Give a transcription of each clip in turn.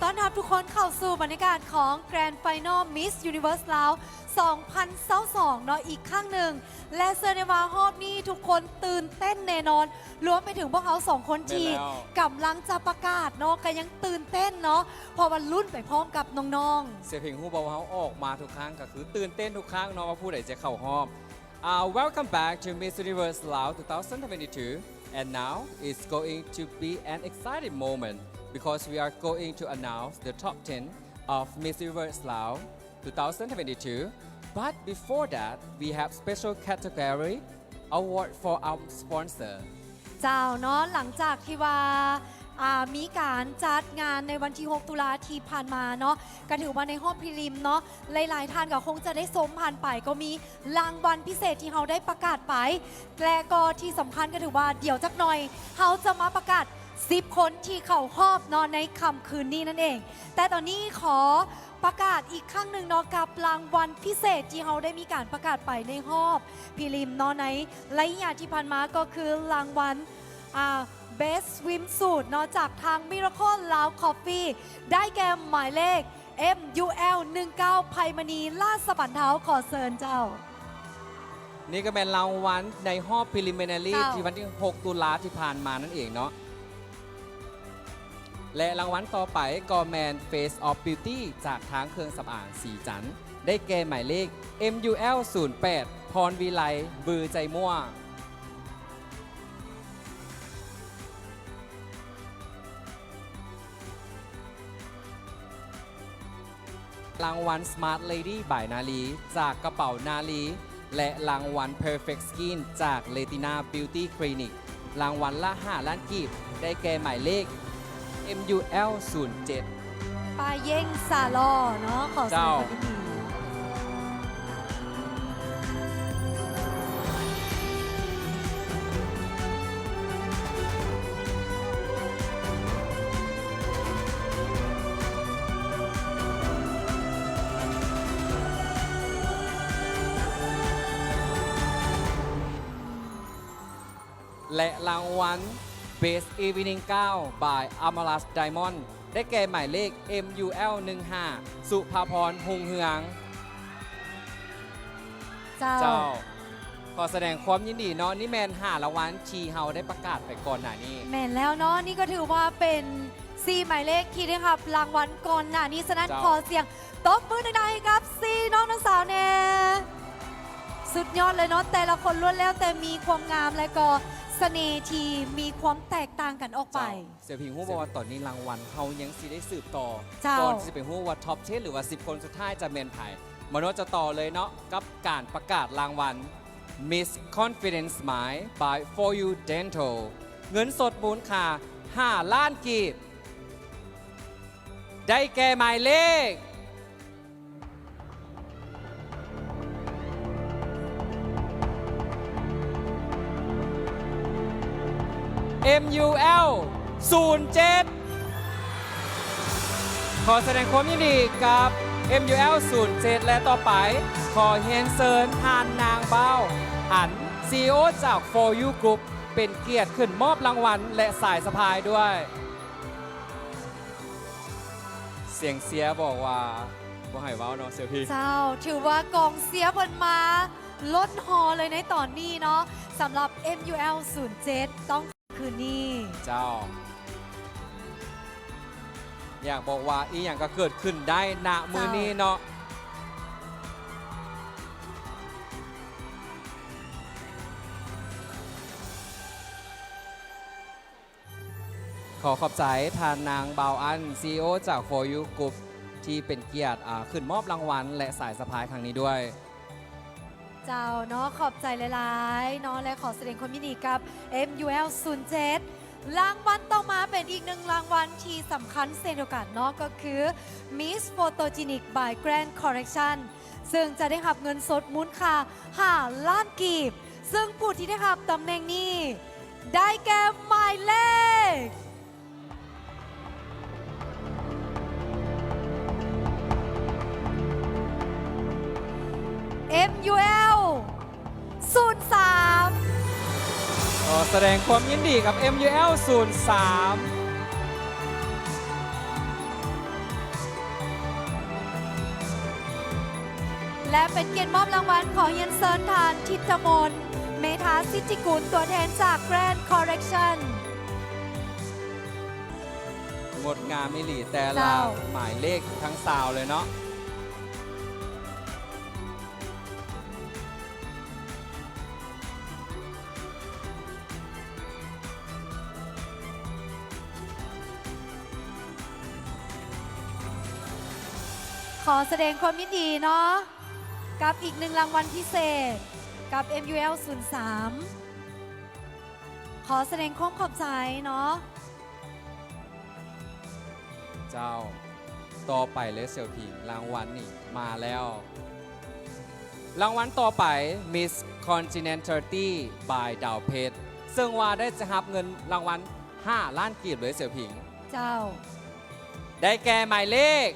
ຕ້ອນຮັບທຸກຄົນເຂົ້າສູ່ບັນຍາກາດຂອງ Grand Final Miss Universe ລາວ ສອງພັນຊາວສອງ ເນາະ ອີກຄັ້ງໜຶ່ງ ແລະ ເຊື່ອແນ່ວ່າຮອບນີ້ທຸກຄົນຕື່ນເຕັ້ນແນ່ນອນ ລວມໄປເຖິງພວກເຮົາສອງຄົນທີ່ ແມ່ນແລ້ວ ກຳລັງຈະປະກາດເນາະ ກໍຍັງຕື່ນເຕັ້ນເນາະ ເພາະວ່າລຸ້ນໄປພ້ອມກັບນ້ອງໆ. ເສຍເພັງຮູ້ບໍ່ວ່າເຮົາອອກມາທຸກຄັ້ງກໍຄືຕື່ນເຕັ້ນທຸກຄັ້ງເນາະ ວ່າຜູ້ໃດຈະເຂົ້າຮອບ. Uh, welcome back to Miss Universe Laos two thousand twenty-two. And now it's going to be an exciting moment because we are going to announce the top ten of Miss Universe Laos two thousand twenty-two. But before that, we have special category award for our sponsor. ເຈົ້າເນາະ ຫຼັງຈາກທີ່ວ່າ ອ່າ ມີການຈັດງານໃນວັນທີຫົກ ຕຸລາທີ່ຜ່ານມາເນາະ ກໍຖືວ່າໃນຮອບພຣີລິມເນາະ ຫຼາຍໆທ່ານກໍຄົງຈະໄດ້ຊົມຜ່ານໄປ ກໍມີລາງວັນພິເສດທີ່ເຮົາໄດ້ປະກາດໄປ ແລະ ກໍທີ່ສຳຄັນກໍຖືວ່າດຽວຈັກໜ່ອຍເຮົາຈະມາປະກາດສິບຄົນທີ່ເຂົ້າຮອບເນາະ ໃນຄ່ຳຄືນນີ້ນັ້ນເອງ. ແຕ່ຕອນນີ້ຂໍປະກາດອີກຄັ້ງໜຶ່ງເນາະ ກັບລາງວັນພິເສດທີ່ເຮົາໄດ້ມີການປະກາດໄປໃນຮອບພຣີລິມເນາະ ໃນໄລຍະທີ່ຜ່ານມາ ກໍຄືລາງວັນ ອ່າ Best Swimsuit ເນາະ ຈາກທາງ Miracle Lao Coffee ໄດ້ແກ່ໝາຍເລກ ເອັມ ຢູ ແອລ ໜຶ່ງເກົ້າ ໄພມະນີ ລາຊະບັນເທົາ. ຂໍເຊີນເຈົ້າ. ນີ້ກໍແມ່ນລາງວັນໃນຮອບ preliminary ເຈົ້າ ທີ່ວັນທີຫົກ ຕຸລາທີ່ຜ່ານມານັ້ນເອງເນາະ ແລະ ລາງວັນຕໍ່ໄປກໍແມ່ນ Face of Beauty ຈາກທາງເຄື່ອງສຳອາງສີຈັນ ໄດ້ແກ່ໝາຍເລກ ເອັມ ຢູ ແອລ ສູນແປດ ພອນວິໄລ ບື ໄຈມົວ. ລາງວັນ Smart Lady by ນາລີ ຈາກກະເປົານາລີ ແລະ ລາງວັນ Perfect Skin ຈາກ Retina Beauty Clinic. ລາງວັນລະຫ້າລ້ານກີບ ໄດ້ແກ່ໝາຍເລກ ເອັມ ຢູ ແອລ ສູນເຈັດ ປາເຢັງ ສາລໍ ເນາະ ຂໍສະແດງຄວາມຍິນດີ. ເຈົ້າ. ແລະ ລາງວັນ Best Evening Gown by Amaras Diamond ໄດ້ແກ່ໝາຍເລກ ເອັມ ຢູ ແອລ ໜຶ່ງຫ້າ ສຸພາພອນ ຮຸ່ງເຮືອງ. ເຈົ້າ. ເຈົ້າ. ຂໍສະແດງຄວາມຍິນດີເນາະ, ນີ້ແມ່ນຫ້າລາງວັນທີ່ເຮົາໄດ້ປະກາດໄປກ່ອນໜ້ານີ້. ແມ່ນແລ້ວເນາະ, ນີ້ກໍຖືວ່າເປັນສີ່ໝາຍເລກທີ່ໄດ້ຮັບລາງວັນກ່ອນໜ້ານີ້, ສະນັ້ນ ເຈົ້າ. ຂໍສຽງ ຕົບມືດັງໆໃຫ້ກັບສີ່ນ້ອງທັງສາມແດ່. ສຸດຍອດເລີຍເນາະ, ແຕ່ລະຄົນລ້ວນແລ້ວແຕ່ມີຄວາມງາມ ແລະ ກໍສະເໜ່ທີ່ມີຄວາມແຕກຕ່າງກັນອອກໄປ. ເຈົ້າ. ເສຍພິງຮູ້ບໍ່ວ່າຕອນນີ້ລາງວັນເຮົາຍັງຊິໄດ້ສືບຕໍ່. ເຈົ້າ. ກ່ອນທີ່ຈະໄປຮູ້ວ່າ Top ten ຫຼືວ່າສິບຄົນສຸດທ້າຍຈະແມ່ນໃຜ. ມາໂນດຈະຕໍ່ເລີຍເນາະ ກັບການປະກາດລາງວັນ Miss Confidence Smile by For You Dental ເງິນສົດມູນຄ່າຫ້າລ້ານກີບ. ໄດ້ແກ່ໝາຍເລກ ເອັມ ຢູ ແອລ ສູນເຈັດ. ຂໍສະແດງຄວາມຍິນດີກັບ ເອັມ ຢູ ແອລ ສູນເຈັດ ແລະ ຕໍ່ໄປ ຂໍຮຽນເຊີນທ່ານນາງ ບ່າວອັນ ຊີອີໂອ ຈາກ For You Group ເປັນກຽດຂຶ້ນມອບລາງວັນ ແລະ ສາຍສະພາຍດ້ວຍ. ສຽງເຊຍບອກວ່າບໍ່ໃຫ້ເວົ້າເນາະ ເຊຍພີ. ເຈົ້າ, ຖືວ່າກອງເຊຍເພິ່ນມາລົ້ນຫໍ່ເລີຍໃນຕອນນີ້ເນາະ, ສຳລັບ ເອັມ ຢູ ແອລ ສູນເຈັດ ຕ້ອງຄືນນີ້. ເຈົ້າ. ຢາກບອກວ່າອີ່ຫຍັງກໍເກີດຂຶ້ນໄດ້ນະມື້ນີ້ເນາະ. ເຈົ້າ. ຂໍຂອບໃຈທ່ານນາງ ບ່າວອັນ ຊີອີໂອ ຈາກ For You Group ທີ່ເປັນກຽດ ອາ ຂຶ້ນມອບລາງວັນ ແລະ ສາຍສະພາຍຄັ້ງນີ້ດ້ວຍ. ເຈົ້າເນາະ, ຂອບໃຈຫຼາຍໆເນາະ ແລະ ຂໍສະແດງຄວາມຍິນດີກັບ ເອັມ ຢູ ແອລ ສູນເຈັດ. ລາງວັນຕໍ່ມາເປັນອີກໜຶ່ງລາງວັນທີ່ສຳຄັນເຊັ່ນດຽວກັນເນາະ, ກໍຄື Miss Photogenic by Grand Collection ເຊິ່ງຈະໄດ້ຮັບເງິນສົດມູນຄ່າຫ້າລ້ານກີບ, ເຊິ່ງຜູ້ທີ່ໄດ້ຮັບຕຳແໜ່ງນີ້ໄດ້ແກ່ໝາຍເລກ ເອັມ ຢູ ແອລ ສູນສາມ. ຂໍສະແດງຄວາມຍິນດີກັບ ເອັມ ຢູ ແອລ ສູນສາມ. ແລະ ເປັນກຽດມອບລາງວັນ ຂໍຮຽນເຊີນທ່ານ ທິດທະມົນ ເມທາສິດທິກຸນ ຕົວແທນຈາກ Grand Collection. ງົດງາມອີ່ຫຼີ ແຕ່ລະ ເຈົ້າ ໝາຍເລກທັງຊາວເລີຍເນາະ. ຂໍສະແດງຄວາມຍິນດີເນາະ ກັບອີກໜຶ່ງລາງວັນພິເສດ ກັບ ເອັມຢູແອລ ສູນສາມ ຂໍສະແດງຄວາມຂອບໃຈເນາະ. ເຈົ້າ ຕໍ່ໄປເລີຍ ເສີ່ຍຜິງ ລາງວັນນີ້ມາແລ້ວ. ລາງວັນຕໍ່ໄປ Miss Congeniality by ດາວເພັດ ເຊິ່ງວ່າໄດ້ຈະຮັບເງິນລາງວັນຫ້າລ້ານກີບເລີຍ ເສີ່ຍຜິງ. ເຈົ້າ ໄດ້ແກ່ໝາຍເລກ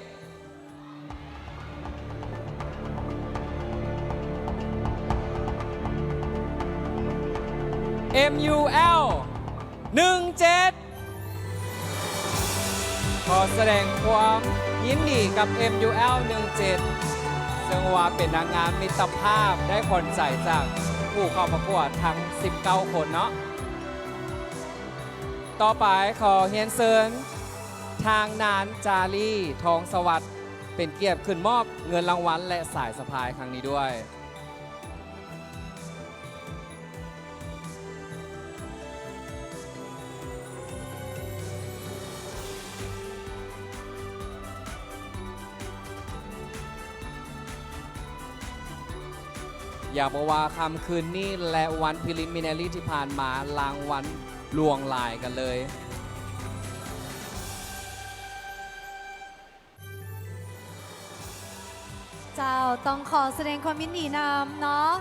ເອັມຢູແອລ ໜຶ່ງເຈັດ ຂໍສະແດງຄວາມຍິນດີກັບ ເອັມຢູແອລ ໜຶ່ງເຈັດ ເຊິ່ງວ່າເປັນນາງງາມມິດຕະພາບ ໄດ້ຂວັນໃຈຈາກຜູ້ເຂົ້າປະກວດທັງສິບເກົ້າຄົນເນາະ. ຕໍ່ໄປຂໍຮຽນເຊີນ ທາງນາງ ຈາລີ ທອງສະຫວັດ ເປັນກຽດຂຶ້ນມອບເງິນລາງວັນ ແລະ ສາຍສະພາຍຄັ້ງນີ້ດ້ວຍ. ຢາກບອກວ່າຄ່ຳຄືນນີ້ ແລະ ວັນ preliminary ທີ່ຜ່ານມາ ລາງວັນຫຼວງຫຼາຍກັນເລີຍ. ເຈົ້າ ຕ້ອງຂໍສະແດງຄວາມຍິນດີນຳເນາະ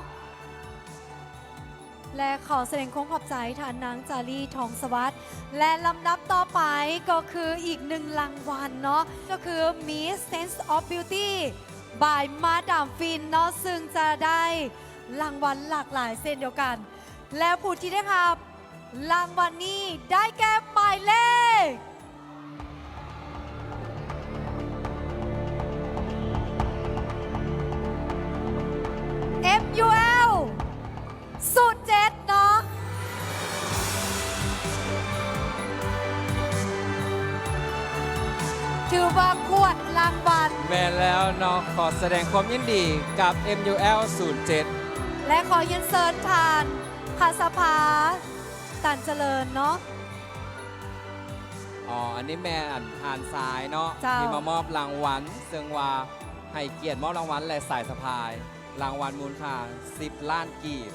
ແລະ ຂໍສະແດງຄວາມຂອບໃຈທ່ານນາງ ຈາລີ ທອງສະຫວັດ ແລະ ລຳດັບຕໍ່ໄປກໍຄືອີກໜຶ່ງລາງວັນເນາະ ກໍຄື Miss Sense of Beauty by Madam Fin ເນາະ ຊຶ່ງຈະໄດ້ລາງວັນຫຼາກຫຼາຍເຊັ່ນດຽວກັນ ແລະ ຜູ້ທີ່ໄດ້ຮັບ ລາງວັນນີ້ໄດ້ແກ່ໝາຍເລກ ເອັມຢູແອລ ສູນເຈັດ ເນາະ ຖືວ່າກວດລາງວັນ ແມ່ນແລ້ວເນາະ ຂໍສະແດງຄວາມຍິນດີກັບ ເອັມຢູແອລ ສູນເຈັດ ແລະ ຂໍຮຽນເຊີນທ່ານ ພັດສະພາ ຕັນຈະເລີນເນາະ. ອໍ ອັນນີ້ແມ່ນ ອັນ ທ່ານຊາຍເນາະ ເຈົ້າ ທີ່ມາມອບລາງວັນ ເຊິ່ງວ່າໃຫ້ກຽດມອບລາງວັນ ແລະ ສາຍສະພາຍ ລາງວັນມູນຄ່າສິບລ້ານກີບ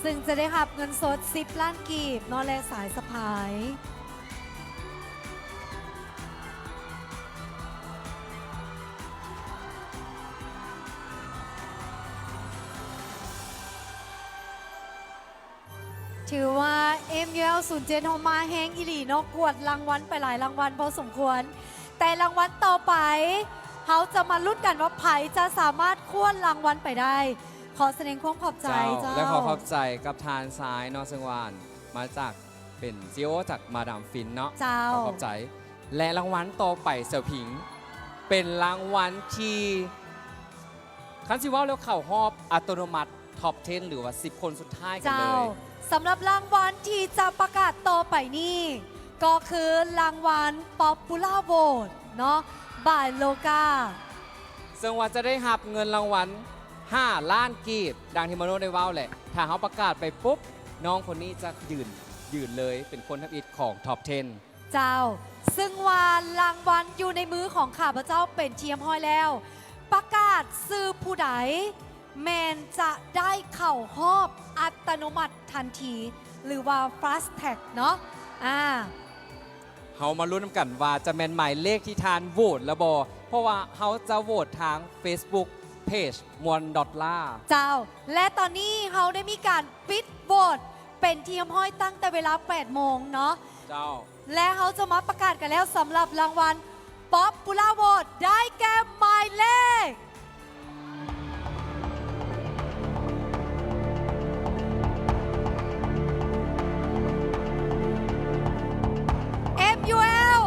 ຊຶ່ງຈະໄດ້ຮັບເງິນສົດສິບລ້ານກີບເນາະ ແລະ ສາຍສະພາຍ. ຖືວ່າ ເອັມຢູແອລ ສູນເຈັດ ເຮົາມາແຮງອີ່ຫຼີເນາະ ກວດລາງວັນໄປຫຼາຍລາງວັນພໍສົມຄວນ ແຕ່ລາງວັນຕໍ່ໄປ ເຮົາຈະມາລຸ້ນກັນວ່າໃຜຈະສາມາດຄວ້າລາງວັນໄປໄດ້. ຂໍສະແດງຄວາມຂອບໃຈ ເຈົ້າ ເຈົ້າ ແລະ ຂໍຂອບໃຈກັບທ່ານຊາຍເນາະ ເຊິ່ງວ່າມາຈາກ ເປັນ ຊີອີໂອ ຈາກ Madam Fin ເນາະ ເຈົ້າ ຂໍຂອບໃຈ ແລະ ລາງວັນຕໍ່ໄປ ເສືອຜິງ ເປັນລາງວັນທີ່ ຄັນຊິເວົ້າແລ້ວເຂົ້າຮອບອັດຕະໂນມັດ Top ten ຫຼືວ່າສິບຄົນສຸດທ້າຍກັນເລີຍ ເຈົ້າ ສຳລັບລາງວັນທີ່ຈະປະກາດຕໍ່ໄປນີ້ ກໍຄືລາງວັນ Popular Vote ເນາະ by Loca ເຊິ່ງວ່າຈະໄດ້ຮັບເງິນລາງວັນຫ້າລ້ານກີບ ດັ່ງທີ່ມາໂນໄດ້ເວົ້າແຫຼະ ຖ້າເຮົາປະກາດໄປປຸບ ນ້ອງຄົນນີ້ຈະຢືນ ຢືນເລີຍ ເປັນຄົນທຳອິດຂອງ Top ten ເຈົ້າ ຊຶ່ງວ່າລາງວັນຢູ່ໃນມືຂອງຂ້າພະເຈົ້າເປັນທີ່ຮຽບຮ້ອຍແລ້ວ ປະກາດຊື່ຜູ້ໃດ ແມ່ນຈະໄດ້ເຂົ້າຮອບອັດຕະໂນມັດທັນທີ ຫຼືວ່າ Fast Track ເນາະ ອາ ເຮົາມາລຸ້ນນຳກັນວ່າຈະແມ່ນໝາຍເລກທີ່ທ່ານໂຫວດແລ້ວບໍ່ ເພາະວ່າເຮົາຈະໂຫວດທາງ Facebook Page ມ່ວນດອດລາ ເຈົ້າ ແລະ ຕອນນີ້ເຮົາໄດ້ມີການປິດໂຫວດເປັນທີ່ຮຽບຮ້ອຍຕັ້ງແຕ່ເວລາແປດໂມງເນາະ ເຈົ້າ ແລະ ເຮົາຈະມາປະກາດກັນແລ້ວ ສຳລັບລາງວັນ Popular Vote ໄດ້ແກ່ໝາຍເລກ ເອັມຢູແອລ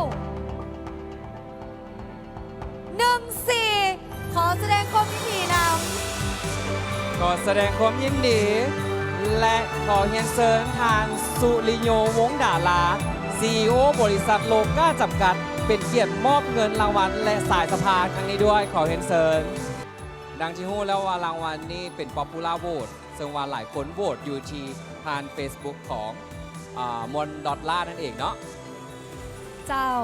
ຂໍສະແດງຄວາມຍິນດີນຳ. ຂໍສະແດງຄວາມຍິນດີ ແລະ ຂໍຮຽນເຊີນທ່ານ ສຸລິໂຍ ວົງດາລາ ຊີອີໂອ ບໍລິສັດໂລກາຈຳກັດ ເປັນກຽດມອບເງິນລາງວັນ ແລະ ສາຍສະພາຍຄັ້ງນີ້ດ້ວຍ. ຂໍຮຽນເຊີນ. ດັ່ງທີ່ຮູ້ແລ້ວວ່າລາງວັນນີ້ເປັນ Popular Vote ເຊິ່ງວ່າຫຼາຍຄົນໂຫວດຢູ່ທີ່ຜ່ານ Facebook ຂອງ ອາ ມອນດອດລານັ້ນເອງເນາະ. ເຈົ້າ,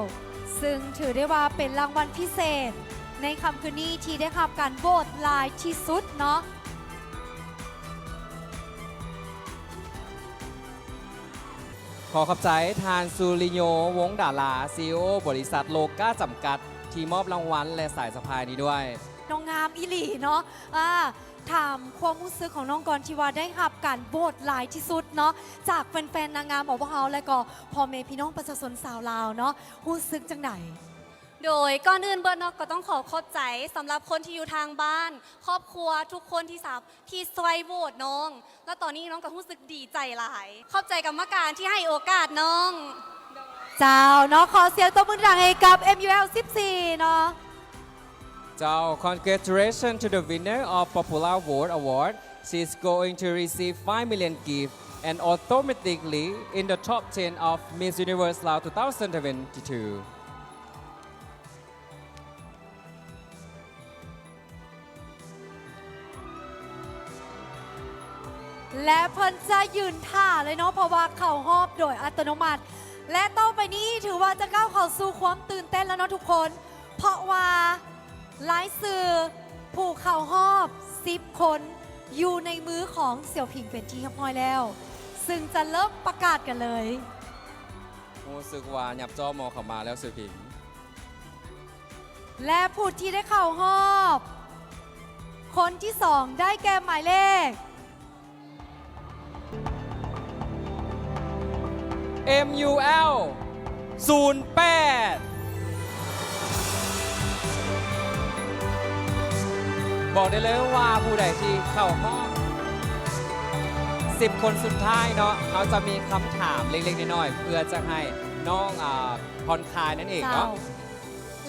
ຊຶ່ງຖືໄດ້ວ່າເປັນລາງວັນພິເສດໃນຄ່ຳຄືນນີ້ທີ່ໄດ້ຮັບການໂຫວດຫຼາຍທີ່ສຸດເນາະ. ຂໍຂອບໃຈທ່ານ ສຸລິໂຍ ວົງດາລາ ຊີອີໂອ ບໍລິສັດໂລກາຈຳກັດ ທີ່ມອບລາງວັນ ແລະ ສາຍສະພາຍນີ້ດ້ວຍ. ນ້ອງງາມອີ່ຫຼີເນາະ. ອາ ຖາມຄວາມຮູ້ສຶກຂອງນ້ອງກ່ອນ ທີ່ວ່າໄດ້ຮັບການໂຫວດຫຼາຍທີ່ສຸດເນາະ ຈາກແຟນໆນາງງາມຂອງພວກເຮົາ ແລະ ກໍພໍ່ແມ່ພີ່ນ້ອງປະຊາຊົນຊາວລາວເນາະ, ຮູ້ສຶກຈັ່ງໃດ? ໂດຍ ກ່ອນອື່ນເບີດເນາະ ກໍຕ້ອງຂໍຂອບໃຈສຳລັບຄົນທີ່ຢູ່ທາງບ້ານ, ຄອບຄົວ, ທຸກຄົນທີ່ສາ ທີ່ຊ່ວຍໂຫວດນ້ອງ ແລະ ຕອນນີ້ນ້ອງກໍຮູ້ສຶກດີໃຈຫຼາຍ. ຂອບໃຈກຳມະການທີ່ໃຫ້ໂອກາດນ້ອງ. ເຈົ້າເນາະ, ຂໍສຽງຕົບມືດັງໃຫ້ກັບ ເອັມຢູແອລ ສິບສີ່ ເນາະ. ເຈົ້າ, congratulations to the winner of Popular Vote Award. She's going to receive five million gift and automatically in the top ten of Miss Universe Laos two thousand twenty-two. ແລະ ເພິ່ນຈະຢືນຖ້າເລີຍເນາະ ເພາະວ່າເຂົ້າຮອບໂດຍອັດຕະໂນມັດ. ແລະ ຕໍ່ໄປນີ້ຖືວ່າຈະກ້າວເຂົ້າສູ່ຄວາມຕື່ນເຕັ້ນແລ້ວເນາະທຸກຄົນ, ເພາະວ່າລາຍຊື່ຜູ້ເຂົ້າຮອບສິບຄົນຢູ່ໃນມືຂອງສຽວຜິງເປັນທີ່ຮຽບຮ້ອຍແລ້ວ, ຊຶ່ງຈະເລີ່ມປະກາດກັນເລີຍ. ຮູ້ສຶກວ່າຫຍັບຈໍ່ມໍເຂົ້າມາແລ້ວ ສຽວຜິງ. ແລະ ຜູ້ທີ່ໄດ້ເຂົ້າຮອບຄົນທີສອງ ໄດ້ແກ່ໝາຍເລກ ເອັມຢູແອລ ສູນແປດ. ບອກໄດ້ເລີຍວ່າຜູ້ໃດທີ່ເຂົ້າຮອບສິບຄົນສຸດທ້າຍເນາະ, ເຮົາຈະມີຄຳຖາມເລັກໆນ້ອຍໆ ເພື່ອຈະໃຫ້ນ້ອງ ອາ ຜ່ອນຄາຍນັ້ນເອງເນາະ. ເຈົ້າ.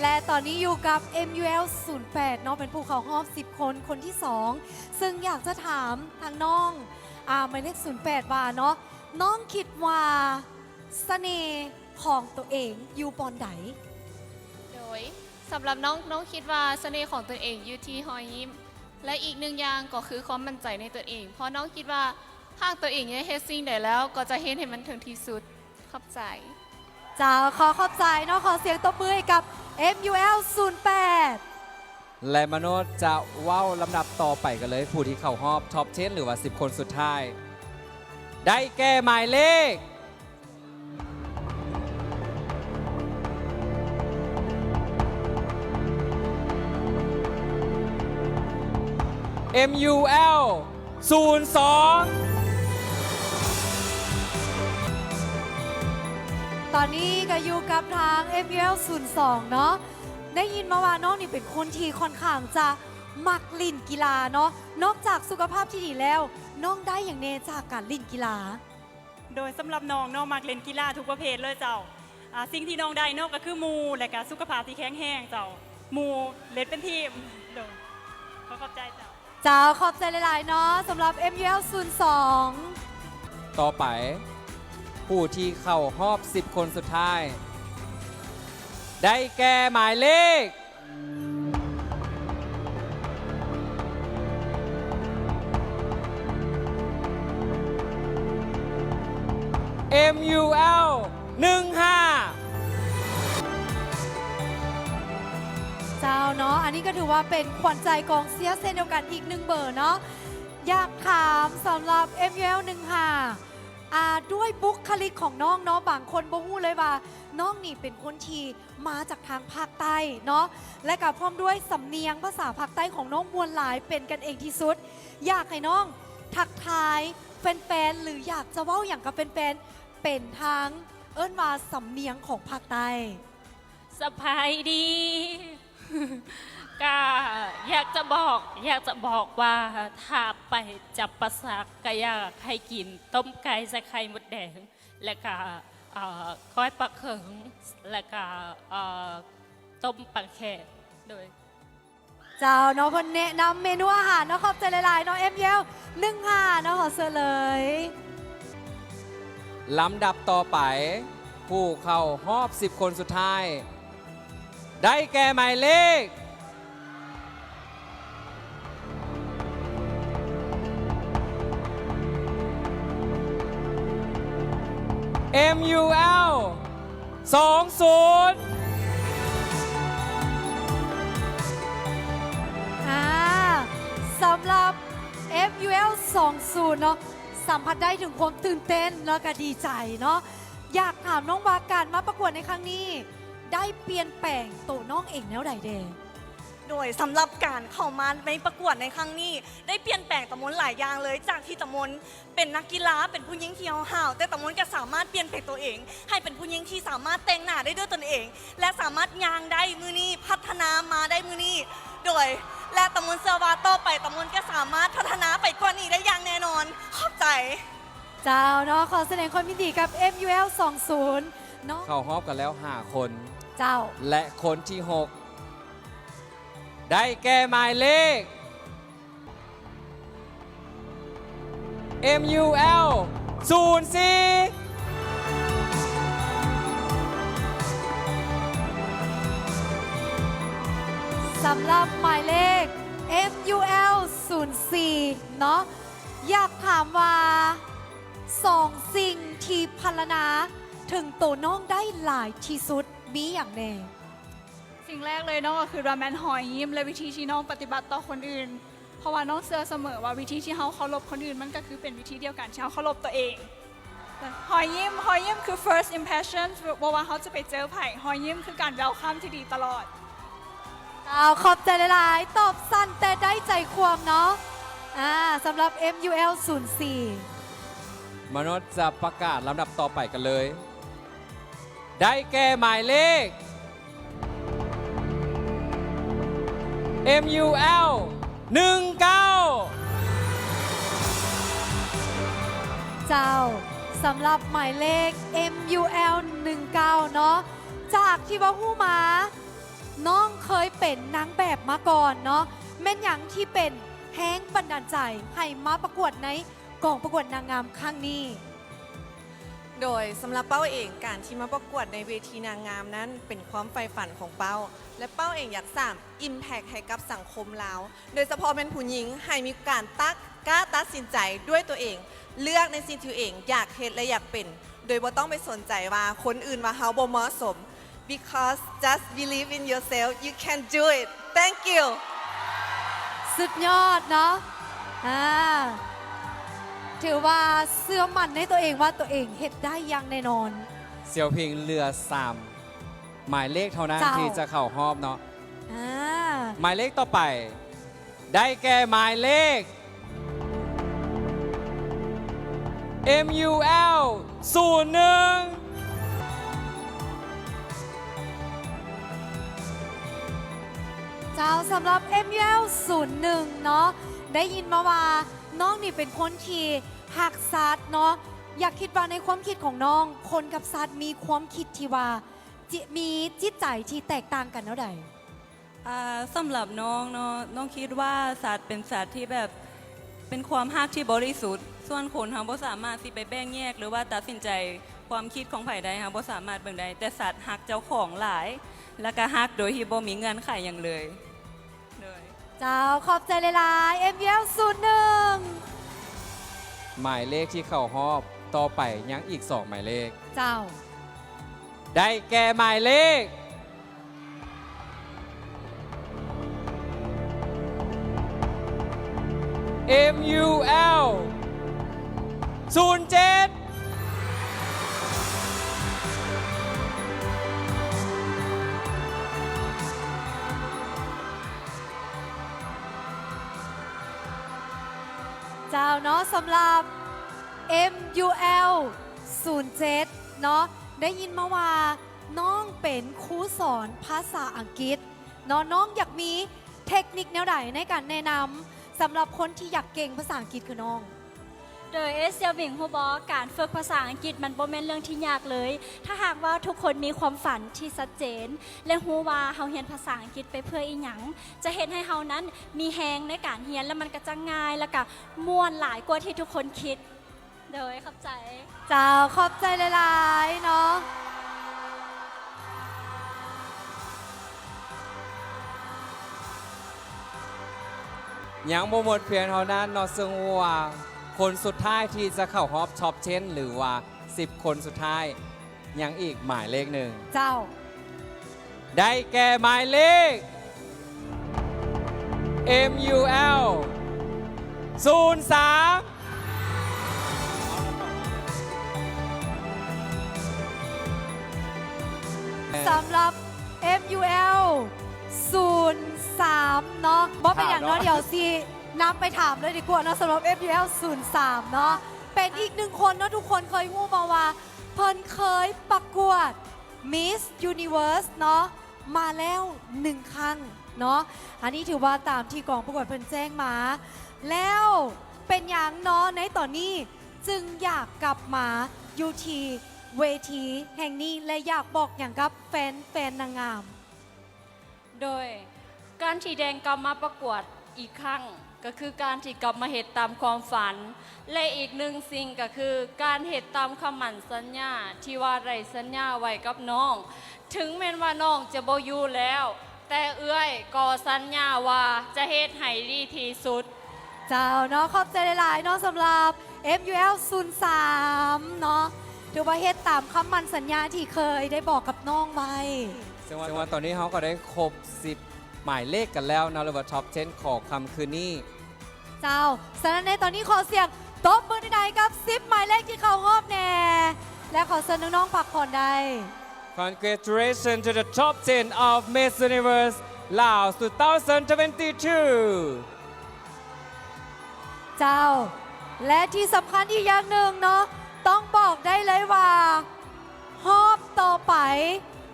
ແລະ ຕອນນີ້ຢູ່ກັບ ເອັມຢູແອລ ສູນແປດ ເນາະ, ເປັນຜູ້ເຂົ້າຮອບສິບຄົນ ຄົນທີສອງ, ຊຶ່ງຢາກຈະຖາມທາງນ້ອງ ອາ ໝາຍເລກສູນແປດວ່າເນາະ, ນ້ອງຄິດວ່າສະເໜ່ຂອງຕົວເອງຢູ່ບ່ອນໃດ? ໂດຍ ສຳລັບນ້ອງ, ນ້ອງຄິດວ່າສະເໜ່ຂອງຕົນເອງຢູ່ທີ່ຮອຍຍິ້ມ ແລະ ອີກໜຶ່ງຢ່າງກໍຄືຄວາມໝັ້ນໃຈໃນຕົນເອງ, ເພາະນ້ອງຄິດວ່າຫາກຕົວເອງໄດ້ເຮັດສິ່ງໃດແລ້ວ ກໍຈະເຮັດໃຫ້ມັນເຖິງທີ່ສຸດ. ຂອບໃຈ. ເຈົ້າ, ຂໍຂອບໃຈເນາະ, ຂໍສຽງຕົບມືໃຫ້ກັບ ເອັມຢູແອລ ສູນແປດ. ແລະ ມະໂນດຈະເວົ້າລຳດັບຕໍ່ໄປກັນເລີຍ, ຜູ້ທີ່ເຂົ້າຮອບ Top ten ຫຼືວ່າສິບຄົນສຸດທ້າຍ ໄດ້ແກ່ໝາຍເລກ ເອັມຢູແອລ ສູນສອງ. ຕອນນີ້ກໍຢູ່ກັບທາງ ເອັມຢູແອລ ສູນສອງ ເນາະ, ໄດ້ຍິນມາວ່ານ້ອງນີ້ເປັນຄົນທີ່ຄ່ອນຂ້າງຈະມັກຫຼິ້ນກິລາເນາະ, ນອກຈາກສຸຂະພາບທີ່ດີແລ້ວ ນ້ອງໄດ້ຫຍັງແດ່ຈາກການຫຼິ້ນກິລາ? ໂດຍສຳລັບນ້ອງເນາະ ມັກຫຼິ້ນກິລາທຸກປະເພດເລີຍເຈົ້າ. ອາ ສິ່ງທີ່ນ້ອງໄດ້ເນາະ ກໍຄືໝູ່ ແລະກະສຸຂະພາບທີ່ແຂງແຮງເຈົ້າ. ໝູ່ເຫຼັດເປັນທີມ. ໂດຍ ຂໍຂອບໃຈເຈົ້າ. ເຈົ້າ, ຂອບໃຈຫຼາຍໆເນາະ ສຳລັບ ເອັມຢູແອລ ສູນສອງ. ຕໍ່ໄປ ຜູ້ທີ່ເຂົ້າຮອບສິບຄົນສຸດທ້າຍ ໄດ້ແກ່ໝາຍເລກ ເອັມຢູແອລ ໜຶ່ງຫ້າ. ເຈົ້າເນາະ, ອັນນີ້ກໍຖືວ່າເປັນຂວັນໃຈກອງເຊຍເຊັ່ນດຽວກັນອີກໜຶ່ງເບີເນາະ. ຢາກຖາມສຳລັບ ເອັມຢູແອລ ໜຶ່ງຫ້າ ອາ ດ້ວຍບຸກຄະລິກຂອງນ້ອງເນາະ, ບາງຄົນບໍ່ຮູ້ເລີຍວ່ານ້ອງນີ້ເປັນຄົນທີ່ ມາຈາກທາງພາກໃຕ້ເນາະ ແລະກະພ້ອມດ້ວຍສຳນຽງພາສາພາກໃຕ້ຂອງນ້ອງມ່ວນຫຼາຍ ເປັນກັນເອງທີ່ສຸດ. ຢາກໃຫ້ນ້ອງທັກທາຍແຟນໆ ຫຼື ຢາກຈະເວົ້າຫຍັງກັບແຟນໆ ເປັນທາງ ເອີ້ນວ່າສຳນຽງຂອງພາກໃຕ້. ສະບາຍດີ. ກະຢາກຈະບອກ, ຢາກຈະບອກວ່າ ຖ້າໄປຈຳປາສັກ ກະຢາກໃຫ້ກິນຕົ້ມໄກ່ໃສ່ໄຂ່ມົດແດງ ແລະກະ ເອີ ກ້ອຍປາເຂີງ ແລະກະ ເອີ ຕົ້ມປາແຂກ ໂດຍ. ເຈົ້າເນາະ ເພິ່ນແນະນຳເມນູອາຫານເນາະ. ຂອບໃຈຫຼາຍໆເນາະ ເອັມຢູແອລ ໜຶ່ງຫ້າເນາະ. ຂໍເຊີນເລີຍ ລຳດັບຕໍ່ໄປ ຜູ້ເຂົ້າຮອບສິບຄົນສຸດທ້າຍ ໄດ້ແກ່ໝາຍເລກ ເອັມຢູແອລ ສອງສູນ ອ່າ ສຳລັບ ເອັມຢູແອລ ສອງສູນເນາະ ສຳຜັດໄດ້ເຖິງຄວາມຕື່ນເຕັ້ນ ແລ້ວກະດີໃຈເນາະ. ຢາກຖາມນ້ອງວ່າ ການມາປະກວດໃນຄັ້ງນີ້ ໄດ້ປ່ຽນແປງໂຕນ້ອງເອງແນວໃດແດ່? ໂດຍສຳລັບການເຂົ້າມາໃນປະກວດໃນຄັ້ງນີ້ ໄດ້ປ່ຽນແປງຕາມົນຫຼາຍຢ່າງເລີຍ. ຈາກທີ່ຕາມົນເປັນນັກກິລາ ເປັນຜູ້ຍິງທີ່ຫ້າວໆ ແຕ່ຕາມົນກໍສາມາດປ່ຽນແປງຕົວເອງ ໃຫ້ເປັນຜູ້ຍິງທີ່ສາມາດແຕ່ງໜ້າໄດ້ດ້ວຍຕົນເອງ ແລະ ສາມາດຍ່າງໄດ້ມື້ນີ້ ພັດທະນາມາໄດ້ມື້ນີ້ ໂດຍ ແລະ ຕາມົນເຊື່ອວ່າຕໍ່ໄປຕາມົນກໍສາມາດພັດທະນາໄປກວ່ານີ້ໄດ້ຢ່າງແນ່ນອນ. ຂອບໃຈ. ເຈົ້າເນາະ ຂໍສະແດງຄວາມຍິນດີກັບ ເອັມຢູແອລ ສອງສູນເນາະ. ເຂົ້າຮອບກັນແລ້ວຫ້າຄົນ. ເຈົ້າ. ແລະ ຄົນທີຫົກ ໄດ້ແກ່ໝາຍເລກ ເອັມຢູແອລ ສູນສີ່ ສຳລັບໝາຍເລກ ເອັມຢູແອລ ສູນສີ່ເນາະ. ຢາກຖາມວ່າ ສອງສິ່ງທີ່ພັນລະນາເຖິງໂຕນ້ອງໄດ້ຫຼາຍທີ່ສຸດ ມີຫຍັງແດ່? ສິ່ງແລກເລີຍ ນ້ອງກໍຄິດວ່າແມ່ນຮອຍຍິ້ມ ແລະ ວິທີທີ່ນ້ອງປະຕິບັດຕໍ່ຄົນອື່ນ ເພາະວ່ານ້ອງເຊື່ອສະເໝີວ່າວິທີທີ່ເຮົາເຄົາລົບຄົນອື່ນ ມັນກໍຄືເປັນວິທີດຽວກັນທີ່ເຮົາເຄົາລົບຕົວເອງ. ຮອຍຍິ້ມ ຮອຍຍິ້ມຄື first impression ບໍ່ວ່າເຮົາຈະໄປເຈີໃຜ ຮອຍຍິ້ມຄືການ welcome ທີ່ດີຕະຫຼອດ. ເຈົ້າ ຂອບໃຈຫຼາຍໆ ຕອບສັ້ນແຕ່ໄດ້ໃຈຄວາມເນາະ. ອ່າ ສຳລັບ ເອັມຢູແອລ ສູນສີ່ ມະນຸດຈະປະກາດລຳດັບຕໍ່ໄປກັນເລີຍ ໄດ້ແກ່ໝາຍເລກ ເອັມຢູແອລ ໜຶ່ງເກົ້າ. ເຈົ້າ ສຳລັບໝາຍເລກ ເອັມຢູແອລ ໜຶ່ງເກົ້າເນາະ ຈາກທີ່ເວົ້າຮູ້ມາ ນ້ອງເຄີຍເປັນນາງແບບມາກ່ອນເນາະ ແມ່ນຫຍັງທີ່ເປັນແຮງບັນດານໃຈໃຫ້ມາປະກວດໃນກອງປະກວດນາງງາມຄັ້ງນີ້? ໂດຍສຳລັບເປົ້າເອງ ການທີ່ມາປະກວດໃນເວທີນາງງາມນັ້ນ ເປັນຄວາມໃຝ່ຝັນຂອງເປົ້າ ແລະ ເປົ້າເອງຢາກສ້າງ impact ໃຫ້ກັບສັງຄົມລາວ ໂດຍສະເພາະແມ່ນຜູ້ຍິງ ໃຫ້ມີການຕັດ ກ້າຕັດສິນໃຈດ້ວຍຕົວເອງ ເລືອກໃນສິ່ງທີ່ຕົວເອງຢາກເຮັດ ແລະ ຢາກເປັນ ໂດຍບໍ່ຕ້ອງໄປສົນໃຈວ່າຄົນອື່ນວ່າເຮົາບໍ່ເໝາະສົມ. Because just believe in yourself, you can do it. Thank you. ສຸດຍອດເນາະ ອ່າ ຖືວ່າເຊື່ອໝັ້ນໃນຕົວເອງວ່າຕົວເອງເຮັດໄດ້ຢ່າງແນ່ນອນ. ສ່ຽວພິງເຫຼືອສາມໝາຍເລກເທົ່ານັ້ນ ເຈົ້າ ທີ່ຈະເຂົ້າຮອບເນາະ. ອ່າ ໝາຍເລກຕໍ່ໄປ ໄດ້ແກ່ໝາຍເລກ ເອັມຢູແອລ ສູນໜຶ່ງ. ເຈົ້າ ສຳລັບ ເອັມຢູແອລ ສູນໜຶ່ງເນາະ ໄດ້ຍິນມາວ່ານ້ອງນີ້ເປັນຄົນທີ່ຮັກສັດເນາະ. ຢາກຄິດວ່າໃນຄວາມຄິດຂອງນ້ອງ ຄົນກັບສັດມີຄວາມຄິດທີ່ວ່າ ຈິ ມີຈິດໃຈທີ່ແຕກຕ່າງກັນແນວໃດ? ອ່າ ສຳລັບນ້ອງເນາະ ນ້ອງຄິດວ່າສັດເປັນສັດທີ່ແບບ ເປັນຄວາມຮັກທີ່ບໍລິສຸດ. ສ່ວນຄົນເຮົາບໍ່ສາມາດຊິໄປແບ່ງແຍກ ຫຼືວ່າຕັດສິນໃຈຄວາມຄິດຂອງໃຜໄດ້ ເຮົາບໍ່ສາມາດເບິ່ງໄດ້ ແຕ່ສັດຮັກເຈົ້າຂອງຫຼາຍ ແລ້ວກະຮັກໂດຍທີ່ບໍ່ມີເງື່ອນໄຂຫຍັງເລີຍ. ໂດຍ ເຈົ້າ ຂອບໃຈຫຼາຍໆ ເອັມຢູແອລ ສູນໜຶ່ງ. ໝາຍເລກທີ່ເຂົ້າຮອບຕໍ່ໄປຍັງອີກສອງໝາຍເລກ. ເຈົ້າ. ໄດ້ແກ່ໝາຍເລກ ເອັມຢູແອລ ສູນເຈັດ. ເຈົ້າເນາະ ສຳລັບ ເອັມຢູແອລ ສູນເຈັດ ເນາະ ໄດ້ຍິນມາວ່ານ້ອງເປັນຄູສອນພາສາອັງກິດເນາະ ນ້ອງຢາກມີເທັກນິກແນວໃດໃນການແນະນຳສຳລັບຄົນທີ່ຢາກເກັ່ງພາສາອັງກິດຄືນ້ອງ? ໂດຍເອເຊຍວິງຮູ້ບໍ່ ການຝຶກພາສາອັງກິດມັນບໍ່ແມ່ນເລື່ອງທີ່ຍາກເລີຍ ຖ້າຫາກວ່າທຸກຄົນມີຄວາມຝັນທີ່ຊັດເຈນ ແລະ ຮູ້ວ່າເຮົາຮຽນພາສາອັງກິດໄປເພື່ອອີ່ຫຍັງ ຈະເຮັດໃຫ້ເຮົານັ້ນມີແຮງໃນການຮຽນ ແລະ ມັນກະຈະງ່າຍ ແລະ ກະມ່ວນຫຼາຍກວ່າທີ່ທຸກຄົນຄິດ. ໂດຍ ຂອບໃຈ. ເຈົ້າ ຂອບໃຈຫຼາຍໆເນາະ. ຍັງບໍ່ໝົດພຽງເທົ່ານັ້ນເນາະ ເຊິ່ງຮູ້ວ່າຄົນສຸດທ້າຍທີ່ຈະເຂົ້າຮອບ Top ten ຫຼືວ່າສິບຄົນສຸດທ້າຍ ຍັງອີກໝາຍເລກໜຶ່ງ. ເຈົ້າ. ໄດ້ແກ່ໝາຍເລກ ເອັມຢູແອລ ສູນສາມ ສຳລັບ ເອັມຢູແອລ ສູນສາມ ເນາະ ບໍ່ເປັນຫຍັງເນາະ ດຽວຊິນຳໄປຖາມເລີຍດີກວ່າເນາະ ສຳລັບ ເອັມຢູແອລ ສູນສາມ ເນາະ ເປັນອີກໜຶ່ງຄົນເນາະ ທຸກຄົນເຄີຍຮູ້ບໍ່ວ່າ ເພິ່ນເຄີຍປະກວດ Miss Universe ເນາະ ມາແລ້ວໜຶ່ງຄັ້ງເນາະ ອັນນີ້ຖືວ່າຕາມທີ່ກອງປະກວດເພິ່ນແຈ້ງມາ ແລ້ວເປັນຫຍັງເນາະ ໃນຕອນນີ້ຈຶ່ງຢາກກັບມາຢູ່ທີ່ເວທີແຫ່ງນີ້ ແລະ ຢາກບອກຫຍັງກັບແຟນ ແຟນນາງງາມ? ໂດຍ ການທີ່ແດງກັບມາປະກວດອີກຄັ້ງ ກໍຄືການທີ່ກັບມາເຮັດຕາມຄວາມຝັນ ແລະ ອີກໜຶ່ງສິ່ງກໍຄືການເຮັດຕາມຄຳໝັ້ນສັນຍາທີ່ວ່າໄດ້ສັນຍາໄວ້ກັບນ້ອງ ເຖິງແມ່ນວ່ານ້ອງຈະບໍ່ຢູ່ແລ້ວ ແຕ່ເອື້ອຍກໍສັນຍາວ່າຈະເຮັດໃຫ້ດີທີ່ສຸດ. ເຈົ້າເນາະ ຂອບໃຈຫຼາຍໆເນາະ ສຳລັບ ເອັມຢູແອລ ສູນສາມ ເນາະ ຖືວ່າເຮັດຕາມຄຳໝັ້ນສັນຍາທີ່ເຄີຍໄດ້ບອກກັບນ້ອງໄວ້. ເຊິ່ງວ່າ ເຊິ່ງວ່າຕອນນີ້ເຮົາກໍໄດ້ຄົບສິບໝາຍເລກກັນແລ້ວເນາະ ຫຼືວ່າ Top ten ຂອງຄ່ຳຄືນນີ້. ເຈົ້າ ສະນັ້ນໃນຕອນນີ້ຂໍສຽງຕົບມືໃດໆກັບສິບໝາຍເລກທີ່ເຂົ້າຮອບແດ່ ແລະ ຂໍເຊີນນ້ອງໆພັກຜ່ອນໄດ້. Congratulations to the top ten of Miss Universe Laos two thousand twenty-two. ເຈົ້າ ແລະ ທີ່ສຳຄັນອີກຢ່າງໜຶ່ງເນາະ ຕ້ອງບອກໄດ້ເລີຍວ່າ ຮອບຕໍ່ໄປ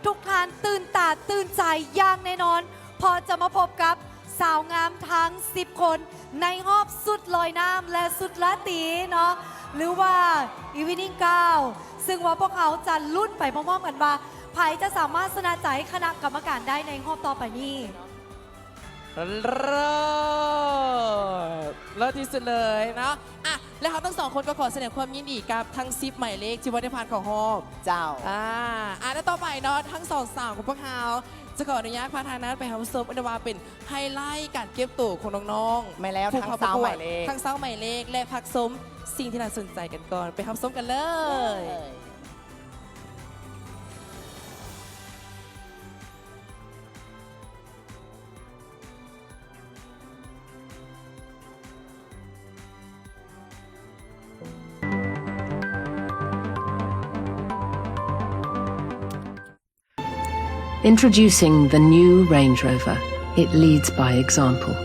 ທຸກທ່ານຕື່ນຕາຕື່ນໃຈຢ່າງແນ່ນອນ ເພາະຈະມາພົບກັບສາວງາມທັງສິບຄົນ ໃນຮອບຊຸດລອຍນ້ຳ ແລະ ຊຸດລາຕີເນາະ ຫຼືວ່າ Evening Gown ຊຶ່ງວ່າພວກເຮົາຈະລຸ້ນໄປພ້ອມໆກັນວ່າ ໃຜຈະສາມາດຊະນະໃຈຄະນະກຳມະການໄດ້ໃນຮອບຕໍ່ໄປນີ້. ເລີດ ເລີດທີ່ສຸດເລີຍເນາະ ອ່ະ ແລະ ເຮົາທັງສອງຄົນກໍຂໍສະແດງຄວາມຍິນດີກັບທັງສິບໝາຍເລກທີ່ວ່າໄດ້ຜ່ານເຂົ້າຮອບ. ເຈົ້າ ອ່າ ອ່າ ແລະ ຕໍ່ໄປເນາະ ທັງສອງສາວຂອງພວກເຮົາຈະຂໍອະນຸຍາດພາທ່ານນັ້ນໄປຮັບຊົມ ເອີ້ນໄດ້ວ່າເປັນໄຮໄລການເກັບໂຕຂອງນ້ອງໆ ແມ່ນແລ້ວ ຜູ້ເຂົ້າປະກວດ ທັງຊາວໝາຍເລກ ທັງຊາວໝາຍເລກ ແລະ ພັກຊົມສິ່ງທີ່ໜ້າສົນໃຈກັນກ່ອນ ໄປຮັບຊົມກັນເລີຍ. Introducing the new Range Rover. It leads by example.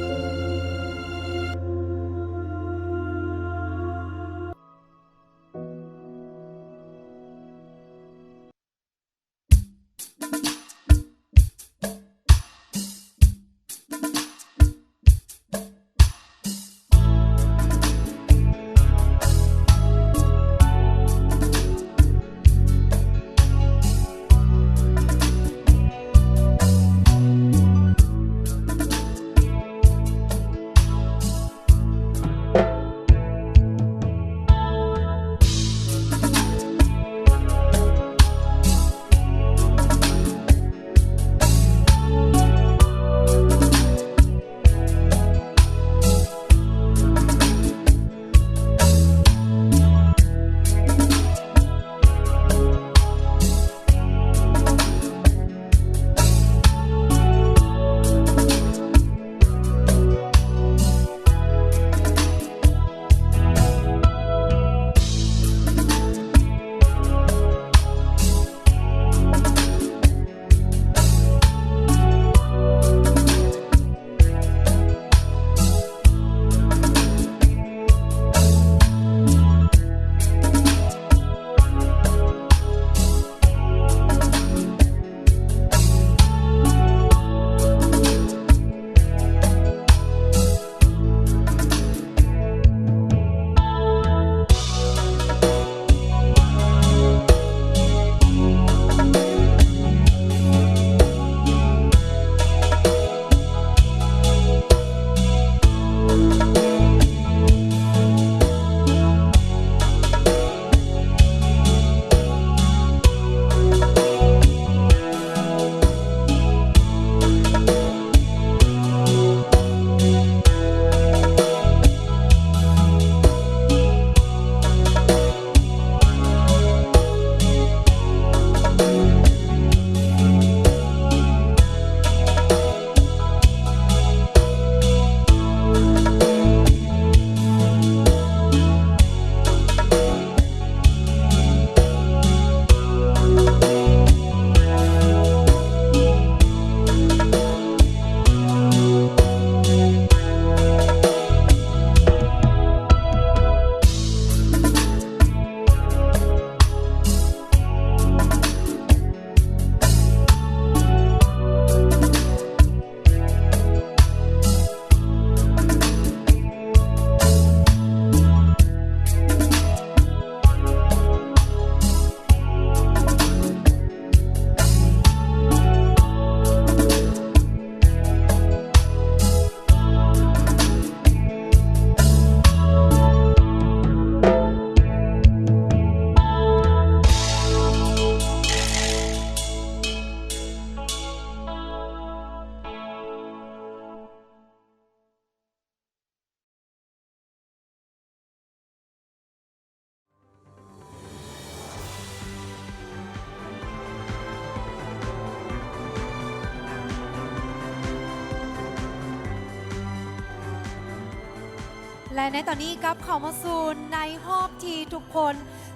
ແລະໃນຕອນນີ້ກັບເຂົ້າມາສູ່ໃນຮອບທີ່ທຸກຄົນ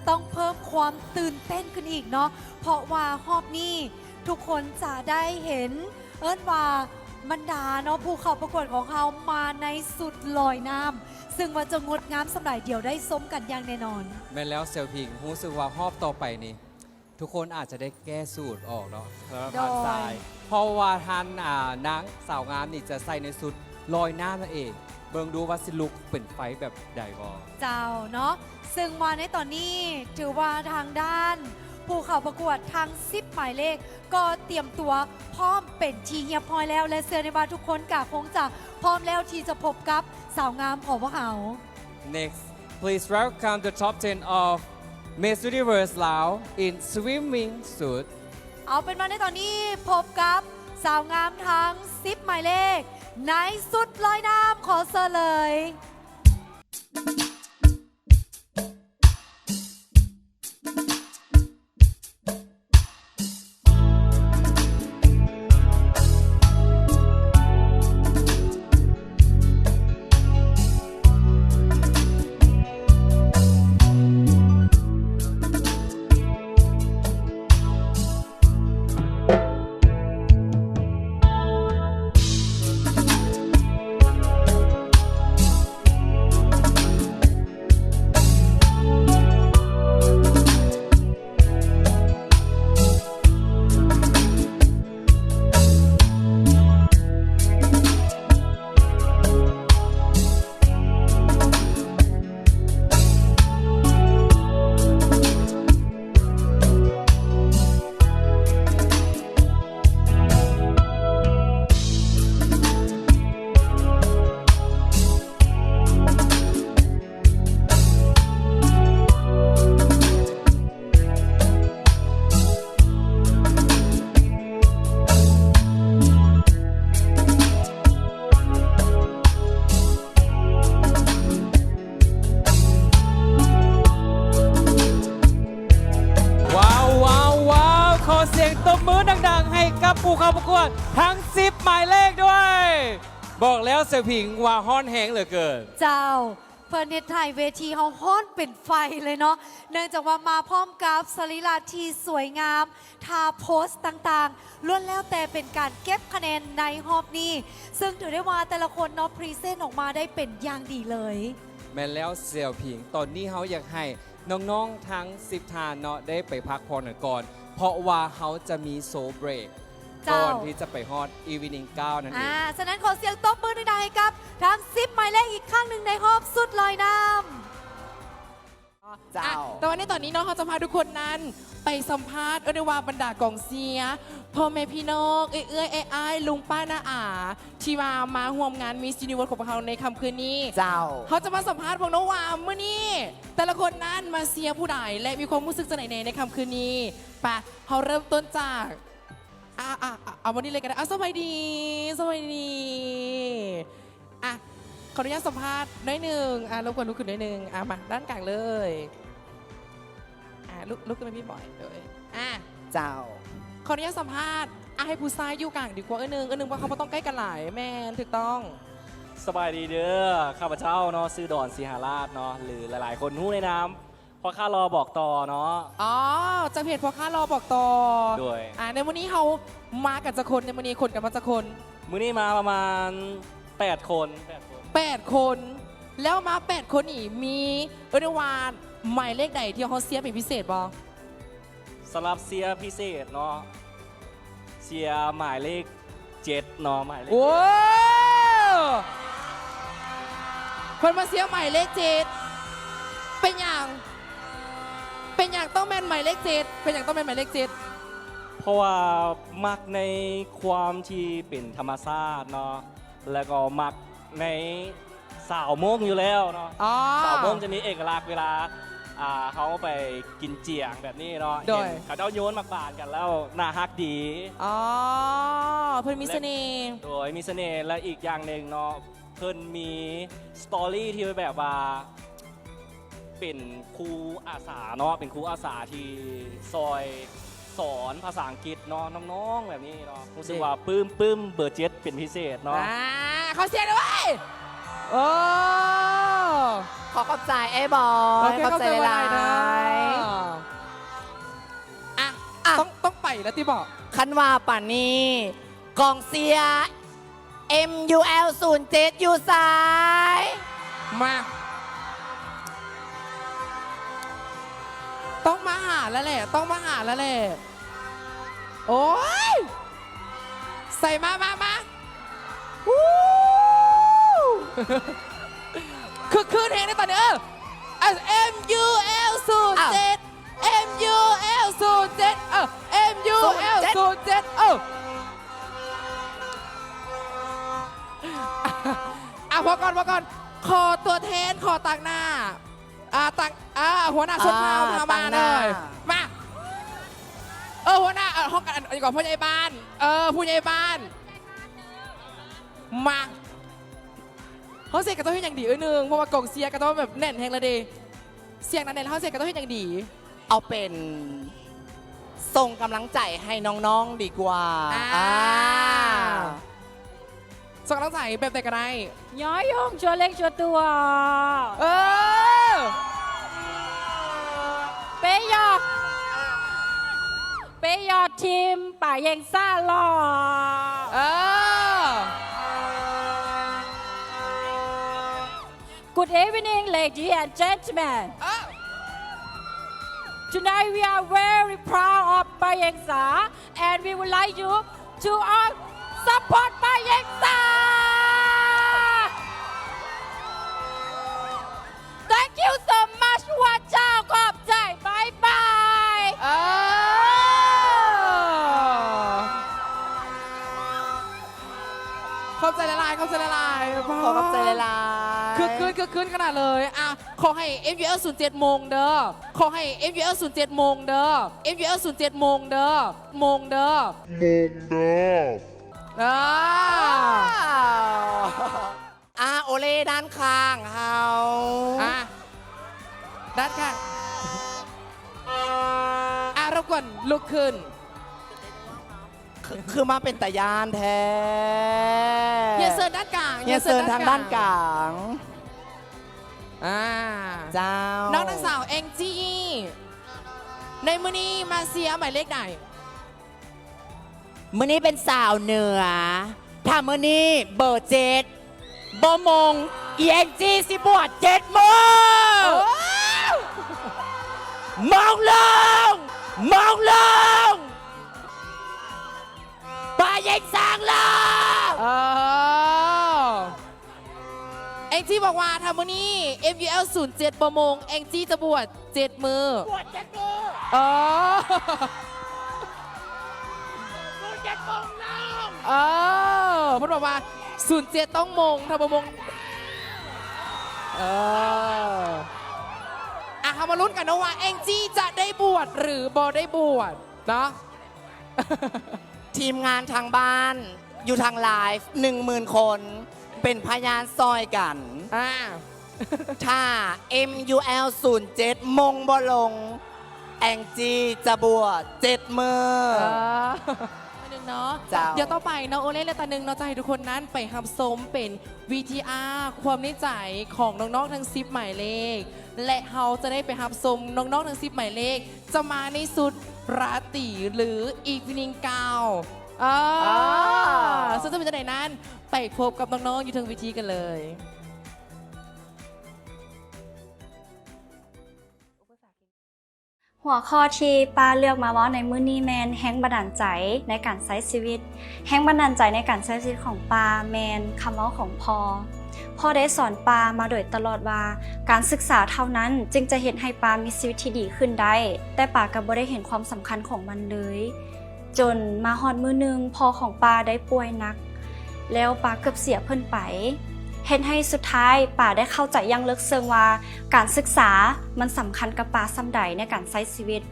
ຕ້ອງເພີ່ມຄວາມຕື່ນເຕັ້ນຂຶ້ນອີກເນາະ ເພາະວ່າຮອບນີ້ທຸກຄົນຈະໄດ້ເຫັນ ເອີ້ນວ່າບັນດາເນາະ ຜູ້ເຂົ້າປະກວດຂອງເຮົາມາໃນຊຸດລອຍນ້ຳ ຊຶ່ງວ່າຈະງົດງາມສ່ຳໃດ ດຽວໄດ້ຊົມກັນຢ່າງແນ່ນອນ. ແມ່ນແລ້ວ ສຽວຜິງ ຮູ້ສຶກວ່າຮອບຕໍ່ໄປນີ້ ທຸກຄົນອາດຈະໄດ້ແກ້ສູດອອກເນາະ ສຳລັບ ໂດຍ ທ່ານຊາຍ ເພາະວ່າທ່ານ ອ່າ ນາງສາວງາມນີ້ຈະໃສ່ໃນຊຸດລອຍນ້ຳນັ້ນເອງ ເບິ່ງດູວ່າຊິລຸກເປັນໄຟແບບໃດບໍ່. ເຈົ້າເນາະ ຊຶ່ງວ່າໃນຕອນນີ້ຖືວ່າທາງດ້ານຜູ້ເຂົ້າປະກວດທັງສິບໝາຍເລກ ກໍຕຽມຕົວພ້ອມເປັນທີ່ຮຽບຮ້ອຍແລ້ວ ແລະເຊື່ອໄດ້ວ່າທຸກຄົນກະຄົງຈະພ້ອມແລ້ວທີ່ຈະພົບກັບສາວງາມຂອງພວກເຮົາ. Next, please welcome the top ten of Miss Universe Laos in swimming suit. ເອົາເປັນວ່າໃນຕອນນີ້ພົບກັບສາວງາມທັງສິບໝາຍເລກ ໃນຊຸດລອຍນ້ຳ ຂໍເຊີນເລີຍ.ວ້າວ ວ້າວ ວ້າວ ຂໍສຽງຕົບມືດັງໆ ໃຫ້ກັບຜູ້ເຂົ້າປະກວດທັງສິບໝາຍເລກດ້ວຍ. ບອກແລ້ວ ສຽວຜິງ ວ່າຮ້ອນແຮງເຫຼືອເກີນ. ເຈົ້າ ເພິ່ນເຮັດໃຫ້ເວທີເຮົາຮ້ອນເປັນໄຟເລີຍເນາະ ເນື່ອງຈາກວ່າມາພ້ອມກັບສະລີລະທີ່ສວຍງາມ ທ່າໂພສຕ່າງໆ ລ້ວນແລ້ວແຕ່ເປັນການເກັບຄະແນນໃນຮອບນີ້ ຊຶ່ງຖືໄດ້ວ່າແຕ່ລະຄົນເນາະ ພຣີເຊັນອອກມາໄດ້ເປັນຢ່າງດີເລີຍ. ແມ່ນແລ້ວ ສຽວຜິງ ຕອນນີ້ເຮົາຢາກໃຫ້ນ້ອງໆທັງສິບທ່ານເນາະ ໄດ້ໄປພັກຜ່ອນກັນກ່ອນ ເພາະວ່າເຮົາຈະມີໂຊເບຣກ ເຈົ້າ ກ່ອນທີ່ຈະໄປຮອດອີເວັນອີງເກົ້ານັ້ນເອງ. ອ່າ ສະນັ້ນຂໍສຽງຕົບມືດັງໆໃຫ້ກັບທັງສິບໝາຍເລກອີກຄັ້ງໜຶ່ງໃນຮອບຊຸດລອຍນ້ຳ. ເຈົ້າ ອ່ະ ແຕ່ວ່າໃນຕອນນີ້ເນາະ ເຮົາຈະພາທຸກຄົນນັ້ນໄປສຳພາດ ເອີ້ນໄດ້ວ່າບັນດາກອງເຊຍ ພໍ່ແມ່ພີ່ນ້ອງ ເອື້ອຍໆ ອ້າຍໆ ລຸງປ້ານ້າອາ ທີ່ວ່າມາຮ່ວມງານມິສຢູນິເວີສຂອງພວກເຮົາໃນຄ່ຳຄືນນີ້. ເຈົ້າ ເຮົາຈະມາສຳພາດເບິ່ງເນາະວ່າມື້ນີ້ແຕ່ລະຄົນນັ້ນມາເຊຍຜູ້ໃດ ແລະ ມີຄວາມຮູ້ສຶກຈັ່ງໃດແດ່ໃນຄ່ຳຄືນນີ້. ໄປ ເຮົາເລີ່ມຕົ້ນຈາກ ອ່າ ອ່າ ອ່າ ເອົາມື້ນີ້ເລີຍກໍໄດ້. ອ່າ ສະບາຍດີ ສະບາຍດີ. ອ່ະ ຂໍອະນຸຍາດສຳພາດໜ້ອຍໜຶ່ງ. ອ່າ ລົບກວນລຸກຂຶ້ນໜ້ອຍໜຶ່ງ. ອ່າ ມາດ້ານກາງເລີຍ. ອ່າ ລຸກ ລຸກຂຶ້ນມາພີ່ບອຍ. ໂດຍ ອ່າ ເຈົ້າ ຂໍອະນຸຍາດສຳພາດ. ອ່າ ໃຫ້ຜູ້ຊາຍຢູ່ກາງດີກວ່າ. ເອື້ອຍໜຶ່ງ ເອື້ອຍໜຶ່ງ ເພາະເຮົາບໍ່ຕ້ອງໃກ້ກັນຫຼາຍ. ແມ່ນ ຖືກຕ້ອງ. ສະບາຍດີເດີ ຂ້າພະເຈົ້າເນາະ ຊື່ ດອນ ສີຫາລາດເນາະ ຫຼືຫຼາຍໆຄົນຮູ້ໃນນາມ ພໍ່ຄ້າຫຼໍ່ບອກຕໍ່ເນາະ. ອໍ ຈາກເພຈພໍ່ຄ້າຫຼໍ່ບອກຕໍ່. ໂດຍ ອ່າ ໃນມື້ນີ້ເຮົາມາກັນຈັກຄົນ? ໃນມື້ນີ້ຂົນກັນມາຈັກຄົນ? ມື້ນີ້ມາປະມານແປດຄົນ. ແປດຄົນ ແປດຄົນ. ແລ້ວມາແປດຄົນນີ້ ມີ ເອີ້ນໄດ້ວ່າໝາຍເລກໃດທີ່ເຮົາເຊຍເປັນພິເສດບໍ່? ສຳລັບເຊຍພິເສດເນາະ ເຊຍໝາຍເລກເຈັດເນາະ ໝາຍເລກ ໂອ້ ເພິ່ນມາເຊຍໝາຍເລກເຈັດ. ເປັນຫຍັງ ເປັນຫຍັງຕ້ອງແມ່ນໝາຍເລກເຈັດ? ເປັນຫຍັງຕ້ອງແມ່ນໝາຍເລກເຈັດ? ເພາະວ່າມັກໃນຄວາມທີ່ເປັນທຳມະຊາດເນາະ ແລ້ວກໍມັກໃນ ສາວມົ້ງຢູ່ແລ້ວເນາະ. ອໍ ສາວມົ້ງຈະມີເອກະລັກເວລາ ອ່າ ເຮົາໄປກິນຈຽງແບບນີ້ເນາະ. ໂດຍ ເຫັນເຂົາເຈົ້າໂຍນໝາກບານກັນແລ້ວໜ້າຮັກດີ. ອໍ ເພິ່ນມີສະເໜ່. ໂດຍ ມີສະເໜ່ ແລະ ອີກຢ່າງໜຶ່ງເນາະ ເພິ່ນມີສະຕໍຣີທີ່ແບບວ່າ ເປັນຄູອາສາເນາະ ເປັນຄູອາສາທີ່ຊ່ອຍສອນພາສາອັງກິດເນາະ ນ້ອງໆແບບນີ້ເນາະ. ຮູ້ສຶກວ່າປຶ້ມ ປຶ້ມເບີເຈັດເປັນພິເສດເນາະ. ອ່າ ຂໍສຽງດ້ວຍ. ໂອ້ ຂໍຂອບໃຈອ້າຍບອຍ ໂອເຄ ຂອບໃຈຫຼາຍໆ ຂອບໃຈຫຼາຍໆເດີ. ອ່ະ ອ່ະ ຕ້ອງ ຕ້ອງໄປແລ້ວຕິເບາະ? ຄັນວ່າປານນີ້ ກອງເຊຍ ເອັມຢູແອລສູນເຈັດ ຢູ່ໃສ? ມາ ຕ້ອງມາຫາແລ້ວແຫຼະ ຕ້ອງມາຫາແລ້ວແຫຼະ. ໂອ້ຍ ໃສ່ມາ ມາ ມາ ວູ້ ຄຶກຄື້ນແຮງໃນຕອນນີ້ ເອີ ເອັມຢູແອລສູນເຈັດ ເອັມຢູແອລສູນເຈັດ ເອີ ເອັມຢູແອລສູນເຈັດ ເອີ ອ່ະ ພໍກ່ອນ ພໍກ່ອນ ຂໍຕົວແທນ ຂໍຕາງໜ້າ ອ່າ ຕາງ ອ່າ ຫົວໜ້າຊົນເຜົ່າ ອ່າ ເຮົາມາເລີຍ ຕາງໜ້າ ມາ ເອີ ຫົວໜ້າ ເອີ ຫ້ອງການ ອັນ ອັນນີ້ກໍຜູ້ໃຫຍ່ບ້ານ ເອີ ຜູ້ໃຫຍ່ບ້ານ ມາ ເຮົາຊິໃຫ້ເຂົາເຈົ້າເຮັດຫຍັງດີເອີຍໜຶ່ງ ເພາະວ່າກອງເຊຍເຂົາເຈົ້າແບບແໜ້ນແຮງແລ້ວເດ ສຽງໜາແໜ້ນ ເຮົາຊິໃຫ້ເຂົາເຈົ້າເຮັດຫຍັງດີ? ເອົາເປັນສົ່ງກຳລັງໃຈໃຫ້ນ້ອງໆດີກວ່າ ອ່າ ອ່າ ສົ່ງກຳລັງໃຈແບບໃດກໍໄດ້ ຍໍຢົງ ຊົ່ວເລັກຊົ່ວຕົວ ເອີ ເປຢອກ ເປຢອກທີມປາເຢັງຊາຫຼໍ່ ເອີ. Good evening, ladies and gentlemen. ເອີ Tonight we are very proud of Payengsa, and we would like you to all support Payengsa. Thank you so much. ພະເຈົ້າຂອບໃຈ. ບາຍບາຍ. ເອີ ຂອບໃຈຫຼາຍໆ ຂອບໃຈຫຼາຍໆ ຂໍຂອບໃຈຫຼາຍໆ ຄຶກຄື້ນ ຄຶກຄື້ນຂະໜາດເລີຍ. ອ່ະ ຂໍໃຫ້ ເອັມຢູແອລສູນເຈັດ ມົງເດີ ຂໍໃຫ້ ເອັມຢູແອລສູນເຈັດ ມົງເດີ ເອັມຢູແອລສູນເຈັດ ມົງເດີ ມົງເດີ ມົງເດີ ອ່າ ອ່າ ໂອເລດ້ານຂ້າງເຮົາ ອ່າ ດ້ານຂ້າງ ອ່າ ລົບກວນລຸກຂຶ້ນ ຄື ຄືມາເປັນຕາຢ້ານແທ້. ຮຽນເຊີນດ້ານກາງ ຮຽນເຊີນທາງດ້ານກາງ ອ່າ ເຈົ້າ ນ້ອງນາງສາວແອງຈີ ໃນມື້ນີ້ມາເຊຍໝາຍເລກໃດ? ມື້ນີ້ເປັນສາວເໜືອ ຖ້າມື້ນີ້ເບີເຈັດບໍ່ມົງ ອີແອງຈີຊິບວດເຈັດມື້. ໂອ້ ມົງລົງ ມົງລົງ ປາເຢັງຊາງລາ. ເອີ ແອງຈີບອກວ່າ ຖ້າມື້ນີ້ ເອັມຢູແອລສູນເຈັດບໍ່ມົງ ແອງຈີຈະບວດເຈັດມື້. ບວດເຈັດມື້. ເອີ ສູນເຈັດມົງລົງ. ເອີ ເພິ່ນບອກວ່າ ສູນເຈັດຕ້ອງມົງ ຖ້າບໍ່ມົງ ເອີ ອ່ະ ເຮົາມາລຸ້ນກັນເນາະວ່າ ແອງຈີຈະໄດ້ບວດ ຫຼື ບໍ່ໄດ້ບວດເນາະ. ທີມງານທາງບ້ານ ຢູ່ທາງໄລຟ໌ ໜຶ່ງໝື່ນຄົນ ເປັນພະຍານຊ່ອຍກັນ ອ່າ ຖ້າ ເອັມຢູແອລສູນເຈັດ ມົງບໍ່ລົງ ແອງຈີຈະບວດເຈັດມື້. ເອີ ຕາໜຶ່ງເນາະ. ເຈົ້າ ດຽວຕໍ່ໄປເນາະ ໂອເລ ແລະ ຕາໜຶ່ງເນາະ ຈະໃຫ້ທຸກຄົນນັ້ນໄປຮັບຊົມເປັນ ວີທີອາ ຄວາມໃນໃຈຂອງນ້ອງໆທັງສິບໝາຍເລກ ແລະ ເຮົາຈະໄດ້ໄປຮັບຊົມນ້ອງໆທັງສິບໝາຍເລກ ຈະມາໃນຊຸດລາຕີ ຫຼື ອີເວນິງກາວນ໌ ເອີ ອ່າ ເຊິ່ງຈະເປັນຈັ່ງໃດນັ້ນ ໄປພົບກັບນ້ອງໆຢູ່ເທິງເວທີກັນເລີຍ. ຫົວຂໍ້ທີ່ປ້າເລືອກມາເວົ້າໃນມື້ນີ້ແມ່ນ ແຮງບັນດານໃຈໃນການໃຊ້ຊີວິດ. ແຮງບັນດານໃຈໃນການໃຊ້ຊີວິດຂອງປ້າແມ່ນຄຳເວົ້າຂອງພໍ່. ພໍ່ໄດ້ສອນປ້າມາໂດຍຕະຫຼອດວ່າ ການສຶກສາເທົ່ານັ້ນຈຶ່ງຈະເຮັດໃຫ້ປ້າມີຊີວິດທີ່ດີຂຶ້ນໄດ້, ແຕ່ປ້າກໍບໍ່ໄດ້ເຫັນຄວາມສຳຄັນຂອງມັນເລີຍ. ຈົນມາຮອດມື້ໜຶ່ງ ພໍ່ຂອງປ້າໄດ້ປ່ວຍໜັກ ແລ້ວປ້າເກືອບເສຍເພິ່ນໄປ, ເຮັດໃຫ້ສຸດທ້າຍປ້າໄດ້ເຂົ້າໃຈຢ່າງເລິກເຊິ່ງວ່າ ການສຶກສາມັນສຳຄັນກັບປ້າສ່ຳໃດໃນການໃຊ້ຊີວິດ.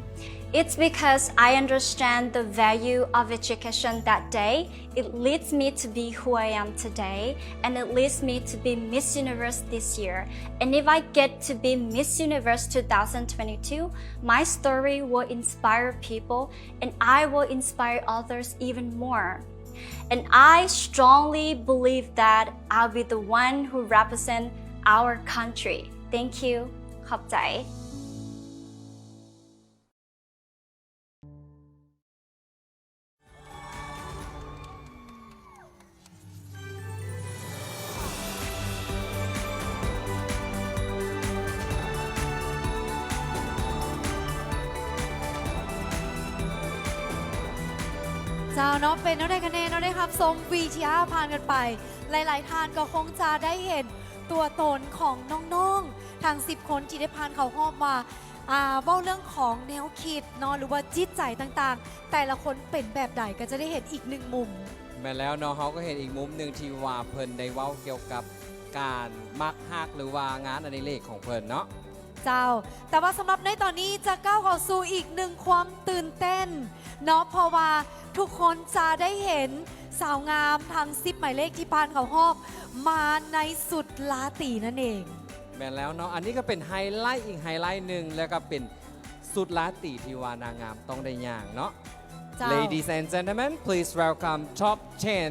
It's because I understand the value of education that day. It leads me to be who I am today, and it leads me to be Miss Universe this year. And if I get to be Miss Universe two thousand twenty-two, my story will inspire people, and I will inspire others even more. And I strongly believe that I'll be the one who represent our country. Thank you. ຂອບໃຈ. ເຈົ້າເນາະ ເປັນແນວໃດກັນແດ່ເນາະ ໄດ້ຮັບຊົມ VTR ຜ່ານກັນໄປ ຫຼາຍໆທ່ານກໍຄົງຈະໄດ້ເຫັນຕົວຕົນຂອງນ້ອງໆທັງສິບຄົນທີ່ໄດ້ຜ່ານເຂົ້າຮອບວ່າ ອ່າ ເວົ້າເລື່ອງຂອງແນວຄິດເນາະ ຫຼືວ່າຈິດໃຈຕ່າງໆ ແຕ່ລະຄົນເປັນແບບໃດ ກໍຈະໄດ້ເຫັນອີກໜຶ່ງມຸມ. ແມ່ນແລ້ວເນາະ ເຮົາກໍເຫັນອີກມຸມໜຶ່ງທີ່ວ່າເພິ່ນໄດ້ເວົ້າກ່ຽວກັບການມັກຮັກ ຫຼືວ່າງານອະດິເລກຂອງເພິ່ນເນາະ. ເຈົ້າ ແຕ່ວ່າສຳລັບໃນຕອນນີ້ຈະກ້າວເຂົ້າສູ່ອີກໜຶ່ງຄວາມຕື່ນເຕັ້ນເນາະ ເພາະວ່າທຸກຄົນຈະໄດ້ເຫັນສາວງາມທັງສິບໝາຍເລກທີ່ຜ່ານເຂົ້າຮອບມາໃນຊຸດລາຕີນັ້ນເອງ. ແມ່ນແລ້ວເນາະ ອັນນີ້ກໍເປັນໄຮໄລອີກໄຮໄລໜຶ່ງ ແລ້ວກໍເປັນຊຸດລາຕີທີ່ວ່ານາງງາມຕ້ອງໄດ້ຍ່າງເນາະ. ເຈົ້າ. Ladies and gentlemen, please welcome top ten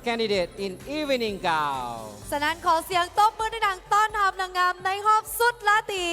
candidate in evening gown. ສະນັ້ນ ຂໍສຽງຕົບມືດັງໆ ຕ້ອນຮັບນາງງາມໃນຮອບຊຸດລາຕີ.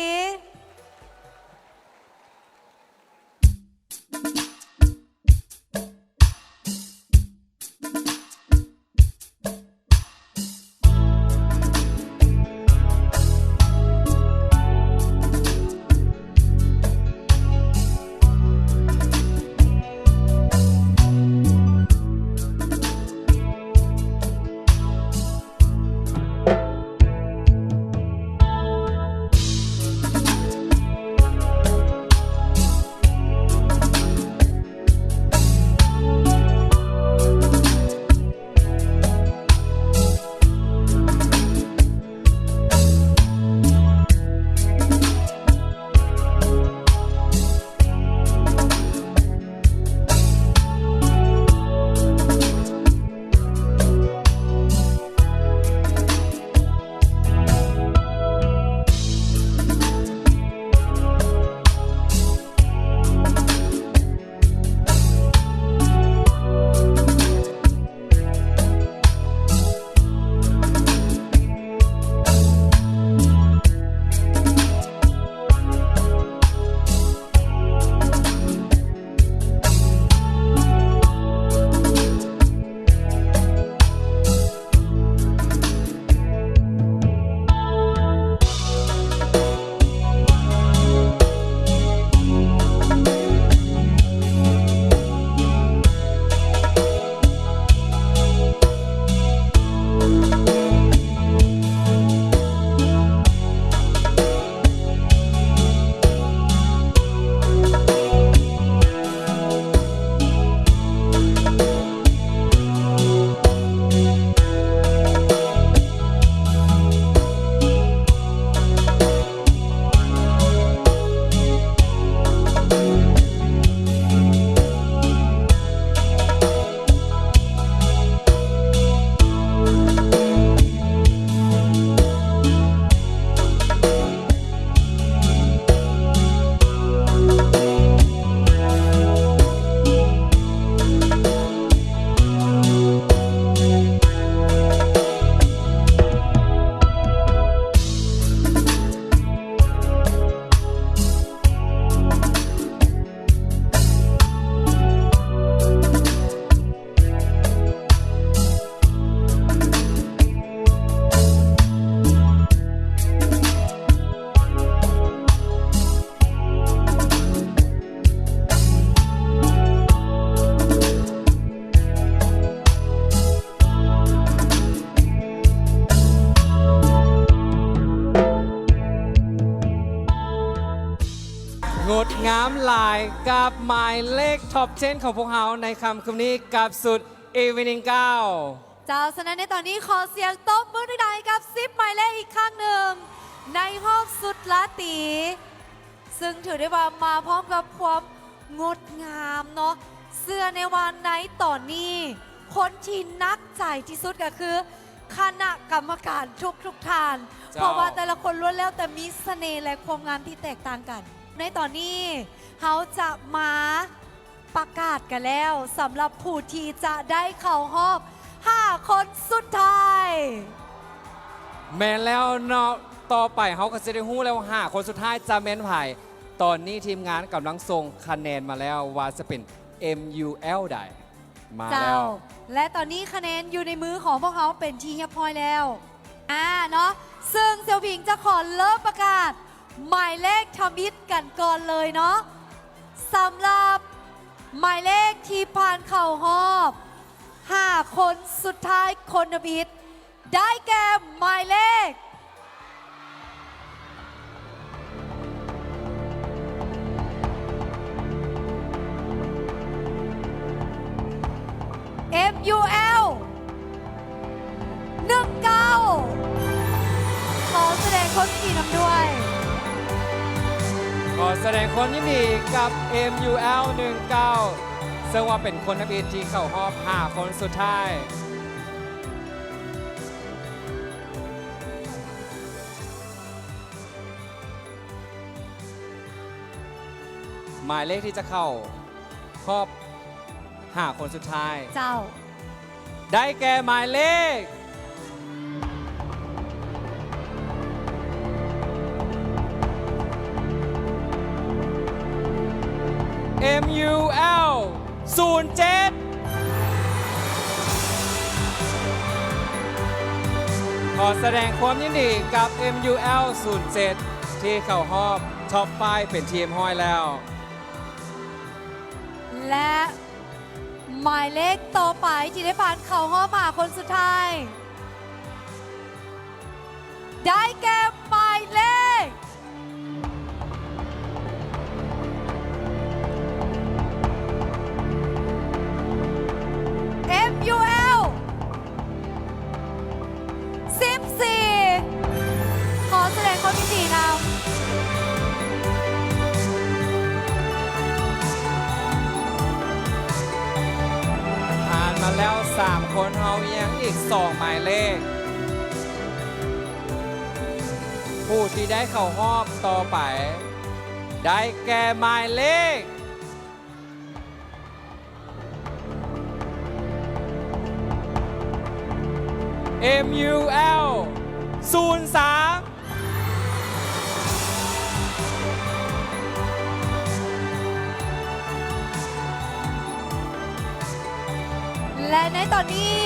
ງົດງາມຫຼາຍກັບໝາຍເລກທັອບເທັນຂອງພວກເຮົາໃນຄ່ຳຄືນນີ້ກັບຊຸດ Evening Gown. ເຈົ້າ, ສະນັ້ນໃນຕອນນີ້ຂໍສຽງຕົບມືດັງໆໃຫ້ກັບສິບໝາຍເລກອີກຄັ້ງໜຶ່ງ ໃນຮອບຊຸດລາຕີ ຊຶ່ງຖືໄດ້ວ່າມາພ້ອມກັບຄວາມງົດງາມເນາະ. ເຊື່ອແນ່ວ່າໃນຕອນນີ້ ຄົນທີ່ໜັກໃຈທີ່ສຸດກໍຄືຄະນະກຳມະການທຸກໆທ່ານ, ເຈົ້າ. ເພາະວ່າແຕ່ລະຄົນລ້ວນແລ້ວແຕ່ມີສະເໜ່ ແລະ ຄວາມງາມທີ່ແຕກຕ່າງກັນ. ໃນຕອນນີ້ເຮົາຈະມາ ປະກາດກັນແລ້ວ ສຳລັບຜູ້ທີ່ຈະໄດ້ເຂົ້າຮອບຫ້າຄົນສຸດທ້າຍ. ແມ່ນແລ້ວເນາະ, ຕໍ່ໄປເຮົາກໍຊິໄດ້ຮູ້ແລ້ວ ຫ້າຄົນສຸດທ້າຍຈະແມ່ນໃຜ. ຕອນນີ້ທີມງານກຳລັງສົ່ງຄະແນນມາແລ້ວວ່າຈະເປັນ ເອັມ ຢູ ແອລ ໃດ. ມາແລ້ວ ເຈົ້າ ແລະ ຕອນນີ້ຄະແນນຢູ່ໃນມືຂອງພວກເຮົາເປັນທີ່ຮຽບຮ້ອຍແລ້ວ ອາ ເນາະ, ເຊິ່ງສ່ຽວຜິງຈະຂໍເລີ່ມປະກາດໝາຍເລກທຳອິດກັນກ່ອນເລີຍເນາະ. ສຳລັບໝາຍເລກທີ່ຜ່ານເຂົ້າຮອບຫ້າຄົນສຸດທ້າຍຄົນທຳອິດ ໄດ້ແກ່ໝາຍເລກ ເອັມ ຢູ ແອລ ໜຶ່ງເກົ້າ. ຂໍສະແດງຄວາມຍິນດີນຳດ້ວຍ. ຂໍສະແດງຄວາມຍິນດີກັບ ເອັມ ຢູ ແອລ ໜຶ່ງເກົ້າ ເຊິ່ງວ່າເປັນຄົນທຳອິດທີ່ເຂົ້າຮອບຫ້າຄົນສຸດທ້າຍ. ໝາຍເລກທີ່ຈະເຂົ້າຮອບຫ້າຄົນສຸດທ້າຍ ເຈົ້າ ໄດ້ແກ່ໝາຍເລກ ເອັມ ຢູ ແອລ ສູນເຈັດ. ຂໍສະແດງຄວາມຍິນດີກັບ ເອັມ ຢູ ແອລ ສູນເຈັດ ທີ່ເຂົ້າຮອບທັອບໄຟว์ເປັນທີ່ຮຽບຮ້ອຍແລ້ວ ແລະ ໝາຍເລກຕໍ່ໄປທີ່ໄດ້ຜ່ານເຂົ້າຮອບຫ້າຄົນສຸດທ້າຍ ໄດ້ແກ່ໝາຍເລກ ເອັມ ຢູ ແອລ ສິບສີ່. ຂໍສະແດງຄວາມຍິນດີນຳ. ຜ່ານມາແລ້ວສາມຄົນ, ເຮົາຍັງອີກສອງໝາຍເລກ. ຜູ້ທີ່ໄດ້ເຂົ້າຮອບຕໍ່ໄປ ໄດ້ແກ່ໝາຍເລກ ເອັມ ຢູ ແອລ ສູນສາມ. ແລະ ໃນຕອນນີ້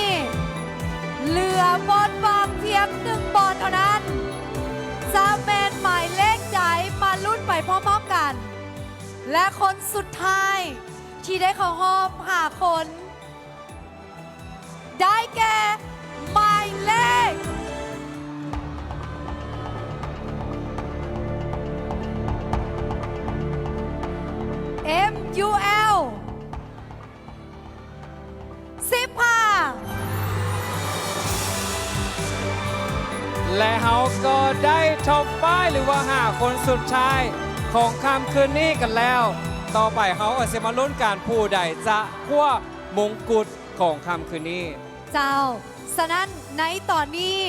ເຫຼືອບ່ອນວ່າງພຽງໜຶ່ງບ່ອນເທົ່ານັ້ນ. ຈະແມ່ນໝາຍເລກໃດ ມາລຸ້ນໄປພ້ອມໆກັນ. ແລະ ຄົນສຸດທ້າຍທີ່ໄດ້ເຂົ້າຮອບຫ້າຄົນ ໄດ້ແກ່ໝາຍເລກ ເອັມ ຢູ ແອລ ສິບຫ້າ. ແລະ ເຮົາກໍໄດ້ທັອບໄຟວ໌ ຫຼືວ່າຫ້າຄົນສຸດທ້າຍຂອງຄ່ຳຄືນນີ້ກັນແລ້ວ. ຕໍ່ໄປເຮົາກໍຊິມາລຸ້ນກັນ ຜູ້ໃດຈະຄວ້າມົງກຸດຂອງຄ່ຳຄືນນີ້. ເຈົ້າ, ສະນັ້ນໃນຕອນນີ້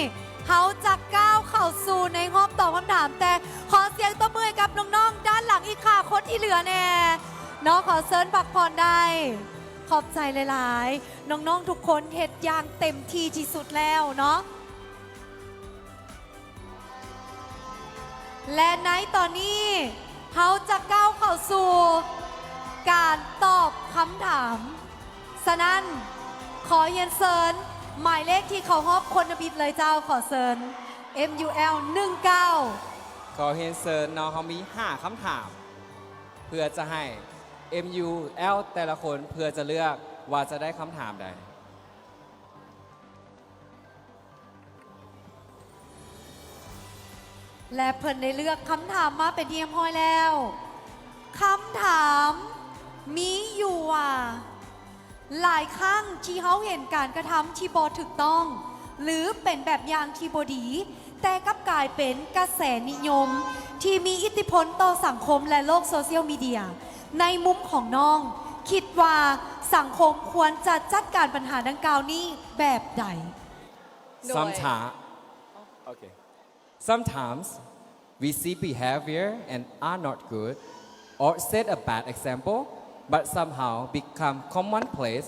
ເຮົາຈະກ້າວເຂົ້າສູ່ໃນຮອບຕອບຄຳຖາມ, ແຕ່ຂໍສຽງຕົບມືໃຫ້ກັບນ້ອງໆດ້ານຫຼັງອີກຫ້າຄົນທີ່ເຫຼືອແດ່ເນາະ. ຂໍເຊີນພັກຜ່ອນໄດ້. ຂອບໃຈຫຼາຍໆ. ນ້ອງໆທຸກຄົນເຮັດຢ່າງເຕັມທີ່ທີ່ສຸດແລ້ວເນາະ. ແລະ ໃນຕອນນີ້ເຮົາຈະກ້າວເຂົ້າສູ່ການຕອບຄຳຖາມ. ສະນັ້ນ, ຂໍຮຽນເຊີນໝາຍເລກທີ່ເຂົ້າຮອບຄົນທຳອິດເລີຍເຈົ້າ. ຂໍເຊີນ ເອັມ ຢູ ແອລ ໜຶ່ງເກົ້າ. ຂໍຮຽນເຊີນເນາະ, ເຮົາມີຫ້າຄຳຖາມ ເພື່ອຈະໃຫ້ ເອັມ ຢູ ແອລ ແຕ່ລະຄົນ ເພື່ອຈະເລືອກວ່າຈະໄດ້ຄຳຖາມໃດ. ແລະ ເພິ່ນໄດ້ເລືອກຄຳຖາມມາເປັນທີ່ຮຽບຮ້ອຍແລ້ວ. ຄຳຖາມມີຢູ່ວ່າ ຫຼາຍຄັ້ງທີ່ເຮົາເຫັນການກະທຳທີ່ບໍ່ຖືກຕ້ອງ ຫຼື ເປັນແບບຢ່າງທີ່ບໍ່ດີ, ແຕ່ກັບກາຍເປັນກະແສນິຍົມທີ່ມີອິດທິພົນຕໍ່ສັງຄົມ ແລະ ໂລກໂຊຊຽວມີເດຍ. ໃນມຸມຂອງນ້ອງ, ຄິດວ່າສັງຄົມຄວນຈະຈັດການບັນຫາດັ່ງກ່າວນີ້ແບບໃດ? ໂດຍ ສຳຖາ ໂອເຄ. Sometimes we see behavior and are not good or set a bad example, but somehow become commonplace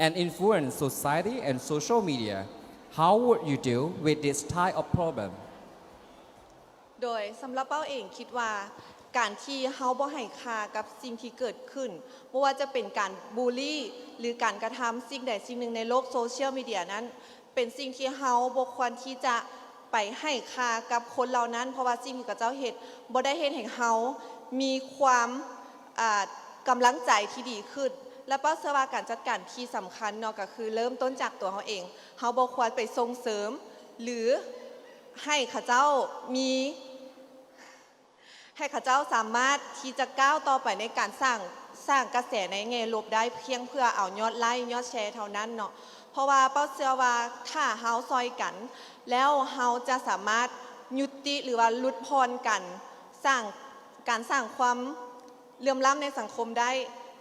and influence society and social media. How would you deal with this type of problem? ໂດຍສຳລັບເປົ້າເອງຄິດວ່າ ການທີ່ເຮົາບໍ່ໃຫ້ຄ່າກັບສິ່ງທີ່ເກີດຂຶ້ນ ບໍ່ວ່າຈະເປັນການບູລີ ຫຼື ການກະທຳສິ່ງໃດສິ່ງໜຶ່ງໃນໂລກໂຊຊຽວມີເດຍນັ້ນ ເປັນສິ່ງທີ່ເຮົາບໍ່ຄວນທີ່ຈະໄປໃຫ້ຄ່າກັບຄົນເຫຼົ່ານັ້ນ ເພາະວ່າສິ່ງທີ່ເຂົາເຈົ້າເຮັດ ບໍ່ໄດ້ເຮັດໃຫ້ເຮົາມີຄວາມ ອ່າ ກຳລັງໃຈທີ່ດີຂຶ້ນ ແລະ ເປົ້າເຊື່ອວ່າການຈັດການທີ່ສຳຄັນເນາະ ກໍຄືເລີ່ມຕົ້ນຈາກຕົວເຮົາເອງ ເຮົາບໍ່ຄວນໄປສົ່ງເສີມ ຫຼື ໃຫ້ເຂົາເຈົ້າມີ ໃຫ້ເຂົາເຈົ້າສາມາດທີ່ຈະກ້າວຕໍ່ໄປໃນການສ້າງ ສ້າງກະແສໃນແງ່ລົບໄດ້ ພຽງເພື່ອເອົາຍອດໄລ້ ຍອດແຊເທົ່ານັ້ນເນາະ ເພາະວ່າເປົ້າເຊື່ອວ່າຖ້າເຮົາຊ່ອຍກັນ ແລ້ວເຮົາຈະສາມາດຍຸຕິ ຫຼືວ່າຫຼຸດຜ່ອນການສ້າງ ການສ້າງຄວາມເຫຼື່ອມລ້ຳໃນສັງຄົມໄດ້